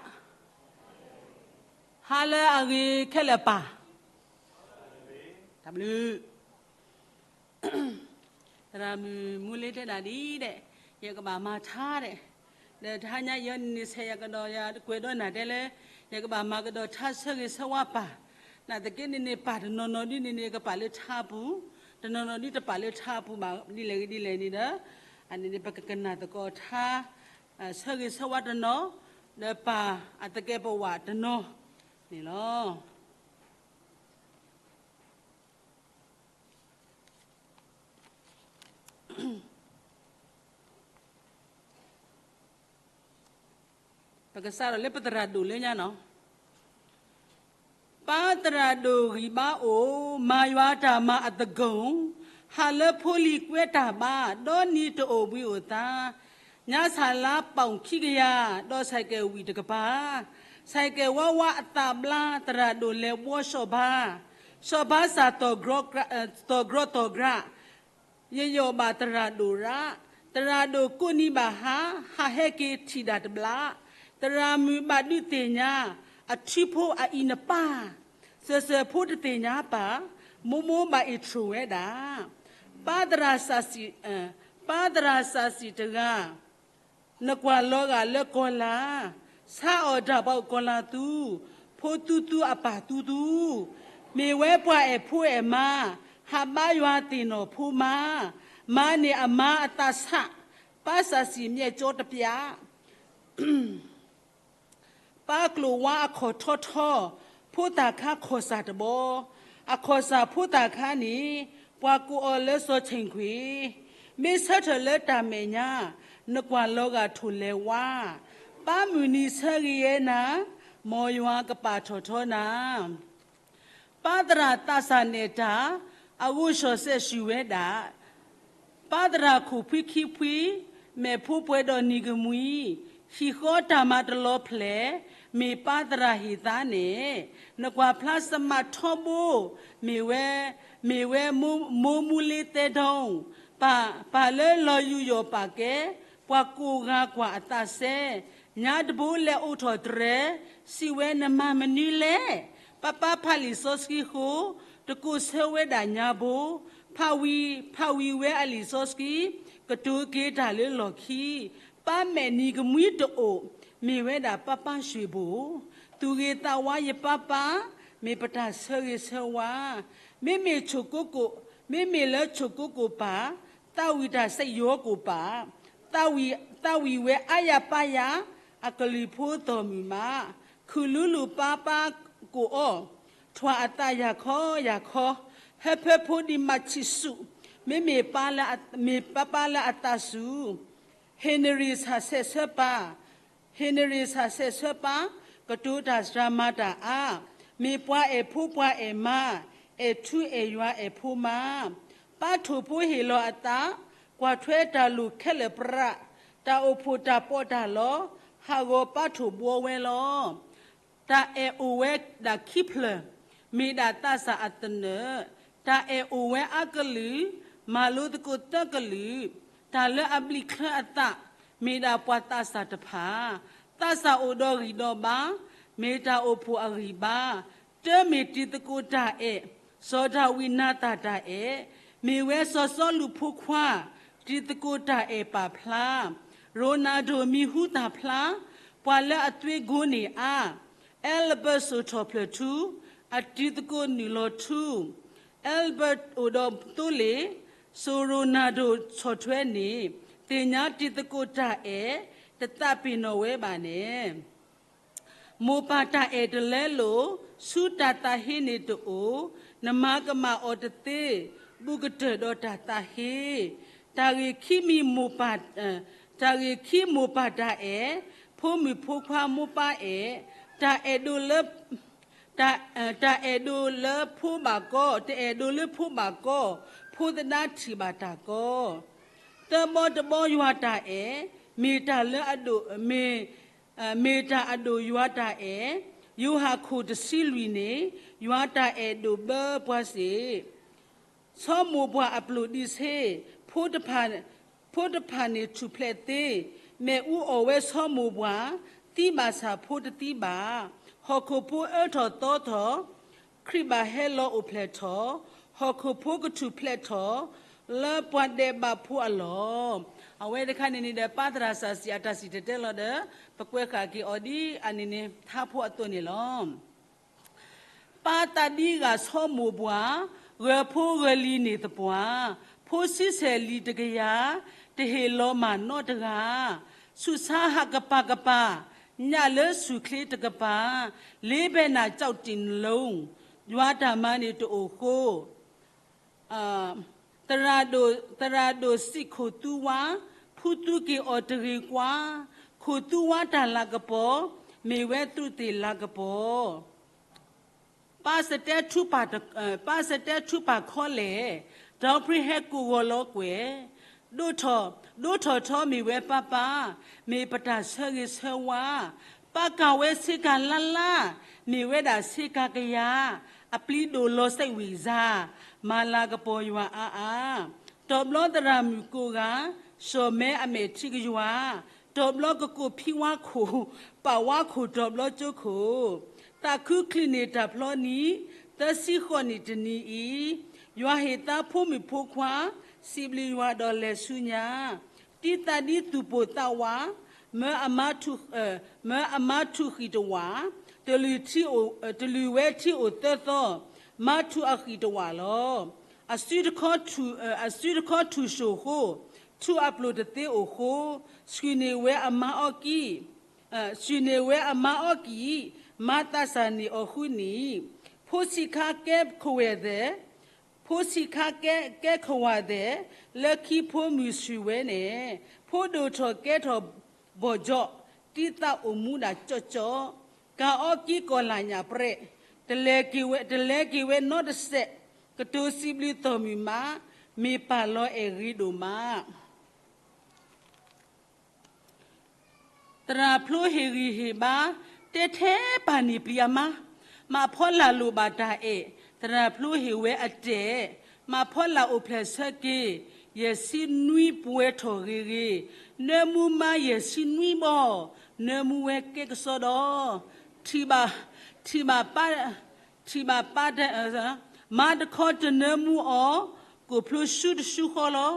ဟါလၢအဂ့ၤခဲလၢာ်ပၢ်, တၢ်ဘျုး သရၣ်မုၣ်မူလ့တဲဒၣ်ဒ်ဒဲး, ယကဘၣ်မၤထါဒဲး, ဒီးတဟါညါယဲန့ၣ်ဆဲးယၤကဒီး ယကွဲးဒီးနၤတဲလၢ ယကဘၣ်မၤကဒီးထါဆၢဂ့ၤဆၢဝါပၢ်, နာ်သက့န့ၣ်န့ၣ် ပၢ်တနီၤနီၤဒ်န့ၣ်န့ၣ် ကပာ်လၢထါပူၤ, တနီၤနီၤဒ်တပာ်လၢထါပူၤဘၣ် ဒ်လဲၣ်ဂ့ၤဒ်လဲၣ်န့ၣ်ဒီး အန့ၣ်န့ၣ် ပကကနၣ်သကိးထါ ဆၢဂ့ၤဆၢဝါတနီၤ, ဒီးပၢ်အသကဲးပဝးတနီၤန့ၣ်လီၤ. ပကစးထီၣ်လၢပသရၣ်ဒိၣ်လၢညါနီၤ. ပၢ်သရၣ်ဒိၣ်ဂံၢ်ဘါအိၣ်, မၤယွၤတၢ်မၤအသကိး, ဟးလၢဖိလံၤကွဲတၢ်ဘါ, ဒီနံၤတအိၣ်ဘှံးအိၣ်သါ, ညါဆၣ်လါပီၣ်ခံကယၤ, ဒီးဆဲးကဲးဝံၣ်တကပၤ, ဆဲးကဲးဝါဝါအသးဘျါ, သရၣ်ဒိၣ်လဲၤဘှီစီၣ်ဘါ, စီၣ်ဘါစၢ်သီၣ်ကြီသီၣ်ကြီ, ယယီၣ်ဘၣ်သရၣ်ဒိၣ်ရး, သရၣ်ဒိၣ်ကိးနံၤဘၣ်ဟါ, ဟးဟဲက့ၤထံၣ်ဒၣ်တဘျး, သရၣ်မုၣ်ဘၣ်ဒုးသ့ၣ်ညါ, အထံဖိအအံၤနပၢ်, စၢၤစၢၤဖိတသ့ၣ်ညါပၢ်, မိၢ်မိၢ်ဘၣ်အ့ၣ်ထြိၣ်ဝဲဒၣ်, ပၢ်သရၣ်စၢ်စံၣ်, ပၢ်သရၣ်စၢ်စံၣ်တဂၤ နကွၢ်လီၤဂာ်လၢကီၢ်လၤ, ဆါအီၣ်တၢ်ပှၤအိၣ်ကီၢ်လၤသူ, ဖိသူသူအပၢ်သူသူ, မ့ၢ်ဝဲပှၤအဲၣ်ဖိအဲၣ်မါ, ဟးဘါယွၤသ့ၣ်နီၣ်ဖိမါ, မါန့ၣ်အမါအသးဆး, ပၢ်စၢ်စံၣ်မျဲၢ်ကၠီတပျး ပၢ်ကျိၣ်ဝါအခီၣ်ထီထီ, ဖိသၣ်ခါခီၣ်စၢ်တဘီ, အခီၣ်စၢ်ဖိသၣ်ခါန့ၣ်, ပှၤကိးအီၤလၢစီၤဆ့ၣ်ခွ့ၣ်, မ့ၢ်ဆၢထၢၣ်လၢတၢ်မဲာ်ညါ, နကွၢ်လီၤဂာ်ထိၣ်လဲၤဝါ, ပၢ်မုၢ်နံၤဆၢဂ့ၤယဲနၤ, မ်ယွၤကပာ်ထီၣ်ထီနၤ ပၢ်သရၣ်သးစၢ်နဲၣ်တၢ်, အဂိၢ်စီၣ်စဲးစူၤဝဲဒၣ်, ပၢ်သရၣ်ခိၣ်ဖှံခံဖှံ, မဲာ်ဖိပှဲၤဒီးနံၤကမှံ, ဟံၣ်ဃီတၢ်မၤတလီၤဖျဲး, မ့ၢ်ပၢ်သရၣ်ဟ့ၣ်သါန့ၣ်, နကွၢ်ဖျါစမးထီဘိ, မ့ၢ်ဝဲ, မ့ၢ်ဝဲမိၢ်, မိၢ်မူလ့သဲဒီ, ပၢ်, ပၢ်လၢလီၤယူးယီၣ်ပာ်ကဲ, ပှၤကိးဂၤကွၢ်အသးစဲ, ညါတဘိလဲၤအိးထီၣ်တြဲၤ, စံးဝဲနမၤမနုၤလဲၣ်, ပၢ်ပၢ်ဖးလံာ်စီဆှံဃိ, တကိးဆၢဝဲဒၣ်ညါဘိ, ဖးဝံၤ, ဖးဝံၤဝဲအလံာ်စီဆှံ, ကတိၤက့ၤတၢ်လၢလီၢ်ခံ, ပၢ်မဲာ်နံၤကမှံတအိၣ်, မ့ၢ်ဝဲဒၣ်ပၢ်ပၢ်ရွှ့ၣ်ဘိၣ်, သူၣ်ဂ့ၤသးဝါယပၢ်ပၢ်, မ့ၢ်ပတၢ်ဆၢဂ့ၤဆၢဝါ, မ့မ့ၢ်ဆိၣ်ကိကိၣ်, မ့မ့ၢ်လၢဆိၣ်ကိကိၣ်ပၢ်, သးဝံၣ်တၢ်စဲးယီၤကိၣ်ပၢ်, သးဝံၣ်, သးဝံၣ်ဝဲအါယၤပၢ်ယၤ, အကလုၢ်ဖိသီၣ်မုၢ်မး, ခုၣ်လူလူပၢ်ပၢ်ကိးအီၤ, ထွၣ်အသးယၤခီယၤခီ, ဟၢဖၢဖိဒံးမၤဆံးဆူၣ်, မ့မ့ၢ်ပၢ်လၢအ, မ့ၢ်ပၢ်ပၢ်လၢအသးစူၤ, ဟ့ၣ်နရံၣ်ဆၣ်ဆဲးဆၢပၢ်, ဟ့ၣ်နရံၣ်ဆၣ်ဆဲးဆၢပၢ်, ကတိၤတၢ်စှၤမၤတၢ်အါ, မ့ၢ်ပှၤအဲၣ်ဖိပှၤအဲၣ်မါ, အဲၣ်ထူအဲၣ်ယွၤအဲၣ်ဖိမါ, ပၢ်ထိၣ်ဖိဟ့ၣ်လီၤအသး, ကွၢ်ထွဲတၢ်လိၣ်ခဲလၢာ်ပြး, တၢ်အိၣ်ဖှိၣ်တၢ်ပီးတၢ်လီ, ဟးဂီၤပၢ်ထိၣ်ဘှီဝဲလီၤ. တၢ်အဲၣ်အိၣ်ဝဲဒၣ်ခံဖျၢၣ်, မ့ၢ်ဒၣ်သးစၢ်အသနၢၣ်, တၢ်အဲၣ်အိၣ်ဝဲအါကလုာ်, မၤလိသကိးသၢကလုာ်, တၢ်လၢအဘျံးချၢအသး, မ့ၢ်ဒၣ်ပှၤသးစၢ်တဖၣ်, သးစၢ်အိၣ်ဒီးဂံၢ်ဒီးဘါ, မ့ၢ်တၢ်အိၣ်ဖှိၣ်အဂံၢ်ဘါ, တၢ်မ့ၢ်တံၤသကိးတၢ်အဲၣ်, စီၤဒၤဝံးနၤသၣ်တၢ်အဲၣ်, မ့ၢ်ဝဲစီၤစီလူးဖိခွါ, တံၤသကိးတၢ်အဲၣ်ပာ်ဖျါ, ရိနၤဒိၣ်မံၤဟူသၣ်ဖျါ, ပှၤလၢအသွ့ကိန့ၢ်အါ, အဲလဘၢၣ်စိာ်ထီၣ်ဖျၢၣ်ထူ, အတံၤသကိးနုာ်လီၤထူ, အဲလဘၢၣ်အိၣ်ဒီးသိလ့ၣ်, စိၤရိနၤဒိၣ်ဆီၣ်ထွဲန့ၣ်, သ့ၣ်ညါတံၤသကိးတၢ်အဲၣ်, တသးပ့ၤနီၣ်ဝဲဘၣ်န့ၣ် မိၢ်ပၢ်တၢ်အဲၣ်တလဲလိာ်, ဆူတၢ်သးဟ့န့ၣ်တအိၣ်, နမၤကမၣ်အီၤတသ့, ဘူးကတၢၢ်ဒီးတၢ်သးဟ့. တၢ်ဂ့ၢ်ခံမံၤမိၢ်ပၢ်, တၢ်ဂ့ၢ်ခံမိၢ်ပၢ်တၢ်အဲၣ်, ဖိမုၣ်ဖိခွါမိၢ်ပၢ်အဲၣ်, တၢ်အဲၣ်ဒိးလၢ တၢ်, တၢ်အဲၣ်ဒိးလၢဖိဘၣ်ကီ, တအဲၣ်ဒိးလၢဖိဘၣ်ကီ, ဖိသဒါထံၣ်ဘၣ်တၢ်ကီ. သၢဘီတဘီယွၤတၢ်အဲၣ်, မ့ၢ်တၢ်လၢအဒိၣ်, မ့ၢ်, မ့ၢ်တၢ်အဒိၣ်ယွၤတၢ်အဲၣ်, ယိၤဟၣ်ခိၣ်တဆံလွံၢ်န့ၣ်, ယွၤတၢ်အဲၣ်ဒိၣ်ဘၢပှၤစ့ၢ် ဆီမိၢ်ပှၢ်အပျိၢ်ဒံးဆ့, ဖိတဖၣ်, ဖိတဖၣ်န့ၣ်ထူၣ်ဖျဲးသ့, မ့ၣ်အူအီၣ်ဝဲဆီမိၢ်ပှၢ်, သံဘၣ်ဆၣ်ဖိတသံဘၣ်, ဟီၣ်ခိၣ်ဖိအၢထီၣ်သီထီၣ်, ခရံာ်ဘၣ်ဟဲလီၤအိၣ်ဖျဲၣ်ထီၣ်, ဟီၣ်ခိၣ်ဖိကထူၣ်ဖျဲးထီၣ်, လၢပှၤဒဲးဘးဖိအလီၢ်. အဝဲတခါန့ၣ်န့ၣ်ဒီး ပၢ်သရၣ်စီဆှံအတၢ်စံၣ်တဲၤတဲလီၤဒီး ပကွဲးဃာ်က့ၤအီၤဒ်အန့ၣ်န့ၣ် ထါဖိအသိးန့ၣ်လီၤ. ပၢ်သးဒံဂၤဆီမိၢ်ပှၢ်, ဂၢၤဖိဂၢၤလံၤန့ၢ်သပှၢ်, ဖိဆံဆဲၣ်လံၤတကယၤ, တဟ့ၣ်လီၤမၢ်နီတဂၤ, ဆူးဆါဟးကပၤကပၤ, ညၣ်လၢဆူၣ်ချ့တကပၤ, လေးဘဲနၤကျောက်တစ်လုံး, ယွၤတၢ်မၤန့ၣ်တအိၣ်ဃိ သရၣ်ဒိၣ်, သရၣ်ဒိၣ်စံးခိၣ်သူဝါ, ဖုသူက့ၤအီၤတဂ့ၤကွၢ်, ခိၣ်သူဝါတၢ်လၤကပီၤ, မ့ၢ်ဝဲသုးသ့ၣ်လၤကပီၤ. ပၢ်စတဲထူပၢ်တ, ပၢ်စတဲထူပၢ်ခီလဲၣ်, ဒီပြံဟဲကိၢ်ဂီၤလီၤကွဲၢ်, ဒိၣ်ထီၣ်, ဒိၣ်ထီၣ်ထီမ့ၢ်ဝဲပၢ်ပၢ်, မ့ၢ်ပတၢ်ဆၢဂ့ၤဆၢဝါ, ပၢ်ကၤဝဲဆ့ကၤလါလါ, မ့ၢ်ဝဲဒၣ်ဆ့ကၤကယၤ, အပျံၤဒိၣ်လီၤစဲးဝံၣ်စၢ်, မၤလၤကပီၤယွၤအါအါ. တီၤဘျီသရၣ်မုၣ်ကိးဂၤ, စီၤမဲအမဲာ်ထံကယွၤ, တီၤဘျီကကိးဖံဝါခိၣ်, ပာ်ဝါခိၣ်တီၤဘျီကၠိခိၣ်, သးခုချုးန့ၢ်တၢ်ဖျီနံၤ, သၢဆံဃိးနံၣ်တနံၤအံၤ, ယွၤဟ့ၣ်သါဖိမုၣ်ဖိခွါ, စံးဘျုးယွၤဒီးလဲၤဆူညါ တံသးဒ်သူၣ်ပိၢ်သးဝး, မၢအမါထူၣ်, မၢအမါထူၣ်ဃံၣ်တဝး, တလုၢ်ထံ, တလုၢ်ဝဲထံအိၣ်သၢသီ, မါထူၣ်အဃံၣ်တဝးလီၤ. အစုတခီထူၣ်, အစုတခီထူၣ်ၡိၣ်ဃိ, ထူၣ်အပျိၢ်တသ့အိၣ်ဃိ, ဆှံၣ်န့ၢ်ဝဲအမါအီကံၢ် ဆှံၣ်န့ၢ်ဝဲအမါအီကံၢ်, မါသးစၢ်န့ၢ်အီၤဃုနံၣ်, ဖိဆံးခါကဲခဝဲၢ်သဲး, ဖိဆံးခါကဲ, ကဲခဝဲၢ်သဲး, လၢခံဖိမုၣ်ဆှံၣ်ဝဲန့ၣ်, ဖိဒိၣ်ထီၣ်ကဲထီၣ်ဘီၣ်ကၠီၣ်, တံသးအိၣ်မူဒၣ်ကၠီၣ်ကၠီၣ်, ကၤအီကံၢ်ကီၢ်လၢ်ညၣ်ပြဲး, တလဲၤက့ၤဝဲ, တလဲၤက့ၤဝဲနီတစဲး, ကတိၤစံးဘျုးသီၣ်မုၢ်မး, မ့ၢ်ပၢ်လီၤအဲၣ်ဂ့ၤဒိၣ်မး သရၣ်ဖျိဟ့ၣ်ဂံၢ်ဟ့ၣ်ဘါ, တဲထဲပၢ်န့ၣ်ပျံၤအမါ, မၤဖီလာ်လိၣ်ဘၣ်တၢ်အဲၣ်, သရၣ်ဖျိဟ့ၣ်ဝဲအတဲာ်, မၤဖီလာ်အိၣ်ဖျဲၣ်ဆၢက့ၤ, ယဲၢ်ဆံနွံပှဲၤထီၣ်ဂ့ၤဂ့ၤ, နၢမူမါယဲၢ်ဆံနွံဘီ, နၢမူဝဲကဲကစီဒီ, ထံၣ်ဘၣ်, ထံၣ်ဘၣ်ပၢ်, ထံၣ်ဘၣ်ပၢ်တဲ, မါတခီတနၢမူအီၤ, ကိၣ်ဖျိဆူတဆူဃီလီၤ,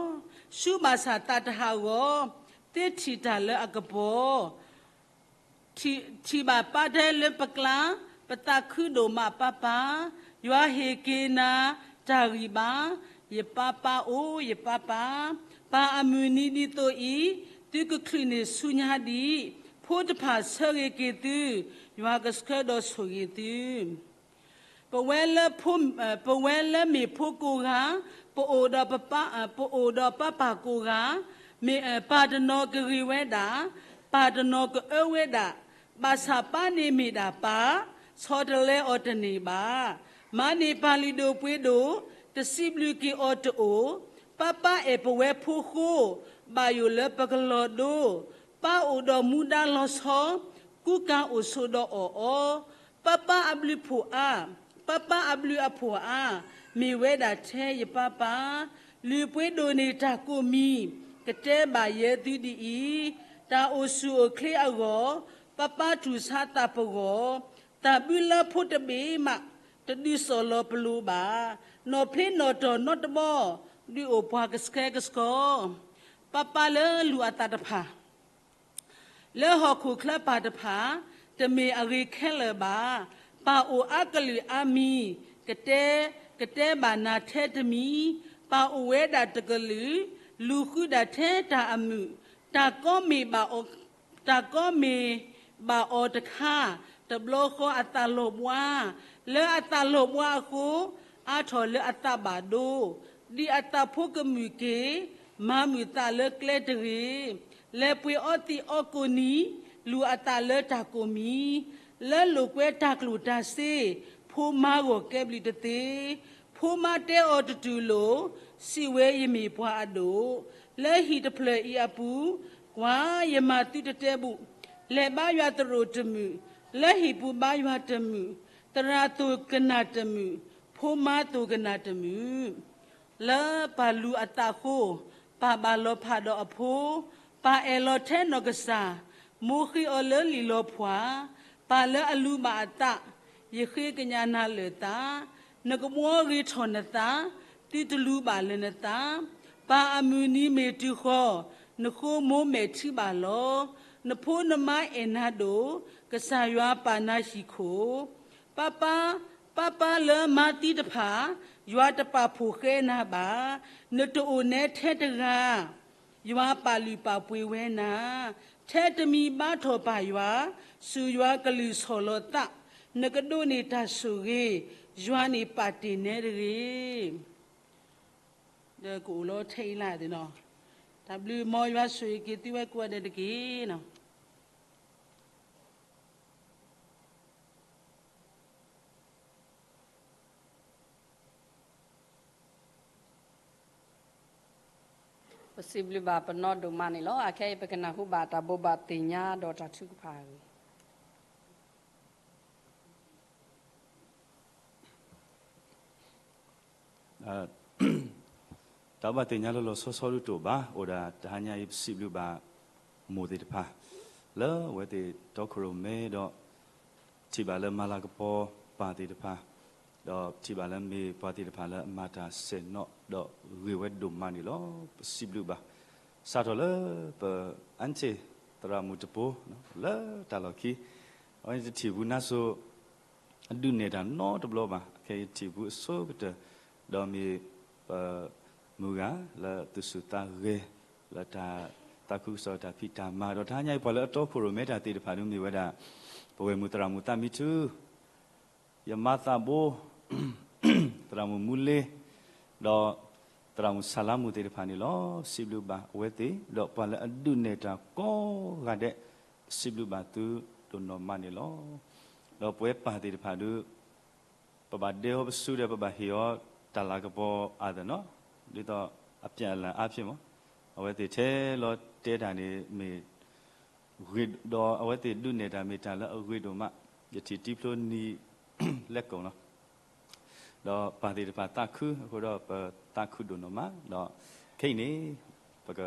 ဆူဘၣ်ဆၣ်သးတဟးဂီၤ, သ့ထံၣ်တၢ်လၢအကပီၤ ထံၣ်ဘၣ်ပၢ်တဲလၢပကျါ, ပသးခုဒိၣ်မးပၢ်ပၢ်, ယွၤဟ့ၣ်က့ၤနၤတၢ်ဂံၢ်ဘါ, ယပၢ်ပၢ်အိၣ်ယပၢ်ပၢ်, ပၢ်အမုၢ်နံၤဒ်သိးအံၤ, သုကချုးန့ၢ်ဆူညါဒံး, ဖိတဖၣ်ဆၢဂ့ၤက့ၤသု, ယွၤကဆှၢဒီးဆိၣ်ဂ့ၤသု ပဝဲလၢဖိ, ပဝဲလၢမ့ၢ်ဖိကိးဂၤ, ပအိၣ်ဒီးပပၢ်, ပအိၣ်ဒီးပၢ်ပၢ်ကိးဂၤ, မ့ၢ်ပၢ်တနီၤကဂ့ၤဝဲဒၣ်, ပၢ်တနီၤကအၢဝဲဒၣ်, ဘၣ်ဆၣ်ပၢ်န့ၣ်မ့ၢ်ဒၣ်ပၢ်, ဆီတလဲအီၤတန့ၢ်ဘၣ်. မါန့ၣ်ပၢ်လုၢ်ဒိၣ်ပှ့ၤဒိၣ်, တစံးဘျုးက့ၤအီၤတအိၣ်, ပၢ်ပၢ်အဲၣ်ပဝဲဖိဃိ, ဘၣ်ယိၣ်လၢပကလီၤဒိ, ပၢ်အိၣ်ဒီးမူဒါလီၤဆီ, ကူကၤအိၣ်ဆိးဒီးအီၣ်အီၤ ပၢ်ပၢ်အဘျုးဖှိၣ်အါ, ပၢ်ပၢ်အဘျုးအဖှိၣ်အါ, မ့ၢ်ဝဲဒၣ်ထဲယပၢ်ပၢ်, လုၢ်ပှ့ၤဒိၣ်န့ၢ်တၢ်ကိးမံၤ, ကတဲဘၣ်ယဲသုဒ်အံၤ, တၢ်အိၣ်ဆူၣ်အိၣ်ချ့အဂီၢ်, ပၢ်ပၢ်တူၢ်ဆါသးပဂီၢ်, သးဘုလၢဖိတဘ့ၣ်မး, တဒုးစီၣ်လီၤပလိၤဘၣ်, နီၣ်ဖျ့နီၣ်တီၢ်နီတဘီ, ဒုးအိၣ်ပှၤကဆှဲကဆှီ ပၢ်ပၢ်လၢလူၤအသးတဖၣ် လၢဟီၣ်ခိၣ်ချၢပၢ်တဖၣ်, တမ့ၢ်အဂ့ၤခဲလၢာ်ဘၣ်. ပၢ်အိၣ်အါကလုာ်အါမံၤ, ကတဲ, ကတဲဘၣ်နၤထဲတမံၤ, ပၢ်အိၣ်ဝဲဒၣ်တကလုာ်, လူၤဃုဒၣ်ထဲတၢ်အမုာ်, တၢ်ကီမ့ၢ်ဘၣ်အီၤ, တၢ်ကီမ့ၢ်ဘၣ်အီၤတခါ, တဘျီဃီအသးလီၤဘှါ, လၢအသးလီၤဘှါအဃိ, အါထီၣ်လၢအသးဘၣ်ဒိ, ဒ်အသးဖိကမုာ်က့ၤ, မၤမုာ်သးလၢကျဲတဂ့ၤ, လဲၤပှ့ၤအီသံးအီကိၢ်နံၤ, လူၤအသးလၢတၢ်ကိၢ်မံၤ, လၢလိာ်ကွဲတၢ်ကျိၣ်တၢ်စ့, ဖိမါဂီၢ်ကဲဘျုးတသ့, ဖိမါတဲအီၤတတုၤလိာ်, စံးဝဲယမ့ၢ်ပှၤအဒိၣ်, လၢဟံၣ်တဖျၢၣ်အံၤအပူၤ, ကွၢ်ယမၤသုတတဲဘူၣ်, လဲၤဘါယွၤသရိာ်တမုာ်, လၢဟံၣ်ပူၤဘါယွၤတမုာ်, သရၣ်သိၣ်ကနၣ်တမုာ်, ဖိမါသိၣ်ကနၣ်တမုာ် လၢပၢ်လူၤအသးဃိ, ပၢ်ဘၣ်လီၤဖးဒီးအဖိ, ပၢ်အဲၣ်လီၤထဲနီၢ်ကစၢ်, မိၢ်ဃ့အီၤလၢလံာ်လီၤဖှၣ်, ပၢ်လၢအလူၤဘၣ်အသး, ယဃ့ကညးနၤလၢာ်သး, နကဘှီဂ့ၤထီၣ်နသး, သုတလူၤဘၣ်လၢနသး, ပၢ်အမုၢ်နံၤမ့ၢ်တုၤဃီ, နဃိမိၢ်မဲာ်ထံဘၣ်လီၤ, နဖိနမါအဲၣ်နၤဒိၣ်, ကစၢ်ယွၤပာ်နၤဟံၣ်ခိၣ် ပၢ်ပၢ်, ပၢ်ပၢ်လၢမါသံတဖၣ်, ယွၤတပာ်ဖှိၣ်ဃဲနၤဘၣ်, နတအိၣ်နဲထဲတဂၤ, ယွၤပာ်လုၢ်ပာ်ပှ့ၤဝဲနၤ, ထဲတမံၤဘါထီၣ်ပၢ်ယွၤ, စူၢ်ယွၤကလုၢ်ဆီၣ်လီၤသး, နကဒိးန့ၢ်တၢ်ဆိၣ်ဂ့ၤ, ယွၤန့ၣ်ပာ်တ့ၢ်နဲတဂ့ၤ. ဒီးကအိၣ်လီၤထဲအံၤလၢ်သ့ၣ်နီၤ, တၢ်ဘျုးမ်ယွၤဆိၣ်ဂ့ၤက့ၤသုဝဲကိးဂၤဒဲးတက့ၢ်နီၤ. ပစံးဘျုးဘၣ်ပနီၢ်ဒိၣ်မးန့ၣ်လီၤ. အခဲအံၤပကနၢ်ဟူဘၣ်တၢ်ဘိးဘၣ်သ့ၣ်ညါဒီးတၢ်ထုကဖၣ်အဂ့ၢ် တၢ်ဘိးဘၣ်သ့ၣ်ညါလီၤလီၤဆီဆီဒုးတအိၣ်ဘၣ်, အိၣ်ဒၣ်တဟါညါအံၤ ပစံးဘျုးဘၣ်မိၢ်သ့ၣ်တဖၣ် လၢအဝဲသ့ၣ်တီခိၣ်ရိၣ်မဲဒီး ထံၣ်ဘၣ်လၢမၤလၤကပီၤပၢ်သ့ၣ်တဖၣ်, ဒီးထံၣ်ဘၣ်လၢမ့ၢ်ပှၤသ့ၣ်တဖၣ်လၢအမၤတၢ်ဆဲးနီၣ်ဒီးဂ့ၤဝဲဒိၣ်မးန့ၣ်လီၤ. ပစံးဘျုးဘၣ် စးထီၣ်လၢပ aunty သရၣ်မုၣ်တပိၤ လၢတၢ်လီၢ်ခံ, အဝဲန့ၣ်တထံၣ်ပူၤနါစိၤ အဒုးနဲၣ်တၢ်နီတဘျီဘၣ်, အခဲအံၤထံၣ်ပူၤအဆိကတၢၢ်, ဒီးမ့ၢ်ပမုၢ်ဂၤလၢသူၣ်ဆူၣ်သးဂဲၤ လၢတၢ်သးခုကစီၣ်တၢ်ဖံးတၢ်မၤ, ဒီးတဟါညါအံၤပှၤလၢအတီခိၣ်ရိၣ်မဲတၢ်သ့ၣ်တဖၣ်ဒုးမ့ၢ်ဝဲဒၣ် ပဝဲၢ်မုၢ်သရၣ်မုၣ်သးမံထူ ယမါသးဘိ သရၣ်မုၣ်မူလ့ ဒီးသရၣ်မုၣ်ဆၣ်လါမူသ့ၣ်တဖၣ်န့ၣ်လီၤ. စံးဘျုးဘၣ်အဝဲသ့ၣ် ဒီးပှၤလၢအဒုးနဲၣ်တၢ်ကိးဂၤဒဲး စံးဘျုးဘၣ်သုဒိၣ်နီၢ်မးန့ၣ်လီၤ. ဒီးပဝဲပၢ်သ့ၣ်တဖၣ်ဒုး ပဘၣ်ဒဲအီၤပစုဒီးပဘၣ်ဟ့ၣ်အီၤတၢ်လၤကပီၤအါသနီၤ, ဒ်သိးအပြန်အလှန်အားဖြင့်မး, အဝဲသ့ၣ်ထဲလီၤတဲတၢ်န့ၣ်မ့ၢ် ဂ့ၤဒီးအဝဲသ့ၣ်ဒုးနဲၣ်တၢ်မ့ၢ်တၢ်လၢအဂ့ၤဒိၣ်မး, ယထံၣ်တံဖျိနံၤလဲၤကိာ်လီၤ. ဒီးပၢ်သ့ၣ်တဖၣ်သးခုအဃိဒီးပသးခုဒိၣ်နီၢ်မး, ဒီးခဲအံၤန့ၣ် ပက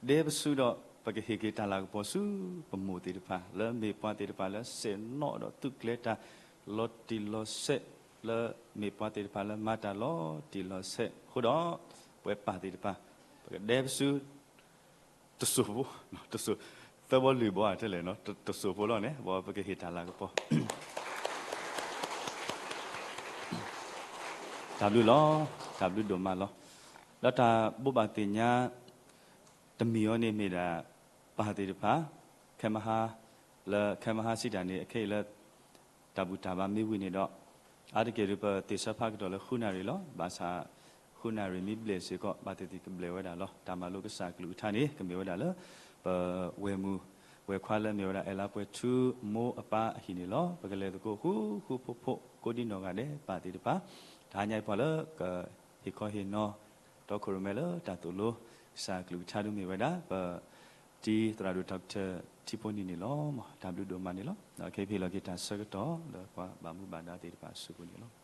ဒဲပစုဒီး ပကဟ့ၣ်က့ၤတၢ်လၤကပီၤဆူပမိၢ်သ့ၣ်တဖၣ် လၢမ့ၢ်ပှၤသ့ၣ်တဖၣ်လၢဆဲးနီၣ်ဒီးသူၣ်ကျဲၤတၢ်လီၤတံၢ်လီၤဆဲး, လၢမ့ၢ်ပှၤသ့ၣ်တဖၣ်လၢမၤတၢ်လီၤတံၢ်လီၤဆဲးအဃိဒီး ပဝဲပၢ်သ့ၣ်တဖၣ် ပကဒဲပစု တစိၢ်ဖိ, တစိၢ်, သၢဘီလွံၢ်ဘီဧါတဲလဲၣ်နီၤ, တစိၢ်ဖိလီၤန့ၣ် ဘီပကဟ့ၣ်တၢ်လၤကပီၤ တၢ်ဘျုးလီၤ, တၢ်ဘျုးဒိၣ်မးလီၤ. ဒီးတၢ်ဘိးဘၣ်သ့ၣ်ညါ တမံၤအံၤန့ၣ်မ့ၢ်ဒၣ် ပၢ်သ့ၣ်တဖၣ် ခဲမဟါ, လၢခဲမဟါစံးတၢ်န့ၣ် အခဲအံၤလၢ တၢ်ဘူၣ်တၢ်ဘါမ့ၢ်ဝံၤန့ၣ်ဒီး အါတက့ၢ်ဒုး ပသ့ၣ်ဆၢဖးကတီၢ်လၢဃုနၣ်ရံၣ်လီၤ. ဘၣ်ဆၣ် ဃုနၣ်ရံၣ်မ့ၢ်ဘျဲၣ်စ့ၢ်ကီး ဘၣ်သ့ၣ်သ့ၣ်ကဘျဲၣ်ဝဲဒၣ်လီၤ. တၢ်မၤလိကစၢ်အကလုၢ်ကထါန့ၣ် ကမ့ၢ်ဝဲဒၣ်လၢ ပဝဲၢ်မုၢ်ဝဲၢ်ခွါလၢမ့ၢ်ဝဲဒၣ် အဲလါပှဲၤထူမိၢ်အပၢ်အဟံၣ်န့ၣ်လီၤ. ပကလဲၤသကိးဃူဃူဖိးဖိး ကိးဒံနီၢ်ဂၤဒဲး ပၢ်သ့ၣ်တဖၣ်, တဟါညါအံၤပှၤလၢကဟ့ၣ်ခီဟ့ၣ်နီၤ တီခိၣ်ရိၣ်မဲလၢတၢ်သိၣ်လိ ကစၢ်အကလုၢ်ကထါဒုးမ့ၢ်ဝဲဒၣ် ပတံၤသရၣ်ဒိၣ် Doctor ထံဖိနံၣ်န့ၣ်လီၤ. တၢ်ဘျုးဒိၣ်မးန့ၣ်လီၤ. ခဲအံၤပဟ့ၣ်လီၤက့ၤတၢ်ဆၢကတီၢ်လၢပှၤဘၣ်မူဘၣ်ဒါသ့ၣ်တဖၣ်အစုပူၤန့ၣ်လီၤ.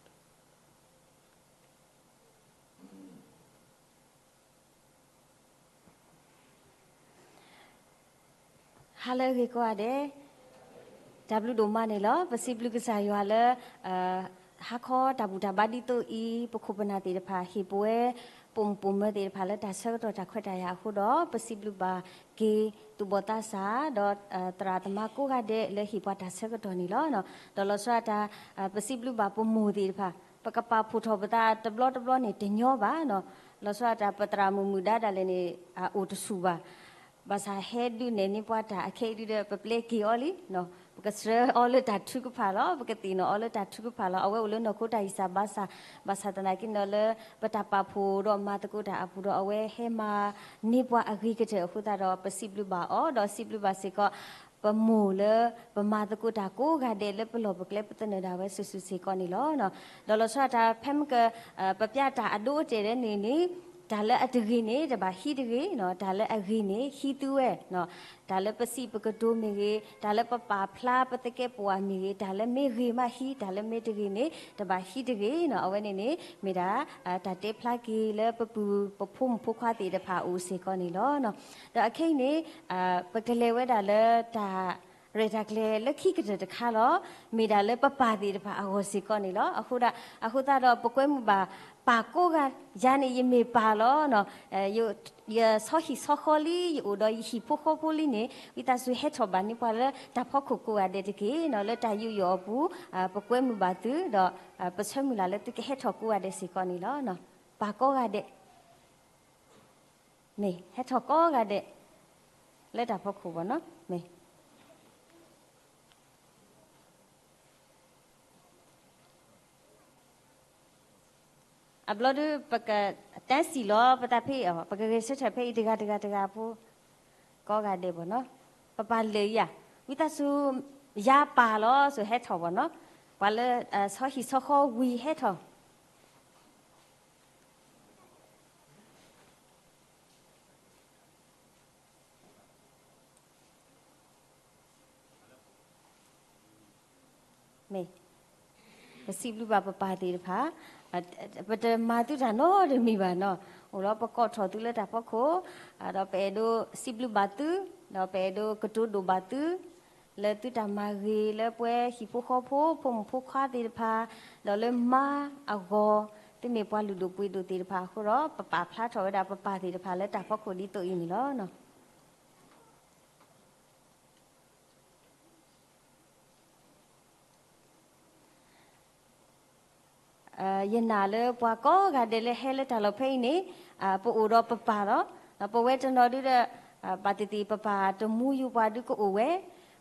ဟါလၢအဂ့ၤကိးဂၤဒဲး, တၢ်ဘျုးဒိၣ်မးန့ၣ်လီၤ. ပစံးဘျုးကစၢ်ယွၤလၢ ဟါခီတၢ်ဘူၣ်တၢ်ဘါဒ်သိးအံၤ ပခိၣ်ပနၢ်သ့ၣ်တဖၣ် ဟ့ၣ်ပဝဲပိာ်မုၣ်ပိာ်မၢၤသ့ၣ်တဖၣ်လၢတၢ်ဆၢကတီၢ်တၢ်ခွဲးတၢ်ယာ်အဃိဒီး ပစံးဘျုးဘၣ်က့ၤသူၣ်ဘီၣ်သးစၢ် ဒီးသရၣ်သမါကိးဂၤဒဲးလၢဟ့ၣ်ပှၤတၢ်ဆၢကတီၢ်န့ၣ်လီၤ. ဒီးလီၤဆီဒၣ်တၢ် ပစံးဘျုးဘၣ်ပမိၢ်သ့ၣ်တဖၣ် ပကပာ်ဖှိၣ်ထီၣ်ပသးတဘျီတဘျီန့ၣ်တညီဘၣ်. လီၤဆီဒၣ်တၢ်ပသရၣ်မုၣ်မုၣ်ဒါဒၣ်လဲာ်န့ၣ် အအိၣ်တဆူၣ်ဘၣ်. ဘၣ်ဆၣ်ဟဲဒုးနဲၣ်န့ၢ်ပှၤတၢ်အခဲအံၤဒုဒီး ပပျဲက့ၤအီၤလံ. ပကစၢအီၤလၢတၢ်ထုကဖၣ်လီၤ. ပကသ့ၣ်နီၣ်အီၤလၢတၢ်ထုကဖၣ်လီၤ. အဝဲအိၣ်လၢနီၢ်ခိတၢ်ဂံၢ်စၢ်ဘါစၢ်, ဘၣ်ဆၣ်သနာ်က့န့ၣ်ဒီး လၢပတၢ်ပာ်ဖှိၣ်ဒီးမၤသကိးတၢ်အပူၤဒီး အဝဲဟဲမၤန့ၢ်ပှၤအဂ့ၤကတၢၢ်အဃိသတးဒီး ပစံးဘျုးဘၣ်အီၤ ဒီးစံးဘျုးဘၣ်စ့ၢ်ကီး ပမိၢ်လၢပမၤသကိးတၢ်ကိးဂၤဒဲးလၢပလီၢ်ပကျဲပသနၢၣ်ဒၣ်ဝဲစုာ်စုာ်စ့ၢ်ကီးန့ၣ်လီၤ. ဒီးလီၤဆီဒၣ်တၢ်ဖဲမ့ၢ်က ပပျဲတၢ်အဒိအတဲာ်ဒ်န့ၣ်န့ၣ် တၢ်လၢအတဂ့ၤန့ၣ် တဘၣ်ဟံးတဂ့ၤ, တၢ်လၢအဂ့ၤန့ၣ် ဟံးသုဝဲ, တၢ်လၢပစံးပကတိၤမ့ၢ်ဂ့ၤ, တၢ်လၢပပာ်ဖျါပသကဲးပဝးမ့ၢ်ဂ့ၤ, တၢ်လၢမ့ၢ်ဂ့ၤမးဟံး, တၢ်လၢမ့ၢ်တဂ့ၤန့ၣ် တဘၣ်ဟံးတဂ့ၤ. အဝဲန့ၣ်န့ၣ် မ့ၢ်ဒၣ် တၢ်တဲဖျါက့ၤလၢပပုၢ်ပဖိမုၣ်ဖိခွါသ့ၣ်တဖၣ်အအိၣ်စ့ၢ်ကီးန့ၣ်လီၤ. ဒီးအခဲအံၤန့ၣ် ပကလဲၤဝဲဒၣ်လၢတၢ်ရဲၣ်တၢ်ကျဲၤလၢခံကတၢၢ်တခါလီၤ. မ့ၢ်ဒၣ်လၢပပၢ်သ့ၣ်တဖၣ်အဂီၢ်စ့ၢ်ကီးန့ၣ်လီၤ. အဃိဒၣ် အဃိသတးဒီးပကွဲမုာ်ဘၣ် ပၢ်ကိးဂၤ, ယၤန့ၣ်ယမ့ၢ်ပၢ်လီၤ. ယဆီဟံၣ်ဆီဃီလံ, ယအိၣ်ဒီးယဟံၣ်ဖိဃီဖိလံန့ၣ် ဝံသးစူၤဟဲထီၣ်ဘၣ်န့ၢ်ပှၤလၢတၢ်ဖီခိၣ်ကိးဂၤဒဲးတက့ၢ်. လၢတၢ်ယူးယီၣ်အပူၤ ပကွဲမုာ်ဘၣ်သု ဒီးပဆၢမုၢ်လၢ်လၢသုကဟဲထီၣ်ကိးဂၤဒဲးစ့ၢ်ကီးန့ၣ်လီၤ. ပၢ်ကိးဂၤဒဲး မ့ၢ်ဟဲထီၣ်ကိးဂၤဒဲး လၢတၢ်ဖီခိၣ်ဘၣ်နီၤ မ့ၢ် အဘျီဒု ပကတဲစံၣ်လီၤ ပတၢ်ဖဲအံၤ ပကဂဲၤဆၢထၢၣ်ဖဲအံၤတဂၤတဂၤတဂၤဖိ ကိးဂၤဒဲးဘၣ်နီၤ. ပပၢ်လၢာ်ယၤ ဝံသးစူၤ ယၤပၢ်လီၤ စူၤဟဲထီၣ်ဘၣ်နီၤ. ပှၤလၢ ဆီဟံၣ်ဆီဃီဝံၤဟဲထီၣ် မ့ၢ် ပစံးဘျုးဘၣ်ပပၢ်သ့ၣ်တဖၣ် ပတမၤသုတၢ်နီတမံၤဘၣ်နီၤ. အိၣ်လီၤ ပကိးထီၣ်သုလၢတၢ်ဖီခိၣ် ဒီးပအဲၣ်ဒိးစံးဘျုးဘၣ်သု ဒီးပအဲၣ်ဒိးကတိၤဒိၣ်ဘၣ်သု လၢသုတၢ်မၤဂ့ၤလၢပှဲၤဟံၣ်ဖိဃီဖိ ဖိမုၣ်ဖိခွါသ့ၣ်တဖၣ် ဒီးလၢမါအဂီၢ် သုမ့ၢ်ပှၤလုၢ်ဒိၣ်ပှ့ၤဒိၣ်သ့ၣ်တဖၣ်အဃိဒီး ပပာ်ဖျါထီၣ်ဝဲဒၣ်ပပၢ်သ့ၣ်တဖၣ်လၢတၢ်ဖီခိၣ်ဒ်သိးအံၤန့ၣ်လီၤ. ယနာ်လၢပှၤကိးဂၤဒဲးလၢဟဲလၢတၢ်လီၢ်ဖဲအံၤန့ၣ် ပအိၣ်ဒီးပပၢ်လီၤ. ပဝဲတနီၤဒုဒီး ဘၣ်သ့ၣ်သ့ၣ် ပပၢ်တမူယူၤပှၤဒုကအိၣ်ဝဲ,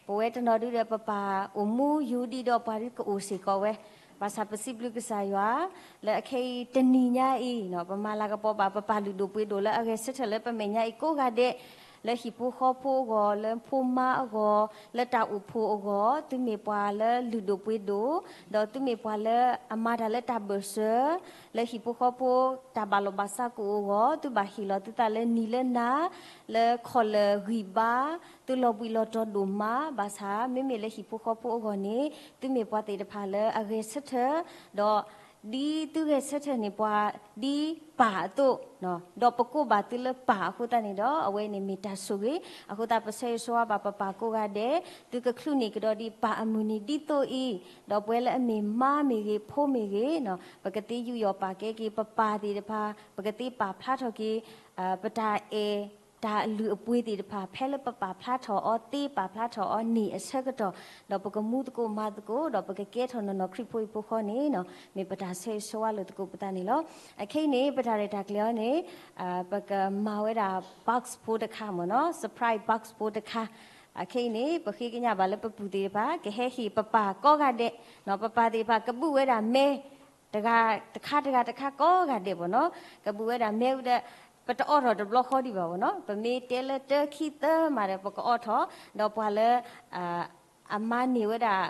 ပဝဲတနီၤဒုဒီး ပပၢ်အိၣ်မူယူၤဒံးဒီးပှၤဒုကအိၣ်စ့ၢ်ကီးဝဲ, ဘၣ်ဆၣ်ပစံးဘျုးကစၢ်ယွၤ လၢအခဲအံၤတနံၤညါအံၤ ပမၤလၤကပီၤဘၣ်ပပၢ်လုၢ်ဒိၣ်ပှ့ၤဒိၣ်လၢအဂဲၤဆၢထၢၣ်လၢပမဲာ်ညါအံၤကိးဂၤဒဲး လၢဟံၣ်ဖိဃီဖိအဂီၢ်, လၢဖိမါအဂီၢ်, လၢတၢ်အိၣ်ဖှိၣ်အဂီၢ်, သုမ့ၢ်ပှၤလၢလုၢ်ဒိၣ်ပှ့ၤဒိၣ်, ဒီးသုမ့ၢ်ပှၤလၢအမၤတၢ်လၢတၢ်ဘၢၣ်စၢၤ, လၢဟံၣ်ဖိဃီဖိတၢ်ဘၣ်လီၢ်ဘၣ်စးကအိၣ်အဂီၢ်, သုဘၣ်ဟ့ၣ်လီၤသုသးလၢနံၤလၢနၤ, လၢခီၣ်လၢာ်ဂံၢ်ဘါ, သုလီၤဘှံးလီၤတီၤဒိၣ်မး, ဘၣ်ဆၣ်မ့မ့ၢ်လၢဟံၣ်ဖိဃီဖိအဂီၢ်န့ၣ် သုမ့ၢ်ပှၤသ့ၣ်တဖၣ်လၢအဂဲၤဆၢထၢၣ်, ဒီး ဒ်သုဂဲၤဆၢထၢၣ်န့ၢ်ပှၤဒ်ပၢ်အသိး, ဒီးပကိးဘၣ်သုလၢပၢ်အဃိသတးန့ၣ်ဒီး အဝဲန့ၣ်မ့ၢ်တၢ်ဆိၣ်ဂ့ၤ, အဃိသတးပဆၢဂ့ၤဆၢဝါဘၣ်ပပၢ်ကိးဂၤဒဲး, သုကချုးန့ၢ်ကဒီးဒံးပၢ်အမုၢ်နံၤဒ်သိးအံၤ, ဒီးပဝဲလၢအမ့ၢ်မါမ့ၢ်ဂ့ၤ ဖိမ့ၢ်ဂ့ၤ, ပကသ့ယူးယီၣ်ပာ်ကဲက့ၤပပၢ်သ့ၣ်တဖၣ်, ပကသ့ပာ်ဖျါထီၣ်က့ၤ ပတၢ်အဲၣ်တၢ်အလုၢ်အပှ့ၤသ့ၣ်တဖၣ် ဖဲလၢပပာ်ဖျါထီၣ်အီၤသ့ ပာ်ဖျါထီၣ်အီၤန့ၣ်အဆၢကတီၢ်, ဒီးပကမူသကိးမၤသကိး ဒီးပကကဲထီၣ်နီၢ်နီၢ်ခရံာ်ဖိဟံၣ်ဖိဃီန့ၣ် မ့ၢ်ပတၢ်ဆၢဂ့ၤဆၢဝါလိာ်သကိးပသးန့ၣ်လီၤ. အခဲအံၤန့ၣ် ပတၢ်ရဲၣ်တၢ်ကျဲၤအီၤန့ၣ် ပကမၤဝဲဒၣ် box ဖိတခါမ့ၢ်နီၤ, surprise box ဖိတခါ, အခဲအံၤန့ၣ် ပဃ့ကညးဘၣ်လၢပပုၢ်သ့ၣ်တဖၣ် ကဟဲဟ့ၣ်ပပၢ်ကိးဂၤဒဲး, ပပၢ်သ့ၣ်တဖၣ် ကဘုးဝဲဒၣ်မဲ တဂၤတခါ တဂၤတခါ ကိးဂၤဒဲးဘၣ်နီၤ, ကဘုးဝဲဒၣ်မဲဝံၤဒီး ပတအိးထီၣ်တဘျီဃီဒံးဘၣ်ဘၣ်နီၤ, ပမ့ၢ်တဲလၢတၢခံသၢမးဒီး ပကအိးထီၣ်, ဒီးပှၤလၢ အမၤန့ၢ်ဝဲဒၣ်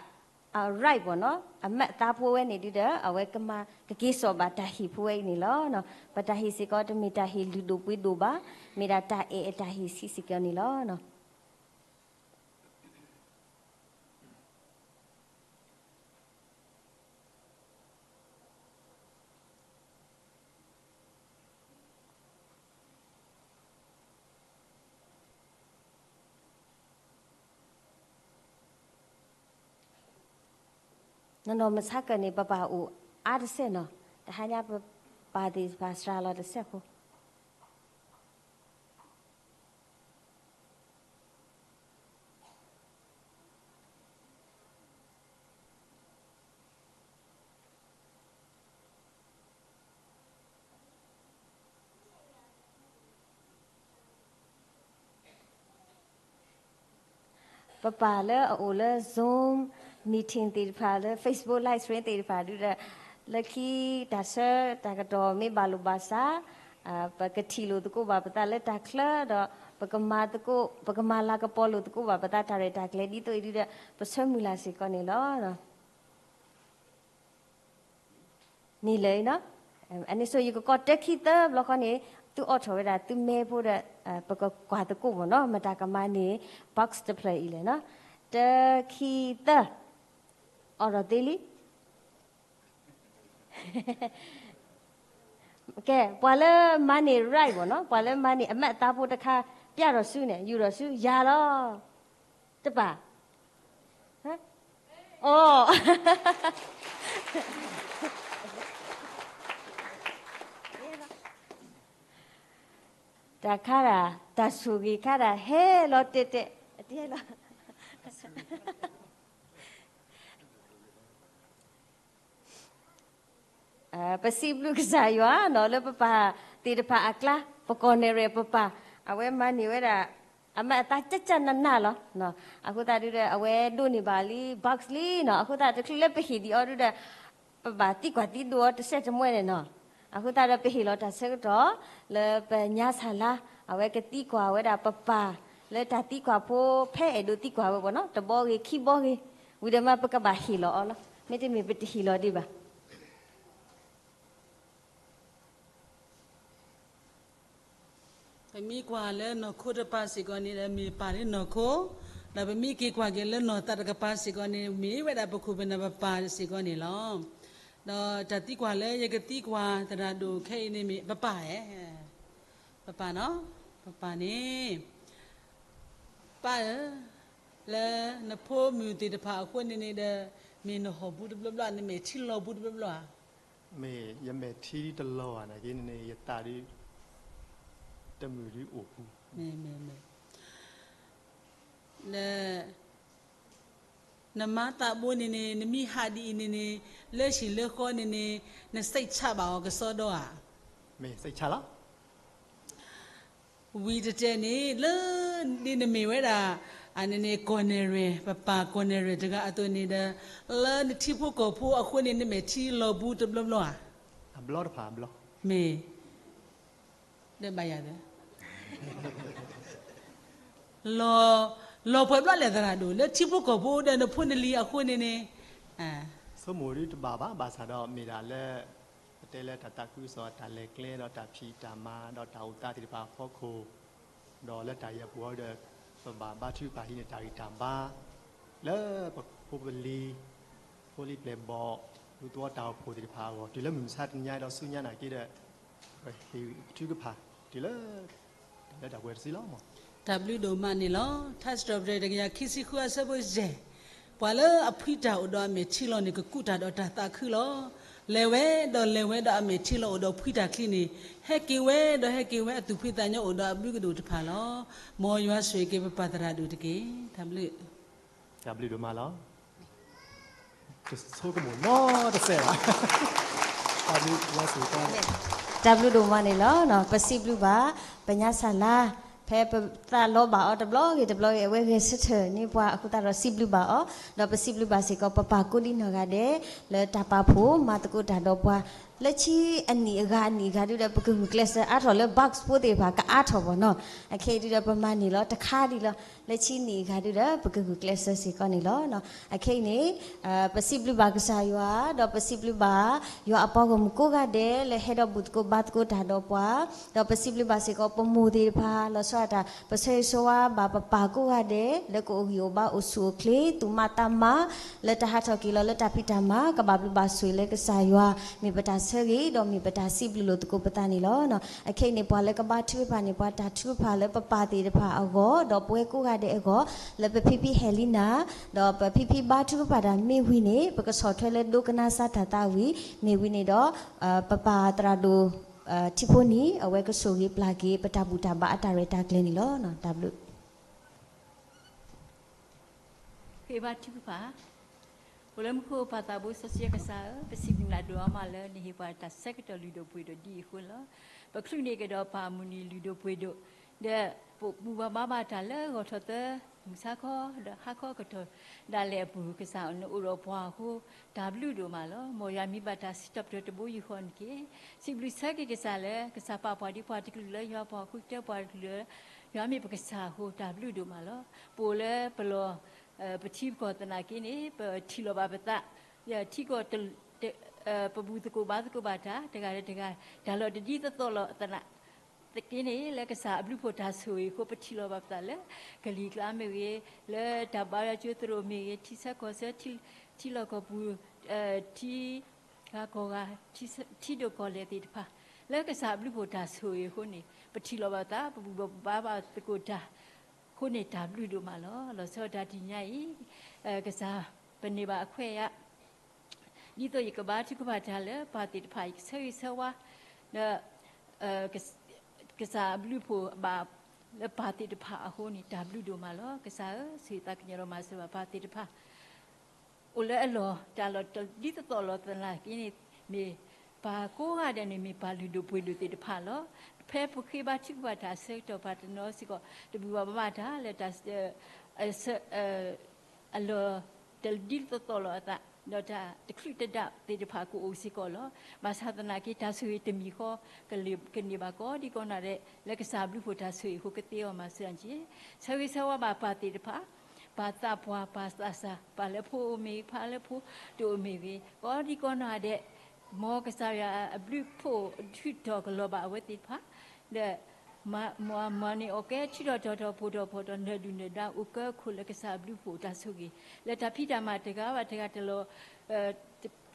right ဘၣ်နီၤ, အမးအသးဖိဝဲန့ၣ်ဒုဒီး အဝဲကမၤကက့ၤစိာ်ဘၣ်တၢ်ဟ့ၣ်ဖိဝဲအံၤန့ၣ်လီၤ. ပတၢ်ဟ့ၣ်စ့ၢ်ကီး တမ့ၢ်တၢ်ဟ့ၣ်လုၢ်ဒိၣ်ပှ့ၤဒိၣ်ဘၣ်, မ့ၢ်ဒၣ်တၢ်အဲၣ်အတၢ်ဟ့ၣ်ဆံးစ့ၢ်ကီးန့ၣ်လီၤ. နီၢ်နီၢ်မဆါကၢၢ်န့ၣ် ပပၢ်အိၣ်အါတစဲးနီၤ, တဟါညါပပၢ်သ့ၣ်တဖၣ်စှၤလီၤတစဲးဖိ ပပၢ်လၢအအိၣ်လၢ Zoom meeting သ့ၣ်တဖၣ် လၢ Facebook live stream သ့ၣ်တဖၣ်ဒုဒီး လၢခံတၢ်ဆၢတၢ်ကတီၢ်မ့ၢ်ဘၣ်လိာ်ဘၣ်စး, ပကထံၣ်လိာ်သကိးဘၣ်ပသးလၢတၢ်ချၢဒီး ပကမၤသကိး, ပကမၤလၤကပီၤလိာ်သကိးဘၣ်ပသးတၢ်ရဲၣ်တၢ်ကျဲၤဒ်သိးအံၤဒုဒီး ပဆၢမုၢ်လၢ်စ့ၢ်ကီးန့ၣ်လီၤ. န့ၣ်လၢ, အန့ၣ်ဆိယကကိးတၢခံသၢဘျီဃီန့ၣ်, သုအိးထီၣ်ဝဲဒၣ်သုမဲဖိဒီး ပကကွၢ်သကိးမ့ၢ်နီၤ မတၤကမၤန့ၢ် box တဖျၢၣ်အံၤလဲၣ်နီၤ. တၢခံသၢ, အိးထီၣ်သ့လံ. ကဲ, ပှၤလၢမၤန့ၢ် right မ့ၢ်နီၤ, ပှၤလၢမၤန့ၢ်အမးအသးဖိတခါ ပျဲထီၣ်ဆူန့ၣ် ယူာ်ထီၣ်ဆူယၤလီၤ. တပာ်, အိ, တၢ်ခါဒၣ်, တၢ်ဆိၣ်ဂ့ၤခါဒၣ် ဟဲလီၤတဲာ်တဲာ်, အတဲလီၤ. ပစံးဘျုးကစၢ်ယွၤနီၤ လၢပပၢ်သ့ၣ်တဖၣ်အကျါ ပကီၢ်နဲၣ်ရဲၣ်ပပၢ်, အဝဲမၤန့ၢ်ဝဲဒၣ် အမးအသးကၠၢ်ကၠၢ်နးနးလီၤ. အဃိသတးဒုဒီး အဝဲဒိးန့ၢ်ဘၣ်လံ box လံနီၤ. အဃိသတးတချုးလၢပဟ့ၣ်ဒံးအီၤဒုဒီး ပဘၣ်သံကွၢ်သံဒိးအီၤတစဲးတမှဲန့ၣ်နီၤ. အဃိသတးဒီးပဟ့ၣ်လီၤတၢ်ဆၢကတီၢ် လၢပညါဆၣ်လါ အဝဲကသံကွၢ်ဝဲဒၣ်ပပၢ် လၢတၢ်သံကွၢ်ဖိ ဖဲအဲၣ်ဒိးသံကွၢ်ဝဲပနီၤ တဘီဂ့ၤခံဘီဂ့ၤ, ဝံၤဒီးမးပကဘၣ်ဟ့ၣ်လီၤအီၤလီၤ. မ့တမ့ၢ်ပတဟ့ၣ်လီၤဒံးဘၣ်. ပမ့ၢ်ကွၢ်လၢနီၢ်ခိတပၤစ့ၢ်ကီးန့ၣ်ဒီး မ့ၢ်ပၢ်လၢနီၢ်ခိ, ဒီးပမ့ၢ်က့ၤကွၢ်က့ၤလၢနီၢ်သးတကပၤစ့ၢ်ကီးန့ၣ် မ့ၢ်ဝဲဒၣ်ပခိၣ်ပနၢ်ပပၢ်စ့ၢ်ကီးန့ၣ်လီၤ. ဒီးတၢ်သံကွၢ်လၢယကသံကွၢ်သရၣ်ဒိၣ်ခဲအံၤန့ၣ်မ့ၢ် ပပၢ်ဧၢ, ပပၢ်နီၤ, ပပၢ်န့ၣ်, ပၢ်ဧၢ, လၢနဖိမုၣ်သ့ၣ်တဖၣ်အဃိန့ၣ်န့ၣ်ဒီး မ့ၢ်နဟီၣ်ဘူးတဘျီဘျီ နမဲာ်ထံလီၤဘူးတဘျီဘျီဧါ. မ့ၢ်ယမဲာ်ထံတလီၤဘၣ်နာ်က့န့ၣ်န့ၣ် ယသးဒုး တမုာ်ဒုးအိၣ်ပူၤ, မ့ၢ်, မ့ၢ်, လၢ နမါသးဘိန့ၣ်န့ၣ် နမ့ၢ်ဟးဒ်အံၤန့ၣ်န့ၣ် လၢဟံၣ်လၢဃီန့ၣ်န့ၣ် နစိတ်ချဘၣ်အီၤကစီဒီဧါ. မ့ၢ်စိတ်ချလီၤ. ဝံၤတတဲာ်န့ၣ် လၢ ဒ်နမ့ၢ်ဝဲဒၣ် အန့ၣ်န့ၣ် ကီၢ်နဲၣ်ရဲၣ် ပပၢ်ကီၢ်နဲၣ်ရဲၣ်တဂၤအသိးန့ၣ်ဒီး လၢနထံဖိကီၢ်ဖိအဃိန့ၣ် နမဲာ်ထံလီၤဘူးတဘျီဘျီဧါ. အဘျီတဖၣ်အဘျီ. မ့ၢ် ဒီးဘၣ်ယၤဒီး လီၤ, လီၤပှဲၤဘျီလဲၣ်သရၣ်ဒိၣ် လၢထံဖိကီၢ်ဖိဒီးနဖိနလံၤအဃိန့ၣ်န့ၣ်, ဆိကမိၣ်ဒုးတဘၣ်ဘၣ် ဘၣ်ဆၣ်ဒီးမ့ၢ်ဒၣ်လၢ ပတဲလၢတၢ်သးခုကစီၣ် တၢ်လဲၤကျဲ ဒီးတၢ်ဖံးတၢ်မၤ ဒီးတၢ်အိၣ်သးသ့ၣ်တဖၣ်အဖီခိၣ်, ဒီးလၢတၢ်ယဲၢ်ပူၤအီၤဒီး ပဘၣ်ဘါထုကဖၣ်ဟံးန့ၢ်တၢ်ဂံၢ်တၢ်ဘါ လၢပဖိပလံၤ ဖိလံၤပျဲၢ်ဘီၣ် ဒူသဝီတၢ်အိၣ်ဖှိၣ်သ့ၣ်တဖၣ်အဂီၢ် တုၤလၢမုၢ်မဆါတနံၤညါဒီးဆူညါနာ်က့ဒီး ပဟ့ၣ်ထုကဖၣ် တုၤလၢ တၢ်လၢတၢ်ပှဲၤတစုလီၤ. တၢ်ဘျုးဒိၣ်မးန့ၣ်လီၤ. ထါစံးထီၣ်ပတြၢၤတကယၤခံဆံဃုအဆၢဖိယဲၢ်, ပှၤလၢအဖှံတၢ်အိၣ်ဒီးအမဲာ်ထံလီၤန့ၣ် ကကူးတၢ်ဒီးတၢ်သးခုလီၤ. လဲၤဝဲဒီးလဲၤဝဲဒီးအမဲာ်ထံလီၤအိၣ်ဒီးဖှံတၢ်ချံန့ၣ် ဟဲက့ၤဝဲဒီးဟဲက့ၤဝဲအသူၣ်ဖှံသးညီအိၣ်ဒီးအဘျုးကဒိၣ်တဖၣ်လီၤ. မ်ယွၤဆိၣ်ဂ့ၤက့ၤပပၢ်သရၣ်ဒိၣ်တက့ၢ်. တၢ်ဘျုး တၢ်ဘျုးဒိၣ်မးလီၤ. တဆိကမိၣ်နီတစဲးဘၣ်. တၢ်ဘျုးဒိၣ်မးန့ၣ်လီၤ. ပစံးဘျုးဘၣ် ပညါဆၣ်လါ ဖဲပသးလီဘၣ်အီၤတဘျီဂ့ၤတဘျီဂ့ၤ အဝဲဂဲၤဆၢထၢၣ်န့ၢ်ပှၤအဃိသတးဒီးစံးဘျုးဘၣ်အီၤ, ဒီးပစံးဘျုးဘၣ်စ့ၢ်ကီး ပပၢ်ကိးဒံနီၢ်ဂၤဒဲး လၢတၢ်ပာ်ဖှိၣ်မၤသကိးတၢ်ဒီးပှၤ လၢဆံအနံၣ်အဂၤအနံၣ်အဂၤဒုဒီး ပကဂုာ်ကျဲးစၢးအါထီၣ်လၢ box ဖိသ့ၣ်တဖၣ်ကအါထီၣ်ပှၤနီၤ. အခဲအံၤဒုဒီးပမၤန့ၢ်လီၤတခါဒံးလီၤ. လၢဆံနံၣ်အဂၤဒုဒီး ပကဂုာ်ကျဲးစၢးစ့ၢ်ကီးန့ၣ်လီၤ. အခဲအံၤန့ၣ် ပစံးဘျုးဘၣ်ကစၢ်ယွၤ, ဒီးပစံးဘျုးဘၣ် ယွၤအပှၤဂီၢ်မုၢ်ကိးဂၤဒဲး လၢဟဲဒီးဘူၣ်သကိးဘါသကိးတၢ်ဒီးပှၤ, ဒီးပစံးဘျုးဘၣ်စ့ၢ်ကီး ပမိၢ်သ့ၣ်တဖၣ် လီၤဆီဒၣ်တၢ် ပဆၢဂ့ၤဆၢဝါဘၣ်ပပၢ်ကိးဂၤဒဲး လၢကအိၣ်ဂံၢ်အိၣ်ဘါအိၣ်ဆူၣ်အိၣ်ချ့ သူၣ်မးသးမး လၢတၢ်ဟးထီၣ်က့ၤလီၤလၢတၢ်ဖံးတၢ်မၤ ကဘၣ်ဘျုးဘၣ်ဆိၣ်ဂ့ၤလၢကစၢ်ယွၤ မ့ၢ်ပတၢ်ဆၢဂ့ၤ ဒီးမ့ၢ်ပတၢ်စံးဘျုးလိာ်သကိးပသးန့ၣ်လီၤ. အခဲအံၤန့ၣ် ပှၤလၢကဘါထုကဖၣ်န့ၣ် ပှၤတၢ်ထုကဖၣ်လၢပပၢ်သ့ၣ်တဖၣ်အဂီၢ် ဒီးပဝဲကိးဂၤဒဲးအဂီၢ် လၢပဖံဖံဟဲလံနၤ ဒီးပဖံဖံဘါထုကဖၣ်တၢ်မ့ၢ်ဝံၤန့ၣ် ပကဆီၣ်ထွဲလၢဒိကနၣ်စၢ်တၢ်သးဝံၤ မ့ၢ်ဝံၤန့ၣ်ဒီး ပပၢ်သရၣ်ဒိၣ် ထံဖိန့ၣ် အဝဲကဆိၣ်ဂ့ၤပျၢ်က့ၤ ပတၢ်ဘူၣ်တၢ်ဘါအတၢ်ရဲၣ်တၢ်ကျဲၤန့ၣ်လီၤ. တၢ်ဘျုး ဃ့ဘါထုကဖၣ်. အိၣ်လၢမူခိၣ်ပၢ်သးဘိစီဆှံကစၢ်ဧၢ, ပစံးဘျုးနၤဒိၣ်အါမးလၢနဟ့ၣ်ပှၤတၢ်ဆၢကတီၢ်လုၢ်ဒိၣ်ပှ့ၤဒိၣ်ဒ်အံၤအဃိလီၤ. ပချုးန့ၢ်ကဒီးပၢ်မုၢ်နံၤလုၢ်ဒိၣ်ပှ့ၤဒိၣ်, ဒီးပဘူၣ်ဘၣ်ဘါဘၣ်တၢ်လၢဂီၤထီၣ်သၢ မုၢ်ဆါခီ ဒီးဟါခီကတီၢ်ဒၣ်လဲာ်အပူၤ ကစၢ်နအိၣ်ဒီးပှၤအဃိ တၢ်ဘျုးဒိၣ်မးလီၤ. မ်ယွၤမံဘၣ်တၢ်စံးထီၣ်ပတြၢၤတဘိယူၢ်ဃီန့ၣ်တက့ၢ်. စံးဘျုးဆၢက့ၤကစၢ်လၢ ကစၢ်ပာ်ပှၤဒ်ပှၤတကလုာ်လၢယွၤ ပှၤဃုထၢပှၤတကလုာ်လၢ ယွၤမ့ၢ်ပကစၢ်အဃိ တၢ်ဘျုးဒိၣ်မးလီၤ. ပအိၣ်လၢပလီၢ် ပထံပကီၢ်သနာ်က့န့ၣ် ပထံၣ်လီၤဘၣ်ပသး ထံကီၢ် ပဘူၣ်သကိးဘါသကိးဘၣ်တၢ် တဂၤဒီးတဂၤ တၢ်လီၢ်တဒ်သိးသိးလီၤသနာ်က့န့ၣ် လၢကစၢ်အဘျုးဖှိၣ်တၢ်ဆိၣ်ဂ့ၤအဃိ ပထံၣ်လီၤဘၣ်ပသးလၢ ကလံၤကျါမ့ၢ်ဂ့ၤ, လၢတၢ်ဘါယွၤကၠိသရိာ်မ့ၢ်ဂ့ၤ, ထံဆၢကီၢ်ဆၢ, ထံလီၢ်ကီၢ်ပူၤ, ထံဂၤကီၢ်ဂၤ, ထံဒိၣ်ကီၢ်လဲၢ်သ့ၣ်တဖၣ် လၢကစၢ်အဘျုးဖှိၣ်တၢ်ဆိၣ်ဂ့ၤအဃိန့ၣ် ပထံၣ်လီၤဘၣ်ပသး ပဘူၣ်ဘၣ်ဘါဘၣ်သကိးတၢ် အဃိန့ၣ်တၢ်ဘျုးဒိၣ်မးလီၤ. လီၤဆီဒၣ်တၢ်တနံၤညါအံၤ ကစၢ်ပန့ၢ်ဘၣ်အခွဲးအယာ် ဒ်သိးယကဘါထုကဖၣ်တၢ်လၢပၢ်သ့ၣ်တဖၣ် ယကဆၢဂ့ၤဆၢဝါ ဒီး ကစၢ်အဘျုးဖှိၣ်အဘၣ်လၢပၢ်သ့ၣ်တဖၣ်အဃိန့ၣ် တၢ်ဘျုးဒိၣ်မးလီၤ. ကစၢ်ဧၢ, ဆိၣ်ဂ့ၤသးကညီၤဒီးမၤစၢၤဘၣ်ပၢ်သ့ၣ်တဖၣ် အိၣ်လၢအလီၢ် တၢ်လီၢ်တဒ်သိးသိးလီၤသနာ်က့န့ၣ် မ့ၢ်ပၢ်ကိးဂၤဒဲးန့ၣ် မ့ၢ်ပၢ်လုၢ်ဒိၣ်ပှ့ၤဒိၣ်သ့ၣ်တဖၣ်လီၤ. ဖဲပဃ့ဘါထုကဖၣ်တၢ်အဆၢကတီၢ် ပှၤတနီၤစ့ၢ်ကီး တဘူၣ်ဘၣ်ဘါဘၣ်တၢ်လၢ အလီၢ်တဒ်သိးသိးလီၤအသး ဒီးတၢ်တချုးတဒါသ့ၣ်တဖၣ်ကအိၣ်စ့ၢ်ကီးလီၤ. ဘၣ်ဆၣ်သနာ်က့ တၢ်ဆိၣ်ဂ့ၤတမံၤဃီ ကန့ၢ်ဘၣ်ကိးဒံကိးနီၢ်ဒဲး လၢကစၢ်အဘျုးဖှိၣ်တၢ်ဆိၣ်ဂ့ၤအဃိ ကသ့အီၤမၤစၢၤအီၤက့ၤ ဆၢဂ့ၤဆၢဝါဘၣ်ပၢ်သ့ၣ်တဖၣ် ပၢ်သးပှၢ် ပၢ်သးစၢ် ပၢ်လၢဖိအိၣ်မ့ၢ်ဂ့ၤ ပၢ်လၢဖိတအိၣ်မ့ၢ်ဂ့ၤ ကိးဒံကိးနီၢ်ဒဲး မ်ကစၢ်ယွၤအဘျုးဖှိၣ်ထုးထီၣ်ကလီၤဘၣ်အဝဲသ့ၣ်တဖၣ် ဒီး မၤန့ၢ်အီၣ်ကဲထံထီၣ်တီၤထီၣ် ဖိးထီၣ်ဖိးထီၣ် နၢၤဒုၣ်နၢၤဒါ အိၣ်ကၢခိၣ်လၢကစၢ်အဘျုးဖှိၣ်တၢ်ဆိၣ်ဂ့ၤ လၢတၢ်ဖံးတၢ်မၤတဂၤဘၣ်တဂၤ တလီၤ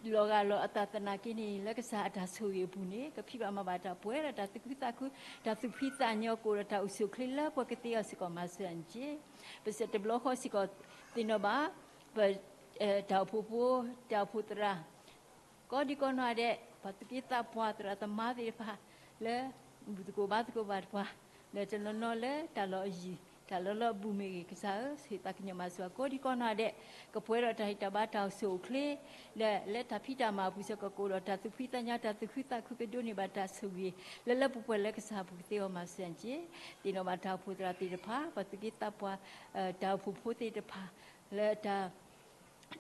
လီၤဂာ်လီၤအသးသနာ်က့န့ၣ် လၢကစၢ်အတၢ်ဆိၣ်ဂ့ၤအပူၤန့ၣ် ကဖံးဘၣ်မၤဘၣ်တၢ်ပှဲၤဒီးတၢ်သူၣ်ခုသးခု တၢ်သူၣ်ဖှံသးညီ ကအိၣ်ဒီးတၢ်အိၣ်ဆူၣ်အိၣ်ချ့လၢပှဲၤ ကသ့အီၤစ့ၢ်ကီးမၤစၢၤအီၤက့ၤ ပစံးတဘျီဃီစ့ၢ်ကီး သ့ၣ်နီၣ်ဘၣ် ပ တၢ်အိၣ်ဖှိၣ်ဖိ တၢ်အိၣ်ဖှိၣ်သရၣ် ကိးဒံကိးနီၢ်ဒဲး ပှၤသူၣ်က့သးပှၢ်သရၣ်သမါသ့ၣ်တဖၣ် လၢ ဘူၣ်သကိးဘါသကိးဘၣ်ပှၤ ဒီးတနီၤနီၤလၢတၢ်လီၢ်အယံၤ တၢ်လီၢ်လီၢ်အဘူးမ့ၢ်ဂ့ၤ ကစၢ်ဧၢ ဆိၣ်ဂ့ၤသးကညီၤမၤစၢၤကိးဒံကိးနီၢ်ဒဲး ကပှဲၤဒီးတၢ်ဟ့ၣ်တၢ်ဘါတၢ်အိၣ်ဆူၣ်အိၣ်ချ့ ဒီးလၢတၢ်ဖံးတၢ်မၤအပူၤစ့ၢ်ကီး ကအိၣ်ဒီးတၢ်သူၣ်ဖှံသးညီ တၢ်သူၣ်ခုသးခု ကဒိးန့ၢ်ဘၣ်တၢ်ဆိၣ်ဂ့ၤ လၢလၢပှဲၤပှဲၤလၢကစၢ်အပူၤ ကသ့အီၤမၤစၢၤအီၤက့ၤ သ့ၣ်နီၣ်ဘၣ်တၢ်အိၣ်ဖှိၣ်သရၣ်သ့ၣ်တဖၣ် ပှၤသူၣ်က့သးပှၢ် တၢ်အိၣ်ဖှိၣ်ဖိသ့ၣ်တဖၣ် လၢတၢ်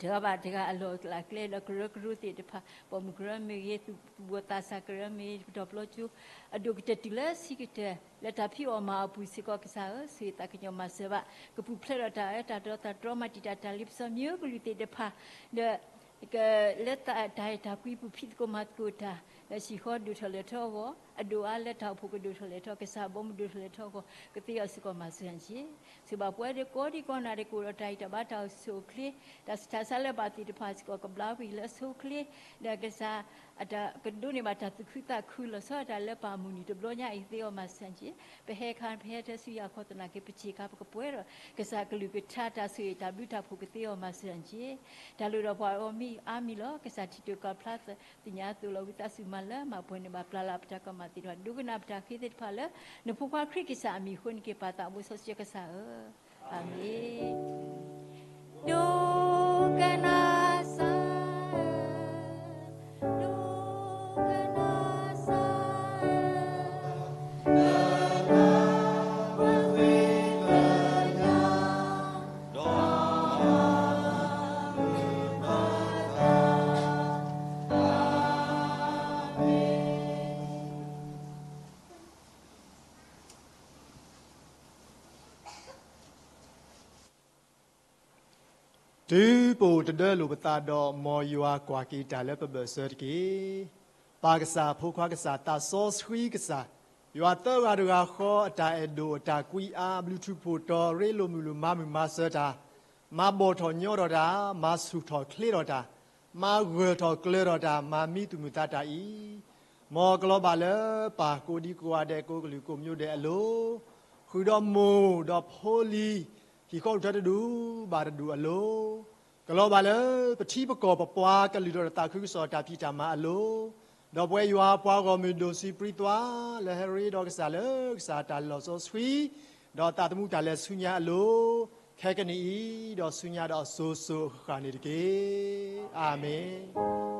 တဂၤဘၣ်တဂၤအလီၢ်အကျဲဒီးကရၢကရိသ့ၣ်တဖၣ် ပိာ်မုၣ်ကရၢမ့ၢ်ဂ့ၤ သူၣ်ဘီၣ်သးစၢ်ကရၢမ့ၢ်ဂ့ၤ ပတီၢ်ပျီကၠိ အဒိၣ်ကတၢၢ်တုၤလၢဆံးကတၢၢ် လၢတၢ်ဖံးအီၣ်မၤအီၣ်အပူၤစ့ၢ်ကီး ကစၢ်ဧၢ ဆိၣ်ဂ့ၤသးကညီၤမၤစၢၤဘၣ် ကပူၤဖျဲးဒီးတၢ်အၢတၢ်သီ တၢ်တြီမၤတံာ်တာ် တၢ်လ့ပစီ မ့ၢ်ကလုာ်သ့ၣ်တဖၣ် ဒီး လၢတၢ်အဲၣ်တၢ်ကွံပူၤ ဖံးသကိးမၤသကိးတၢ် လၢဟံၣ်ဃီဒိၣ်ထီၣ်လဲၤထီၣ်အဂီၢ် အဒိၣ်အါလၢတၢ်အိၣ်ဖှိၣ်ကဒိၣ်ထီၣ်လဲၤထီၣ် ကစၢ်အဘီမုၢ်ဒိၣ်ထီၣ်လဲၤထီၣ်အဂီၢ် ကသ့အီၤစ့ၢ်ကီးမၤစၢၤအီၤက့ၤ ဆိၣ်ဂ့ၤဘၣ်ပှဲၤဒီးကိးဒံကိးနီၢ်ဒဲး ကအိၣ်ဒီးတၢ်ဟ့ၣ်တၢ်ဘါတၢ်အိၣ်ဆူၣ်အိၣ်ချ့ တၢ်ဆူးတၢ်ဆါလၢပၢ်သ့ၣ်တဖၣ်စ့ၢ်ကီး ကဘျါဝံၤလၢအဆိအချ့ ဒီးကစၢ် အတၢ်ကဒိးန့ၢ်ဘၣ်တၢ်သူၣ်ခုသးခု လီၤဆီဒၣ်တၢ်လၢပၢ်မုၢ်နံၤတဘျီညါအံၤ ကသ့အီၤမၤစၢၤအီၤက့ၤ ပဟဲခါ ပဟဲထဲဆူယၤခီသနာ်က့ ပစ့ၢ်ခါ ပကပှဲၤဒီး ကစၢ်ကလုၢ်ကထါတၢ်ဆိၣ်ဂ့ၤတၢ်ဘျုးတၢ်ဖှိၣ် ကသ့အီၤမၤစၢၤအီၤက့ၤ တၢ်လိၣ်ဒီးပှၤအီၤမ့ၢ်အါမံၤလီၤ. ကစၢ်ထံၣ်တိာ်ကီၢ်ဖျါသ့ၣ်ညါအသိးလီၤ. ဝံသးစူၤမၤလၢမၤပှဲၤန့ၢ်ဘၣ်ပျၢ်လၢ်ပတၢ်ကမၣ်သ့ၣ်တဖၣ် ဒိကနၣ်ပတၢ်ဃ့သ့ၣ်တဖၣ်လၢ နဖိခွါခရံာ်ကစၢ်အမံၤအဃိန့ၣ်က့ၤ ပၢ်သးအိၣ်စီဆှံကစၢ်ဧၢ, အၤမ့ၣ်. ဒိကနၣ်စၢ်ဧၢ, ဒိကနၣ်စၢ်ဧၢ, လၢနၢ်ပၢၢ်ဝံသးစူၤ တုၤပအိၣ်တဒၢလိာ်ပသးဒီး မ်ယွၤကွၢ်က့ၤတၢ်လၢပဘၢၣ်စၢၤတက့ၢ်. ပၢ်ကစၢ်, ဖိခွါကစၢ်, သးစီဆှံကစၢ်, ယွၤသၢဂၤတဂၤဃီ အတၢ်အဲၣ်ဒိၣ်အတၢ်ကွံအါ ဘျုးထူးဖှိၣ်တီၤ ရ့လိာ်မုာ်လိာ်မၤမုာ်မၤစၢၤတၢ်, မၤဘီၣ်ထီၣ်ညီထီၣ်တၢ်, မၤဆူၣ်ထီၣ်ချ့ထီၣ်တၢ်, မၤဂၢၢ်ထီၣ်ကျၢၤထီၣ်တၢ်, မၤမံသူၣ်မုာ်သးတၢ်အံၤ, မ်ကလီၤဘၣ်လၢပၢ်ကိးဒံကိးဂၤဒဲး ကိးကလုာ်ကိးမံၤဒဲးအလိၤ, ဃုာ်ဒီးမိၢ်ဒီးဖိလံၤ ဟံၣ်ဃီအိၣ်ထၢတဒူၣ်ဘၣ်တဒူၣ်အလိၤ, ကလီၤဘၣ်လၢပထံပကီၢ်ပပှၤကလုာ်ဒီးသးခုကစီၣ်တၢ်ဖံးတၢ်မၤအလိၤ, ဒီးပဝဲယွၤပှၤဂီၢ်မုၢ်ဒိၣ်စုပြံသွါ လၢဟဲရ့ဒီးကစၢ်လၢကစၢ်တၢ်လီၢ်စီဆှံ, ဒီးသးသမူတၢ်လဲၤဆူညါအလိၤ, ခဲကနံၣ်အံၤ ဒီးဆူညါဒီးစိၤစိၤအဃၣ်ဃၣ်န့ၣ်တက့ၢ်. အၤမ့ၣ်.